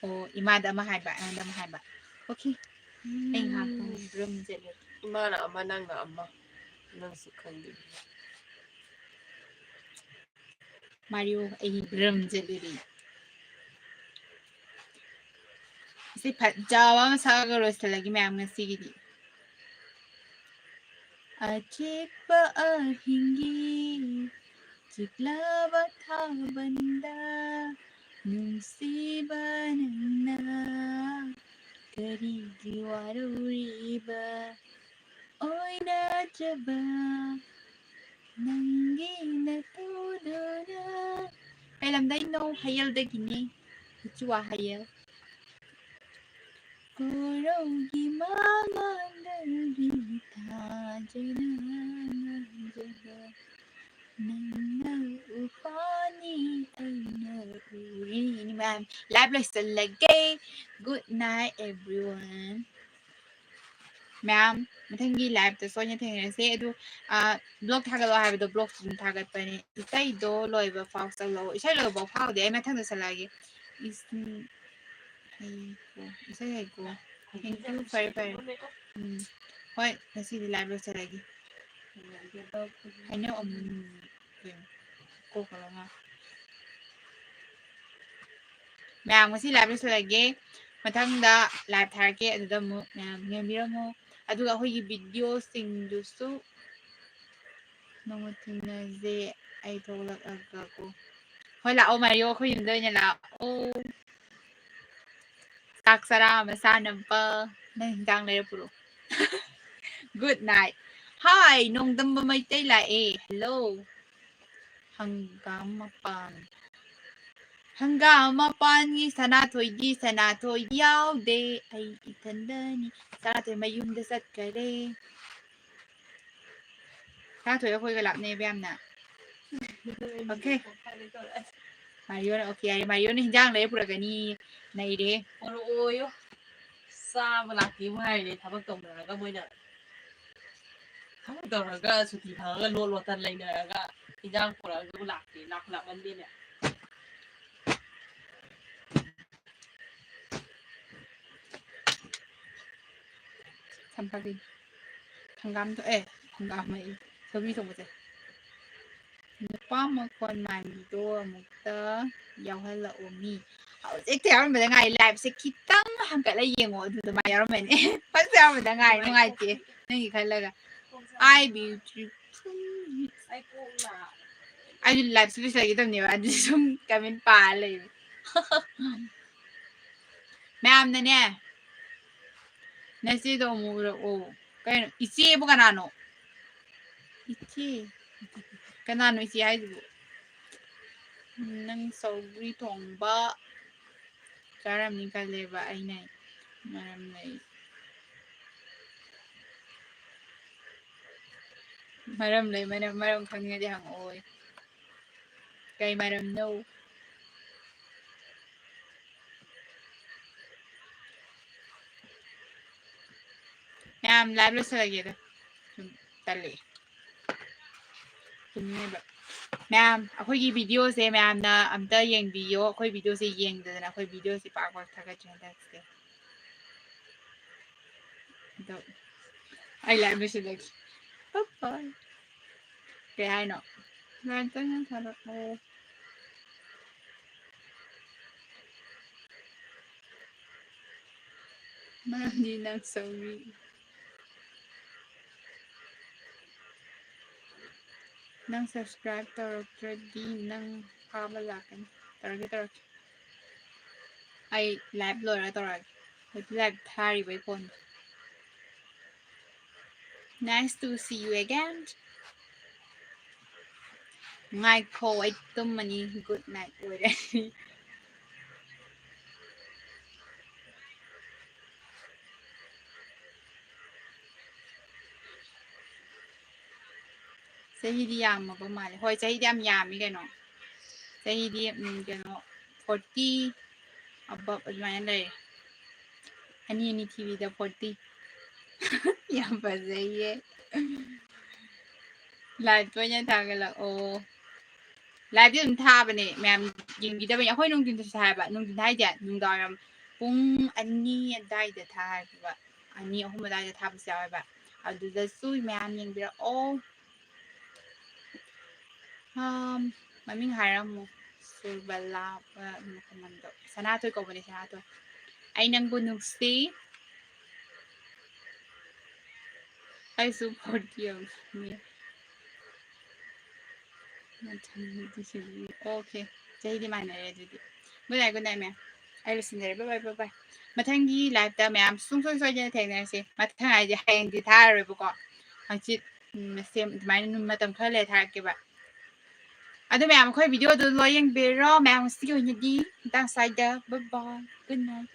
ꯑꯣ, ꯏꯃꯥꯗ ꯑꯃ ꯍꯥꯏꯕ, ꯑꯩꯉꯣꯟꯗ ꯑꯃ ꯍꯥꯏꯕ꯫ Okay꯫ ꯑꯩ ꯉꯥꯏꯍꯥꯛꯇꯪ ꯕ꯭ꯔꯝ ꯆꯠꯂꯦ꯫ ꯏꯃꯥꯅ ꯑꯃ, ꯅꯪꯅ ꯑꯃ꯫ ꯅꯪꯁꯨ ꯈꯪꯗꯦ꯫ ꯃꯥꯔꯤꯌꯣ, ꯑꯩ ꯕ꯭ꯔꯝ ꯆꯠꯂꯨꯔꯤ꯫ ꯏꯁꯩ ꯐꯖꯕ ꯑꯃ ꯁꯛꯑꯒ ꯂꯣꯏꯁꯤꯜꯂꯒꯦ ꯃꯌꯥꯝ ꯉꯁꯤꯒꯤꯗꯤ꯫ ꯑꯆꯦꯛꯄ ꯑꯍꯤꯡꯒꯤ ꯆꯤꯛꯂꯕ ꯊꯥꯕꯜꯗ ꯅꯨꯡꯁꯤꯕ ꯅꯪꯅ ꯀꯔꯤꯒꯤ ꯋꯥꯔꯧꯔꯤꯕ? ꯑꯣꯏꯅꯖꯕ ꯅꯪꯒꯤ ꯅꯇꯧꯗꯨꯅ꯫ ꯀꯩ ꯂꯝꯗꯩꯅꯣ? ꯍꯌꯦꯜꯗꯒꯤꯅꯤ꯫ ꯎꯆꯨꯋꯥ ꯍꯌꯦꯜ꯫ ꯀꯣꯔꯧꯒꯤ ꯃꯉꯥꯜꯗꯒꯤ ꯊꯥꯖꯅ ꯉꯥꯟꯖꯕ ꯅꯪꯅ ꯎꯄꯥꯅꯤ ꯑꯩꯅ ꯎꯔꯤꯅꯤ꯫ ꯃꯌꯥꯝ live ꯂꯣꯏꯁꯤꯜꯂꯒꯦ꯫ Good night everyone꯫ ꯃꯌꯥꯝ ꯃꯊꯪꯒꯤ live ꯇꯁꯨ ꯑꯣꯏꯅ ꯊꯦꯡꯅꯔꯁꯦ꯫ ꯑꯗꯨ, ꯑ, vlog ꯊꯥꯒꯠꯂꯣ ꯍꯥꯏꯕꯗꯣ vlog ꯁꯨ ꯑꯗꯨꯝ ꯊꯥꯒꯠꯄꯅꯦ꯫ ꯏꯁꯩꯗꯣ ꯂꯣꯏꯕ ꯐꯥꯎ ꯆꯠꯂꯣ꯫ ꯏꯁꯩ ꯂꯣꯏꯕ ꯐꯥꯎ ꯐꯥꯎꯗꯦ꯫ ꯑꯩ ꯃꯊꯪꯗ ꯁꯛꯂꯛꯑꯒꯦ꯫ ꯏꯁ-, ꯎꯝ, ꯍꯩꯀꯣ꯫ ꯏꯁꯩ ꯍꯩꯀꯣ꯫ Thank you꯫ ꯐꯔꯦ, ꯐꯔꯦ꯫ ꯎꯝ꯫ ꯍꯣꯏ, ꯉꯁꯤꯗꯤ live ꯂꯣꯏꯁꯤꯜꯂꯒꯦ꯫ ꯍꯩꯅꯧ ꯑꯃꯨꯟꯕ ꯀꯩꯅꯣ? ꯀꯣꯛꯀ ꯂꯣꯏ ꯉꯥꯎ꯫ ꯃꯌꯥꯝ, ꯉꯁꯤ live ꯂꯣꯏꯁꯤꯜꯂꯒꯦ꯫ ꯃꯊꯪꯗ ꯂꯥꯏꯚ ꯊꯥꯔꯛꯀꯦ, ꯑꯗꯨꯗ ꯑꯃꯨꯛ ꯃꯌꯥꯝ ꯌꯦꯡꯕꯤꯔꯝꯃꯣ꯫ ꯑꯗꯨꯒ ꯑꯩꯈꯣꯏꯒꯤ ꯚꯤꯗꯤꯑꯣꯁꯤꯡꯗꯨꯁꯨ ꯅꯣꯡꯃ ꯊꯦꯡꯅꯁꯦ, ꯑꯩ ꯊꯣꯛꯂꯛꯑꯒꯀꯣ꯫ ꯍꯣꯏ, ꯂꯥꯛꯑꯣ ꯃꯥꯔꯤꯌꯣ, ꯑꯩꯈꯣꯏ ꯌꯨꯝꯗ ꯑꯣꯏꯅ ꯂꯥꯛꯑꯣ꯫ ꯆꯥꯛ ꯆꯔꯥ ꯑꯃ ꯆꯥꯅꯕ ꯅꯪ ꯍꯤꯟꯖꯥꯡ ꯂꯩꯔ ꯄꯨꯔꯛꯑꯣ꯫ Good night. Hi, ꯅꯣꯡꯗꯝꯕ ꯃꯩꯇꯩ ꯂꯥꯛꯑꯦ꯫ Hello. ꯍꯪꯒꯥꯝ ꯃꯄꯥꯟ꯫ ꯍꯪꯒꯥꯝ ꯃꯄꯥꯟꯒꯤ ꯁꯅꯥꯊꯣꯏꯗꯤ, ꯁꯅꯥꯊꯣꯏꯗꯤ ꯌꯥꯎꯗꯦ꯫ ꯑꯩ ꯏꯊꯟꯗꯅꯤ꯫ ꯁꯅꯥꯊꯣꯏ ꯃꯌꯨꯝꯗ ꯆꯠꯈꯔꯦ꯫ ꯁꯅꯥꯊꯣꯏ ꯑꯩꯈꯣꯏꯒ ꯂꯥꯞꯅꯩꯕ ꯌꯥꯝꯅ꯫ Okay. ꯃꯥꯔꯤꯌꯣꯅ, okay, ꯌꯥꯔꯦ, ꯃꯥꯔꯤꯌꯣꯅ ꯍꯤꯟꯖꯥꯡ ꯂꯩꯔ ꯄꯨꯔꯛꯀꯅꯤ꯫ ꯅꯩꯔꯦ꯫ ꯄꯨꯔꯛꯑꯣꯌꯣ꯫ ꯆꯥꯕ ꯂꯥꯛꯇꯦꯕꯨ ꯍꯥꯏꯔꯤꯅꯦ, ꯊꯕꯛ ꯇꯧꯅꯔꯒ ꯃꯣꯏꯅ꯫ ꯊꯕꯛ ꯇꯧꯔꯒ ꯁꯨꯇꯤ ꯐꯪꯉꯒ ꯂꯣꯠ ꯂꯣꯠꯇ ꯂꯩꯅꯔꯒ ꯍꯤꯟꯖꯥꯡ ꯄꯨꯔꯛꯑꯒꯕꯨ ꯂꯥꯛꯇꯦ, ꯂꯥꯛꯄꯨ ꯂꯥꯛꯃꯟꯗꯦꯅꯦ꯫ ꯊꯝꯄꯥꯛꯀꯤ ꯍꯪꯒꯥꯝꯗꯣ, ꯑꯦ, ꯍꯪꯒꯥꯝ ꯑꯌꯦ, ꯁꯧꯒ꯭ꯔꯤ ꯊꯣꯡꯕꯁꯦ꯫ ꯅꯨꯄꯥ ꯃꯈꯣꯟ ꯃꯥꯟꯕꯤꯗꯣ ꯑꯃꯨꯛꯇ ꯌꯥꯎꯍꯜꯂꯛꯑꯣ ꯃꯤ꯫ ꯍꯧꯖꯤꯛꯇ ꯌꯥꯎꯔꯝꯕꯗ ꯉꯥꯏ, live ꯁꯦ ꯈꯤꯇꯪ ꯍꯪꯒꯠꯂ ꯌꯦꯡꯉꯣ, ꯑꯗꯨꯗ ꯃꯥ ꯌꯥꯎꯔꯝꯃꯅꯤ꯫ ꯐꯥꯔꯁ ꯌꯥꯎꯔꯝꯕꯗ ꯉꯥꯏ, ꯅꯨꯡꯉꯥꯏꯇꯦ ꯅꯪꯒꯤ ꯈꯜꯂꯒ꯫ I beautiful. ꯑꯩꯁꯨ live ꯁꯦ ꯂꯣꯏꯁꯤꯜꯂꯒꯦ ꯇꯧꯅꯦꯕ, ꯑꯗꯨ ꯁꯨꯝ comment ꯄꯥꯔ ꯂꯩꯔꯦ꯫ ꯃꯌꯥꯝꯅꯅꯦ, ꯅꯆꯦꯗꯣ ꯑꯃꯨꯛ ꯎꯔꯛꯑꯣ꯫ ꯀꯩꯅꯣ, ꯏꯆꯦꯕꯨ ꯀꯅꯥꯅꯣ? ꯏꯆꯦ? ꯀꯅꯥꯅꯣ ꯏꯆꯦ ꯍꯥꯏꯁꯤꯕꯨ? ꯅꯪ ꯁꯧꯒ꯭ꯔꯤ ꯊꯣꯡꯕ ꯆꯥꯔꯝꯅꯤ ꯈꯜꯂꯦꯕ ꯑꯩꯅ꯫ ꯃꯔꯝ ꯂꯩ꯫ ꯃꯔꯝ ꯂꯩ, ꯃꯔꯝ, ꯃꯔꯝ ꯈꯪꯅꯤꯡꯉꯗꯤ ꯍꯪꯉꯛꯑꯣꯌꯦ꯫ ꯀꯩ ꯃꯔꯝꯅꯣ? ꯃꯌꯥꯝ, live ꯂꯣꯏꯁꯤꯜꯂꯒꯦꯗ꯫ ꯁꯨꯝ ꯇꯜꯂꯛꯑꯦ꯫ ꯇꯨꯝꯅꯤꯡꯉꯦꯕ꯫ ꯃꯌꯥꯝ, ꯑꯩꯈꯣꯏꯒꯤ video ꯁꯦ ꯃꯌꯥꯝꯅ ꯑꯝꯇ ꯌꯦꯡꯕꯤꯌꯣ꯫ ꯑꯩꯈꯣꯏ video ꯁꯦ ꯌꯦꯡꯗꯗꯅ ꯑꯩꯈꯣꯏ video ꯁꯦ ꯄꯥꯛ ꯄꯥꯛ ꯊꯥꯒꯠꯇ꯭ꯔꯦ ꯍꯟꯗꯛꯁꯦ꯫ ꯑꯗꯣ ꯑꯩ live ꯂꯣꯏꯁꯤꯜꯂꯒꯦ꯫ Bye bye. ꯀꯩ ꯍꯥꯏꯅꯣ? Live ꯇꯪ ꯊꯥꯔꯛꯑꯣ꯫ ꯃꯔꯝꯗꯤ ꯅꯪ ꯁꯧꯔꯤ꯫ ꯅꯪ subscribe ꯇꯧꯔꯛꯇ꯭ꯔꯗꯤ ꯅꯪ ꯐꯥꯕ ꯂꯥꯛꯀꯅꯤ꯫ ꯇꯧꯔꯛꯀꯦ, ꯇꯧꯔꯛꯀꯦ꯫ ꯑꯩ live ꯂꯣꯏꯔ ꯇꯧꯔꯛꯑꯒꯦ꯫ ꯍꯧꯖꯤꯛ live ꯊꯥꯔꯤꯕ ꯑꯩ phone꯫ Nice to see you again. ꯉꯥꯏꯈꯣ, ꯑꯩ ꯇꯨꯝꯃꯅꯤ꯫ Good night ꯑꯣꯏꯔꯦ꯫ ꯆꯍꯤꯗꯤ ꯌꯥꯝꯃꯕ ꯃꯥꯜꯂꯦ꯫ ꯍꯣꯏ, ꯆꯍꯤꯗꯤ ꯌꯥꯝ ꯌꯥꯝꯃꯤ ꯀꯩꯅꯣ꯫ ꯆꯍꯤꯗꯤ, ꯎꯝ, ꯀꯩꯅꯣ, forty above ꯑꯗꯨꯃꯥꯏꯅ ꯂꯩꯔꯦ꯫ ꯑꯅꯤ ꯑꯅꯤ ꯊꯤꯕꯤꯗ forty꯫ ꯌꯥꯝ ꯐꯖꯩꯌꯦ꯫ Live ꯇ ꯑꯣꯏꯅ ꯊꯥꯒꯠꯂꯛꯑꯣ꯫ Live ꯇꯤ ꯑꯗꯨꯝ ꯊꯥꯕꯅꯦ, ꯃꯌꯥꯝ ꯌꯦꯡꯕꯤꯗꯕꯅꯦ꯫ ꯑꯩꯈꯣꯏ ꯅꯨꯡꯊꯤꯟꯗꯁꯨ ꯊꯥꯏꯕ꯫ ꯅꯨꯡꯊꯤꯟ ꯍꯥꯏꯁꯦ ꯅꯨꯡꯗꯥꯡꯋꯥꯏꯔꯝ ꯄꯨꯡ ꯑꯅꯤ ꯑꯗꯥꯏꯗ ꯊꯥꯏꯕ꯫ ꯑꯅꯤ, ꯑꯍꯨꯝ ꯑꯗꯥꯏꯗ ꯊꯥꯕꯁꯨ ꯌꯥꯎꯋꯦꯕ꯫ ꯑꯗꯨꯗꯁꯨ ꯃꯌꯥꯝ ꯌꯦꯡꯕꯤꯔꯛꯑꯣ꯫ ꯑꯝ, ꯃꯃꯤꯡ ꯍꯥꯏꯔꯝꯃꯣ꯫ ꯁꯨꯔꯕꯂꯥ, ꯑ, ꯀꯃꯟꯗꯣ꯫ ꯁꯅꯥꯊꯣꯏ ꯀꯧꯕꯅꯦ, ꯁꯅꯥꯊꯣꯏ꯫ ꯑꯩ ꯅꯪꯕꯨ ꯅꯨꯡꯁꯤ꯫ ꯑꯩꯁꯨ forty ꯌꯧꯔꯦ꯫ ꯃꯊꯪꯒꯤꯁꯤꯗꯤ, okay, ꯆꯍꯤꯗꯤ ꯃꯥꯟꯅꯔꯦ ꯑꯗꯨꯗꯤ꯫ Good night, good night, ma'am. ꯑꯩ ꯂꯣꯏꯁꯤꯟꯖꯔꯦ꯫ Bye bye, bye bye. ꯃꯊꯪꯒꯤ live ꯇ ꯃꯌꯥꯝ ꯁꯨꯡꯁꯣꯏ ꯁꯣꯏꯗꯅ ꯊꯦꯡꯅꯔꯁꯤ꯫ ꯃꯊꯪ ꯍꯥꯏꯁꯦ ꯍꯌꯦꯡꯗꯤ ꯊꯥꯔꯔꯣꯏꯕꯀꯣ꯫ ꯍꯪꯆꯤꯠ, ꯎꯝ, same ꯑꯗꯨꯃꯥꯏꯅ ꯅꯨꯃꯤꯠ ꯃꯇꯝ ꯈꯔ ꯂꯩꯔ ꯊꯥꯔꯛꯀꯦꯕ꯫ ꯑꯗꯨ ꯃꯌꯥꯝ ꯑꯩꯈꯣꯏ video ꯗꯨ ꯂꯣꯏ ꯌꯦꯡꯕꯤꯔꯣ꯫ ꯃꯌꯥꯝ ꯉꯁꯤꯒꯤ ꯑꯣꯏꯅꯗꯤ ꯃꯇꯥꯡ ꯁ꯭ꯋꯥꯏꯗ꯫ Bye bye. Good night.